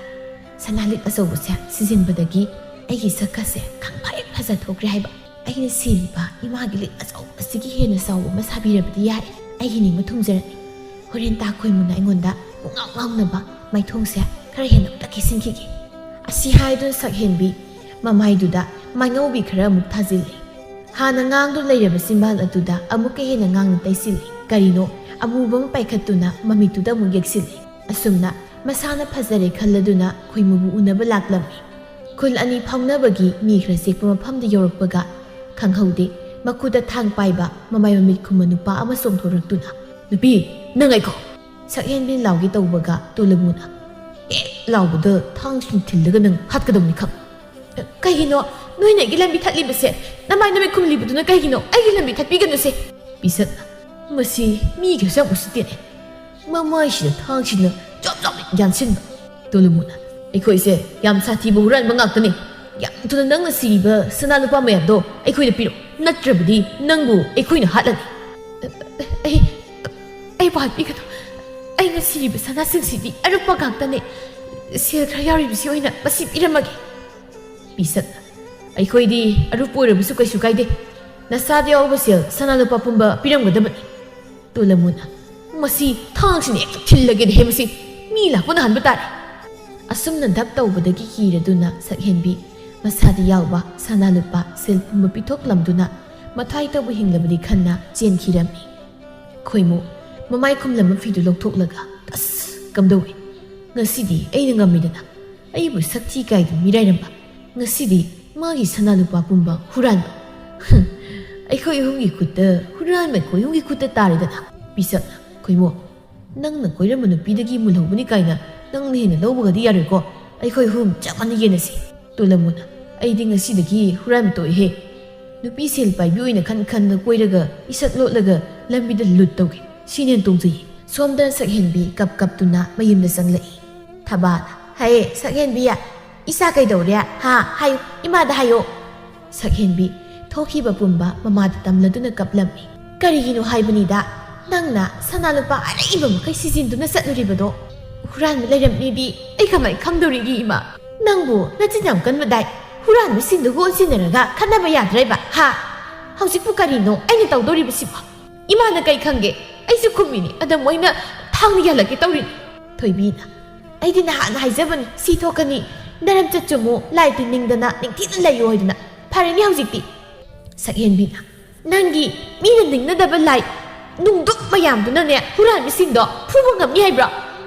ꯁꯅꯥꯂꯤꯛ ꯑꯆꯧꯕꯁꯦ ꯁꯤꯖꯤꯟꯕꯗꯒꯤ ꯑꯩꯒꯤ ꯁꯛꯀꯁꯦ ꯈꯪꯐ ꯍꯦꯛ ꯐꯖꯊꯣꯛꯈ꯭ꯔꯦ ꯍꯥꯏꯕ꯫ ꯑꯩꯅ ꯁꯤꯔꯤꯕ ꯏꯃꯥꯒꯤ ꯂꯤꯛ ꯑꯆꯧꯕꯁꯤꯒꯤ ꯍꯦꯟꯅ ꯆꯥꯎꯕ ꯑꯃ ꯁꯥꯕꯤꯔꯕꯗꯤ ꯌꯥꯔꯦ꯫ ꯑꯩꯒꯤ ꯅꯤꯡꯕ ꯊꯨꯡꯖꯔꯅꯤ꯫ ꯍꯣꯔꯦꯟ ꯇꯥ ꯈꯣꯏꯃꯨꯅ ꯑꯩꯉꯣꯟꯗ ꯄꯨꯡꯉꯥꯎ ꯉꯥꯎꯅꯕ ꯃꯥꯏꯊꯣꯡꯁꯦ ꯈꯔ ꯍꯦꯟꯅ ꯑꯃꯨꯛꯇ ꯀꯦꯁꯤꯟꯈꯤꯒꯦ꯫ ꯑꯁꯤ ꯍꯥꯏꯗꯨꯅ ꯁꯛꯍꯦꯟꯕꯤ ꯃꯃꯥꯏꯗꯨꯗ ꯃꯥꯏꯉꯧꯕꯤ ꯈꯔ ꯑꯃꯨꯛ ꯊꯥꯖꯤꯜꯂꯤ꯫ ꯍꯥꯟꯅ ꯉꯥꯡꯗꯨꯅ ꯂꯩꯔꯕ ꯆꯤꯟꯕꯥꯜ ꯑꯗꯨꯗ ꯑꯃꯨꯛꯀ ꯍꯦꯟꯅ ꯉꯥꯡꯅ ꯇꯩꯁꯤꯜꯂꯤ꯫ ꯀꯔꯤꯅꯣ ꯑꯃꯨꯕ ꯑꯃ ꯄꯥꯏꯈꯠꯇꯨꯅ ꯃꯃꯤꯠꯇꯨꯗ ꯑꯃꯨꯛ ꯌꯦꯛꯁꯤꯜꯂꯤ꯫ ꯑꯁꯨꯝꯅ ꯃꯁꯥꯅ ꯐꯖꯔꯦ ꯈꯜꯂꯗꯨꯅ ꯈꯣꯏꯃꯨꯕꯨ ꯎꯅꯕ ꯂꯥꯛꯂꯝꯃꯤ꯫ ꯈꯨꯜ ꯑꯅꯤ ꯐꯥꯎꯅꯕꯒꯤ ꯃꯤ ꯈꯔ ꯆꯦꯛꯄ ꯃꯐꯝꯗ ꯌꯧꯔꯛꯄꯒ ꯈꯪꯍꯧꯗꯦ, ꯃꯈꯨꯠꯇ ꯊꯥꯡ ꯄꯥꯏꯕ ꯃꯃꯥꯏ ꯃꯃꯤꯠ ꯈꯨꯝꯕ ꯅꯨꯄꯥ ꯑꯃ ꯆꯣꯡꯊꯣꯔꯛꯇꯨꯅ, "ꯅꯨꯄꯤ, ꯅꯪ ꯉꯥꯏꯈꯣ!" ꯁꯛꯍꯦꯟꯕꯤ ꯂꯥꯎꯒꯦ ꯇꯧꯕꯒ ꯇꯣꯂꯃꯨꯅ, "ꯑꯦ!" ꯂꯥꯎꯕꯗ ꯊꯥꯡꯁꯤꯡ ꯊꯤꯜꯂꯒ ꯅꯪ ꯍꯥꯠꯀꯗꯧꯅꯤ ꯈꯪ꯫ "ꯀꯩꯒꯤꯅꯣ ꯅꯣꯏꯅ ꯑꯩꯒꯤ ꯂꯝꯕꯤ ꯊꯠꯂꯤꯕꯁꯦ? ꯅꯃꯥꯏ ꯅꯃꯤꯠ ꯈꯨꯝꯂꯤꯕꯗꯨꯅ ꯀꯩꯒꯤꯅꯣ ꯑꯩꯒꯤ ꯂꯝꯕꯤ ꯊꯠꯄꯤꯒꯅꯨꯁꯦ?" ꯄꯤꯁꯛꯅ, "ꯃꯁꯤ ꯃꯤꯒꯁꯨ ꯌꯥꯝ ꯎꯁꯤꯠꯇꯦꯅꯦ꯫ ꯃꯃꯥꯏꯁꯤꯗ ꯊꯥꯡꯁꯤꯅ ꯖꯣꯞ ꯖꯣꯞ ꯌꯥꯟꯁꯤꯟꯕ꯫" ꯇꯣꯂꯨꯃꯨꯅ, "ꯑꯩꯈꯣꯏꯁꯦ ꯌꯥꯝ ꯁꯥꯊꯤꯕ ꯍꯨꯔꯥꯟꯕ ꯉꯥꯛꯇꯅꯤ꯫ ꯌꯥꯝ ꯊꯨꯅ ꯅꯪꯅ ꯁꯤꯔꯤꯕ ꯁꯅꯥ ꯂꯨꯄꯥ ꯃꯌꯥꯝꯗꯣ ꯑꯩꯈꯣꯏꯗ ꯄꯤꯔꯣ, ꯅꯠꯇ꯭ꯔꯕꯗꯤ ꯅꯪꯕꯨ ꯑꯩꯈꯣꯏꯅ ꯍꯥꯠꯂꯅꯤ꯫" "ꯑꯩ, ꯑꯩ ꯋꯥꯠꯄꯤꯒꯅꯨ꯫ ꯑꯩꯅ ꯁꯤꯔꯤꯕ ꯁꯅꯥꯁꯤꯡꯁꯤꯗꯤ ꯑꯔꯨꯞꯄ ꯉꯥꯛꯇꯅꯦ꯫ ꯁꯦꯜ ꯈꯔ ꯌꯥꯎꯔꯤꯕꯁꯤ ꯑꯣꯏꯅ ꯃꯁꯤ ꯄꯤꯔꯝꯃꯒꯦ꯫" ꯄꯤꯁꯛꯅ, "ꯑꯩꯈꯣꯏꯗꯤ ꯑꯔꯨꯞꯄ ꯑꯣꯏꯔꯕꯁꯨ ꯀꯩꯁꯨ ꯀꯥꯏꯗꯦ꯫ ꯅꯁꯥꯗ ꯌꯥꯎꯕ ꯁꯦꯜ ꯁꯅꯥ ꯂꯨꯄꯥ ꯄꯨꯝꯕ ꯄꯤꯔꯝꯒꯗꯕꯅꯤ꯫" ꯇꯣꯂꯃꯨꯅ, "ꯃꯁꯤ ꯊꯥꯡꯁꯤꯅ ꯍꯦꯛꯇ ꯊꯤꯜꯂꯒꯦꯅꯦ ꯍꯦ ꯃꯁꯤ꯫ ꯃꯤ ꯂꯥꯛꯄꯅ ꯍꯟꯕ ꯇꯥꯔꯦ꯫" ꯑꯁꯨꯝꯅ ꯙꯞ ꯇꯧꯕꯗꯒꯤ ꯀꯤꯔꯗꯨꯅ ꯁꯛꯍꯦꯟꯕꯤ ꯃꯁꯥꯗ ꯌꯥꯎꯕ ꯁꯅꯥ ꯂꯨꯄꯥ ꯁꯦꯜ ꯄꯨꯝꯕ ꯄꯤꯊꯣꯛꯂꯝꯗꯨꯅ ꯃꯊ꯭ꯋꯥꯏ ꯇꯧꯕ ꯍꯤꯡꯂꯕꯗꯤ ꯈꯟꯅ ꯆꯦꯟꯈꯤꯔꯝꯃꯤ꯫ ꯈꯣꯏꯃꯨ ꯃꯃꯥꯏ ꯈꯨꯝꯂꯝꯕ ꯐꯤꯗꯨ ꯂꯧꯊꯣꯛꯂꯒ, "ꯑꯁ, ꯀꯝꯗꯧꯏ? ꯉꯁꯤꯗꯤ ꯑꯩꯅ ꯉꯝꯃꯤꯗꯅ꯫ ꯑꯩꯕꯨ ꯁꯛꯊꯤ ꯀꯥꯏꯗꯨꯅ ꯃꯤꯔꯥꯏꯔꯝꯕ꯫ ꯉꯁꯤꯗꯤ ꯃꯥꯒꯤ ꯁꯅꯥ ꯂꯨꯄꯥ ꯄꯨꯝꯕ ꯍꯨꯔꯥꯟꯕ꯫ ꯍꯨꯝ, ꯑꯩꯈꯣꯏ ꯑꯍꯨꯝꯒꯤ ꯈꯨꯠꯇ ꯍꯨꯔꯥꯟꯕ ꯑꯩꯈꯣꯏ ꯑꯍꯨꯝꯒꯤ ꯈꯨꯠꯇ ꯇꯥꯔꯦꯗꯅ꯫" ꯄꯤꯁꯛꯅ, "ꯈꯣꯏꯃꯨ, ꯅꯪꯅ ꯀꯣꯏꯔꯝꯕ ꯅꯨꯄꯤꯗꯒꯤ ꯃꯨꯜꯍꯧꯕꯅꯤ ꯀꯥꯏꯅ ꯅꯪꯅ ꯍꯦꯟꯅ ꯂꯧꯕꯒꯗꯤ ꯌꯥꯔꯣꯏꯀꯣ꯫ ꯑꯩꯈꯣꯏ ꯑꯍꯨꯝ ꯆꯞ ꯃꯥꯟꯅ ꯌꯦꯟꯅꯁꯤ꯫" ꯇꯣꯂꯃꯨꯅ, "ꯑꯩꯗꯤ ꯉꯁꯤꯗꯒꯤ ꯍꯨꯔꯥꯟꯕ ꯇꯣꯛꯑꯦꯍꯦ꯫ ꯅꯨꯄꯤ ꯁꯦꯜ ꯄꯥꯏꯕꯤ ꯑꯣꯏꯅ ꯈꯟ ꯈꯟꯅ ꯀꯣꯏꯔꯒ ꯏꯁꯛ ꯂꯣꯠꯂꯒ ꯂꯝꯕꯤꯗ ꯂꯨꯠ ꯇꯧꯒꯦ꯫ ꯁꯤꯅ ꯍꯦꯟꯅ ꯇꯣꯡꯖꯩꯌꯦ꯫" ꯁꯣꯝꯗ ꯁꯛꯍꯦꯟꯕꯤ ꯀꯞ ꯀꯞꯇꯨꯅ ꯃꯌꯨꯝꯗ ꯆꯪꯂꯛꯏ꯫ ꯊꯕꯥꯅ, "ꯍꯦ, ꯁꯛꯍꯦꯟꯕꯤ, ꯏꯆꯥ ꯀꯩꯗꯧꯔꯦ? ꯍꯥ? ꯍꯥꯏꯌꯨ, ꯏꯃꯥꯗ ꯍꯥꯏꯌꯣ꯫" ꯁꯛꯍꯦꯟꯕꯤ ꯊꯣꯛꯈꯤꯕ ꯄꯨꯝꯕ ꯃꯃꯥꯗ ꯇꯝꯂꯗꯨꯅ ꯀꯞꯂꯝꯃꯤ꯫ "ꯀꯔꯤꯒꯤꯅꯣ ꯍꯥꯏꯕꯅꯤꯗ, ꯅꯪꯅ ꯁꯅꯥ ꯂꯨꯄꯥ ꯑꯔꯩꯕ ꯃꯈꯩ ꯁꯤꯖꯤꯟꯗꯨꯅ ꯆꯠꯂꯨꯔꯤꯕꯗꯣ? ꯍꯨꯔꯥꯟꯕ ꯂꯩꯔꯝꯃꯤꯗꯤ ꯑꯩ ꯀꯃꯥꯏ ꯈꯪꯗꯧꯔꯤꯒꯦ, ꯏꯃꯥ? ꯅꯪꯕꯨ ꯅꯆꯤꯟ ꯌꯥꯝ ꯀꯟꯕꯗꯥꯏ?" ꯍꯨꯔꯥꯟꯕꯁꯤꯡꯗꯨꯒ ꯑꯣꯟꯁꯤꯟꯅꯔꯒ ꯈꯠꯅꯕ ꯌꯥꯗ꯭ꯔꯦꯕ, ꯍꯥ? ꯍꯧꯖꯤꯛꯄꯨ ꯀꯔꯤꯅꯣ ꯑꯩꯅ ꯇꯧꯗꯧꯔꯤꯕꯁꯤꯕꯣ? ꯏꯃꯥꯅ ꯀꯩ ꯈꯪꯒꯦ? ꯑꯩꯁꯨ ꯈꯨꯝꯃꯤꯅꯤ, ꯑꯗ ꯃꯣꯏꯅ ꯊꯥꯡꯅ ꯌꯥꯜꯂꯛꯀꯦ ꯇꯧꯔꯤꯅꯤ꯫ ꯊꯣꯏꯕꯤꯅ, "ꯑꯩꯗꯤ ꯅꯍꯥꯟ ꯍꯥꯏꯖꯕꯅꯤ, ꯁꯤ ꯊꯣꯛꯀꯅꯤ, ꯅꯔꯝ ꯆꯠꯆꯨꯝꯃꯨ, ꯂꯥꯏ ꯇꯤꯟꯅꯤꯡꯗꯅ ꯅꯤꯡꯊꯤꯅ ꯂꯩꯌꯨ ꯍꯥꯏꯗꯅ꯫ ꯐꯔꯅꯤ ꯍꯧꯖꯤꯛꯇꯤ꯫" ꯁꯛꯍꯦꯟꯕꯤꯅ, "ꯅꯪꯒꯤ ꯃꯤꯅ ꯅꯤꯡꯅꯗꯕ ꯂꯥꯏ ꯅꯨꯡꯗꯨꯛ ꯃꯌꯥꯝꯗꯨꯅꯅꯦ ꯍꯨꯔꯥꯟꯕꯁꯤꯡꯗꯣ ꯐꯨꯕ ꯉꯝꯅꯤ ꯍꯥꯏꯕ꯭ꯔꯣ?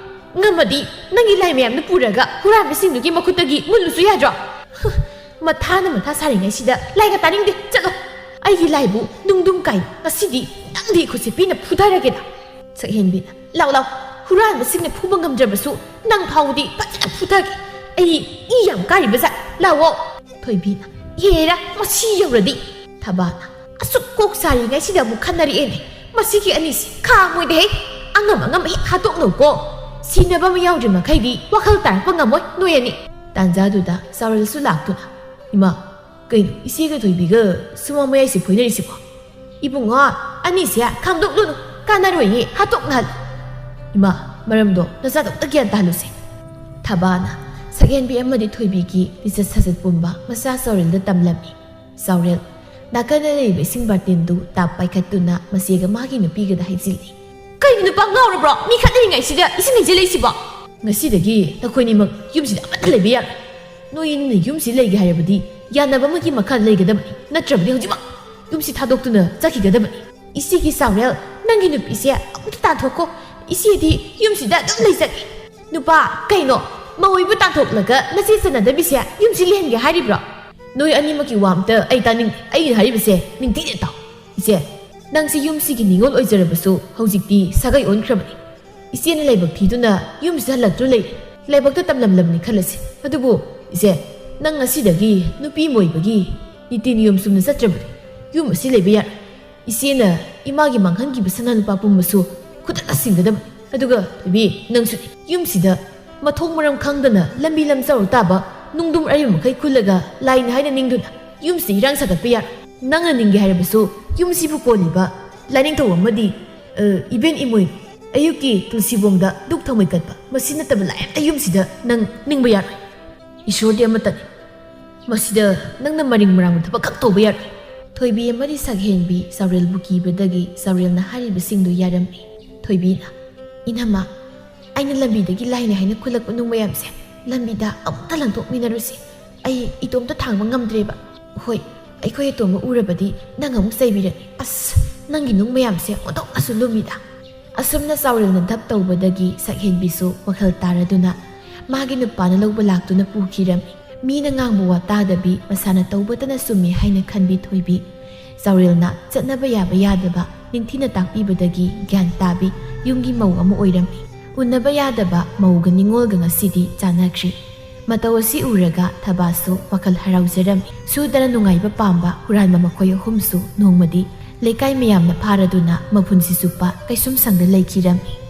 ꯉꯝꯃꯗꯤ ꯅꯪꯒꯤ ꯂꯥꯏ ꯃꯌꯥꯝꯗꯨ ꯄꯨꯔꯒ ꯍꯨꯔꯥꯟꯕꯁꯤꯡꯗꯨꯒꯤ ꯃꯈꯨꯠꯇꯒꯤ ꯃꯨꯜꯂꯨꯁꯨ ꯌꯥꯗ꯭ꯔꯣ?" "ꯍ, ꯃꯊꯥꯅ ꯃꯊꯥ ꯁꯥꯔꯤꯉꯩꯁꯤꯗ ꯂꯥꯏꯒ ꯇꯥꯅꯤꯡꯗꯦ, ꯆꯠꯂꯣ꯫ ꯑꯩꯒꯤ ꯂꯥꯏꯕꯨ ꯅꯨꯡꯗꯨꯝ ꯀꯥꯏ, ꯉꯁꯤꯗꯤ ꯅꯪꯗꯤ ꯈꯨꯠꯁꯦ ꯄꯤꯅ ꯐꯨꯊꯔꯒꯦꯗ꯫" ꯁꯛꯍꯦꯟꯕꯤꯅ, "ꯂꯥꯎ ꯂꯥꯎ, ꯍꯨꯔꯥꯟꯕꯁꯤꯡꯅ ꯐꯨꯕ ꯉꯝꯗ꯭ꯔꯕꯁꯨ ꯅꯪ ꯐꯥꯎꯕꯗꯤ ꯐꯖꯅ ꯐꯨꯊꯒꯦ꯫ ꯑꯩ ꯏ ꯌꯥꯝ ꯀꯥꯔꯤꯕ ꯖꯥꯠ, ꯂꯥꯎꯑꯣ꯫" ꯊꯣꯏꯕꯤꯅ, "ꯍꯦꯔꯥ, ꯃꯁꯤ ꯌꯧꯔꯗꯤ꯫" ꯊꯕꯥꯅ, "ꯑꯁꯨꯛ ꯀꯣꯛ ꯁꯥꯔꯤꯉꯩꯁꯤꯗ ꯑꯃꯨꯛ ꯈꯟꯅꯔꯛꯑꯦꯅꯦ꯫ ꯃꯁꯤꯒꯤ ꯑꯅꯤꯁꯤ ꯈꯥꯡꯉꯣꯏꯗꯦꯍꯦ꯫ ꯑꯉꯝ ꯑꯉꯝ ꯍꯦꯛ ꯍꯥꯠꯇꯣꯛꯅꯧꯀꯣ꯫ ꯁꯤꯅꯕ ꯑꯃ ꯌꯥꯎꯗ꯭ꯔꯤ ꯃꯈꯩꯗꯤ ꯋꯥꯈꯜ ꯇꯥꯔꯛꯄ ꯉꯝꯃꯣꯏ ꯅꯣꯏ ꯑꯅꯤ꯫" ꯇꯥꯟꯖꯥꯗꯨꯗ ꯆꯥꯎꯔꯦꯜꯁꯨ ꯂꯥꯛꯇꯨꯅ, "ꯏꯃꯥ, ꯀꯩꯅꯣ ꯏꯆꯦꯒ ꯊꯣꯏꯕꯤꯒ ꯁꯨꯃꯥꯡ ꯃꯌꯥꯏꯁꯦ ꯐꯣꯏꯅꯔꯤꯁꯤꯕꯣ? ꯏꯕꯨꯡꯉꯣ, ꯑꯅꯤꯁꯦ ꯈꯥꯝꯗꯣꯛꯂꯨꯅꯨ, ꯀꯥꯟꯅꯔꯣꯏꯌꯦ, ꯍꯥꯠꯇꯣꯛꯅꯍꯜꯂꯨ꯫" "ꯏꯃꯥ, ꯃꯔꯝꯗꯣ ꯅꯆꯥꯗꯣ ꯑꯝꯇ ꯒ꯭ꯌꯥꯟ ꯇꯥꯍꯜꯂꯨꯁꯦ꯫" ꯊꯕꯥꯅ ꯁꯛꯍꯦꯟꯕꯤ ꯑꯃꯗꯤ ꯊꯣꯏꯕꯤꯒꯤ ꯂꯤꯆꯠ ꯁꯥꯖꯠ ꯄꯨꯝꯕ ꯃꯆꯥ ꯆꯥꯎꯔꯦꯜꯗ ꯇꯝꯂꯝꯃꯤ꯫ ꯆꯥꯎꯔꯦꯜ ꯅꯥꯀꯟꯗ ꯂꯩꯕ ꯏꯁꯤꯡ ꯕꯥꯔꯇꯦꯟꯗꯨ ꯇꯥꯞ ꯄꯥꯏꯈꯠꯇꯨꯅ ꯃꯆꯦꯒ ꯃꯥꯒꯤ ꯅꯨꯄꯤꯒꯗ ꯍꯩꯖꯤꯜꯂꯤ꯫ "ꯀꯩꯅꯣ ꯅꯨꯄꯥ ꯉꯥꯎꯔꯕ꯭ꯔꯣ? ꯃꯤ ꯈꯠꯅꯔꯤꯉꯩꯁꯤꯗ ꯏꯁꯤꯡ ꯍꯩꯖꯤꯜꯂꯛꯏꯁꯤꯕꯣ?" "ꯉꯁꯤꯗꯒꯤ ꯅꯈꯣꯏꯅꯤꯃꯛ ꯌꯨꯝꯁꯤꯗ ꯑꯃꯠꯇ ꯂꯩꯕ ꯌꯥꯔꯣꯏ꯫ ꯅꯣꯏ ꯑꯅꯤꯅ ꯌꯨꯝꯁꯤ ꯂꯩꯒꯦ ꯍꯥꯏꯔꯕꯗꯤ ꯌꯥꯅꯕ ꯑꯃꯒꯤ ꯃꯈꯥ ꯂꯩꯒꯗꯕꯅꯤ, ꯅꯠꯇ꯭ꯔꯕꯗꯤ ꯍꯧꯖꯤꯛꯃꯛ ꯌꯨꯝꯁꯤ ꯊꯥꯗꯣꯛꯇꯨꯅ ꯆꯠꯈꯤꯒꯗꯕꯅꯤ꯫" "ꯏꯆꯦꯒꯤ ꯆꯥꯎꯔꯦꯜ, ꯅꯪꯒꯤ ꯅꯨꯄꯤꯁꯦ ꯑꯃꯨꯛꯇ ꯇꯥꯟꯊꯣꯛꯈꯣ꯫ ꯏꯆꯦꯗꯤ ꯌꯨꯝꯁꯤꯗ ꯑꯗꯨꯝ ꯂꯩꯖꯒꯦ꯫" "ꯅꯨꯄꯥ, ꯀꯩꯅꯣ? ꯃꯧ ꯑꯣꯏꯕ ꯇꯥꯟꯊꯣꯛꯂꯒ ꯅꯆꯦ ꯆꯟꯅꯗꯕꯤꯁꯦ ꯌꯨꯝꯁꯤ ꯂꯩꯍꯟꯒꯦ ꯍꯥꯏꯔꯤꯕ꯭ꯔꯣ?" "ꯅꯣꯏ ꯑꯅꯤꯃꯛꯀꯤ ꯋꯥ ꯑꯝꯇ ꯑꯩ ꯇꯥꯅꯤꯡꯗꯦ꯫ ꯑꯩꯅ ꯍꯥꯏꯔꯤꯕꯁꯦ ꯅꯤꯡꯊꯤꯅ ꯇꯥꯎ꯫ ꯏꯆꯦ, ꯅꯪꯁꯤ ꯌꯨꯝꯁꯤꯒꯤ ꯅꯤꯉꯣꯜ ꯑꯣꯏꯖꯔꯕꯁꯨ ꯍꯧꯖꯤꯛꯇꯤ ꯁꯥꯒꯩ ꯑꯣꯟꯈ꯭ꯔꯕꯅꯤ꯫ ꯏꯆꯦꯅ ꯂꯥꯏꯕꯛ ꯊꯤꯗꯨꯅ ꯌꯨꯝꯁꯤꯗ ꯍꯜꯂꯛꯇ꯭ꯔ ꯂꯩꯔꯦ꯫ ꯂꯥꯏꯕꯛꯇ ꯇꯝꯂꯝꯂꯕꯅꯤ ꯈꯜꯂꯁꯤ꯫ ꯑꯗꯨꯕꯨ ꯏꯆꯦ, ꯅꯪ ꯉꯁꯤꯗꯒꯤ ꯅꯨꯄꯤ ꯑꯃ ꯑꯣꯏꯕꯒꯤ ꯅꯤꯇꯤ ꯅꯤꯌꯣꯝ ꯆꯨꯝꯅ ꯆꯠꯇ꯭ꯔꯕꯗꯤ ꯌꯨꯝ ꯑꯁꯤ ꯂꯩꯕ ꯌꯥꯔꯣꯏ꯫ ꯏꯆꯦꯅ ꯏꯃꯥꯒꯤ ꯃꯥꯡꯍꯟꯈꯤꯕ ꯁꯅꯥ ꯂꯨꯄꯥ ꯄꯨꯝꯕꯁꯨ ꯈꯨꯗꯛꯇ ꯁꯤꯡꯒꯗꯕꯅꯤ꯫ ꯑꯗꯨꯒ ꯊꯣꯏꯕꯤ, ꯅꯪꯁꯨ ꯌꯨꯝꯁꯤꯗ ꯃꯊꯣꯡ ꯃꯔꯝ ꯈꯪꯗꯅ ꯂꯝꯕꯤ ꯂꯝꯖꯥꯎꯗ ꯇꯥꯕ ꯅꯨꯡꯗꯨꯝ ꯑꯔꯩꯕ ꯃꯈꯩ ꯈꯨꯜꯂꯒ ꯂꯥꯏꯅꯤ ꯍꯥꯏꯅ ꯅꯤꯡꯗꯨꯅ ꯌꯨꯝꯁꯤꯗ ꯏꯔꯥꯡ ꯁꯥꯒꯠꯄ ꯌꯥꯔꯣꯏ꯫ ꯅꯪꯅ ꯅꯤꯡꯒꯦ ꯍꯥꯏꯔꯕꯁꯨ ꯌꯨꯝꯁꯤꯕꯨ ꯀꯣꯜꯂꯤꯕ ꯂꯥꯏꯅꯤꯡꯊꯧ ꯑꯃꯗꯤ, ꯑ, ꯏꯕꯦꯟ ꯏꯃꯣꯏꯅꯨ, ꯑꯌꯨꯛꯀꯤ ꯇꯨꯜꯁꯤꯕꯣꯡꯗ ꯙꯨꯛ ꯊꯥꯎꯃꯩ ꯀꯠꯄ, ꯃꯁꯤ ꯅꯠꯇꯕ ꯂꯥꯏ ꯑꯝꯇ ꯌꯨꯝꯁꯤꯗ ꯅꯪ ꯅꯤꯡꯕ ꯌꯥꯔꯣꯏ꯫ ꯏꯁꯣꯔꯗꯤ ꯑꯃꯠꯇꯅꯤ꯫ "ꯃꯁꯤꯗ ꯅꯪꯅ ꯃꯔꯤꯡ ꯃꯔꯥꯡꯕ ꯊꯕꯛ ꯈꯛ ꯇꯧꯕ ꯌꯥꯔꯣꯏ꯫" ꯊꯣꯏꯕꯤ ꯑꯃꯗꯤ ꯁꯛꯍꯦꯟꯕꯤ ꯆꯥꯎꯔꯦꯜꯕꯨ ꯀꯤꯕꯗꯒꯤ ꯆꯥꯎꯔꯦꯜꯅ ꯍꯥꯏꯔꯤꯕꯁꯤꯡꯗꯨ ꯌꯥꯔꯝꯃꯤ꯫ ꯊꯣꯏꯕꯤꯅ, "ꯏꯅꯝꯃ, ꯑꯩꯅ ꯂꯝꯕꯤꯗꯒꯤ ꯂꯥꯏꯅꯦ ꯍꯥꯏꯅ ꯈꯨꯜꯂꯛꯄ ꯅꯨꯡ ꯃꯌꯥꯝꯁꯦ ꯂꯝꯕꯤꯗ ꯑꯃꯨꯛꯇ ꯂꯪꯊꯣꯛꯃꯤꯟꯅꯔꯨꯁꯤ꯫ ꯑꯩ ꯏꯇꯣꯝꯇ ꯊꯥꯡꯕ ꯉꯝꯗ꯭ꯔꯦꯕ꯫ ꯍꯣꯏ, ꯑꯩꯈꯣꯏ ꯑꯇꯣꯝꯕ ꯎꯔꯕꯗꯤ ꯅꯪ ꯑꯃꯨꯛ ꯆꯩꯕꯤꯔꯅꯤ꯫ ꯑꯁ, ꯅꯪꯒꯤ ꯅꯨꯡ ꯃꯌꯥꯝꯁꯦ ꯑꯣꯟꯊꯣꯛꯅꯁꯨ ꯂꯨꯝꯃꯤꯗ꯫" ꯑꯁꯨꯝꯅ ꯆꯥꯎꯔꯦꯜꯅ ꯙꯞ ꯇꯧꯕꯗꯒꯤ ꯁꯛꯍꯦꯟꯕꯤꯁꯨ ꯋꯥꯈꯜ ꯇꯥꯔꯗꯨꯅ ꯃꯥꯒꯤ ꯅꯨꯄꯥꯅ ꯂꯧꯕ ꯂꯥꯛꯇꯨꯅ ꯄꯨꯈꯤꯔꯝꯃꯤ꯫ ꯃꯤꯅ ꯉꯥꯡꯕ ꯋꯥ ꯇꯥꯗꯕꯤ, ꯃꯁꯥꯅ ꯇꯧꯕꯇꯅ ꯆꯨꯝꯃꯤ ꯍꯥꯏꯅ ꯈꯟꯕꯤ ꯊꯣꯏꯕꯤ, ꯆꯥꯎꯔꯦꯜꯅ ꯆꯠꯅꯕ ꯌꯥꯕ ꯌꯥꯗꯕ ꯅꯤꯡꯊꯤꯅ ꯇꯥꯛꯄꯤꯕꯗꯒꯤ ꯒ꯭ꯌꯥꯟ ꯇꯥꯕꯤ ꯌꯨꯝꯒꯤ ꯃꯧ ꯑꯃ ꯑꯣꯏꯔꯝꯃꯤ꯫ ꯎꯟꯅꯕ ꯌꯥꯗꯕ ꯃꯧꯒ ꯅꯤꯉꯣꯜꯒ ꯉꯁꯤꯗꯤ ꯆꯥꯟꯅꯈ꯭ꯔꯤ꯫ ꯃꯇꯧ ꯑꯁꯤ ꯎꯔꯒ ꯊꯕꯥꯁꯨ ꯋꯥꯈꯜ ꯍꯔꯥꯎꯖꯔꯝꯃꯤ꯫ ꯁꯨꯗꯅ ꯅꯨꯡꯉꯥꯏꯕ ꯄꯥꯝꯕ ꯍꯨꯔꯥꯟꯕ ꯃꯈꯣꯏ ꯑꯍꯨꯝꯁꯨ ꯅꯣꯡꯃꯗꯤ ꯂꯩꯀꯥꯏ ꯃꯌꯥꯝꯅ ꯐꯥꯔꯗꯨꯅ ꯃꯄꯨꯟꯁꯤ ꯆꯨꯞꯄ ꯀꯩꯁꯨꯝꯁꯪꯗ ꯂꯩꯈꯤꯔꯝꯃꯤ꯫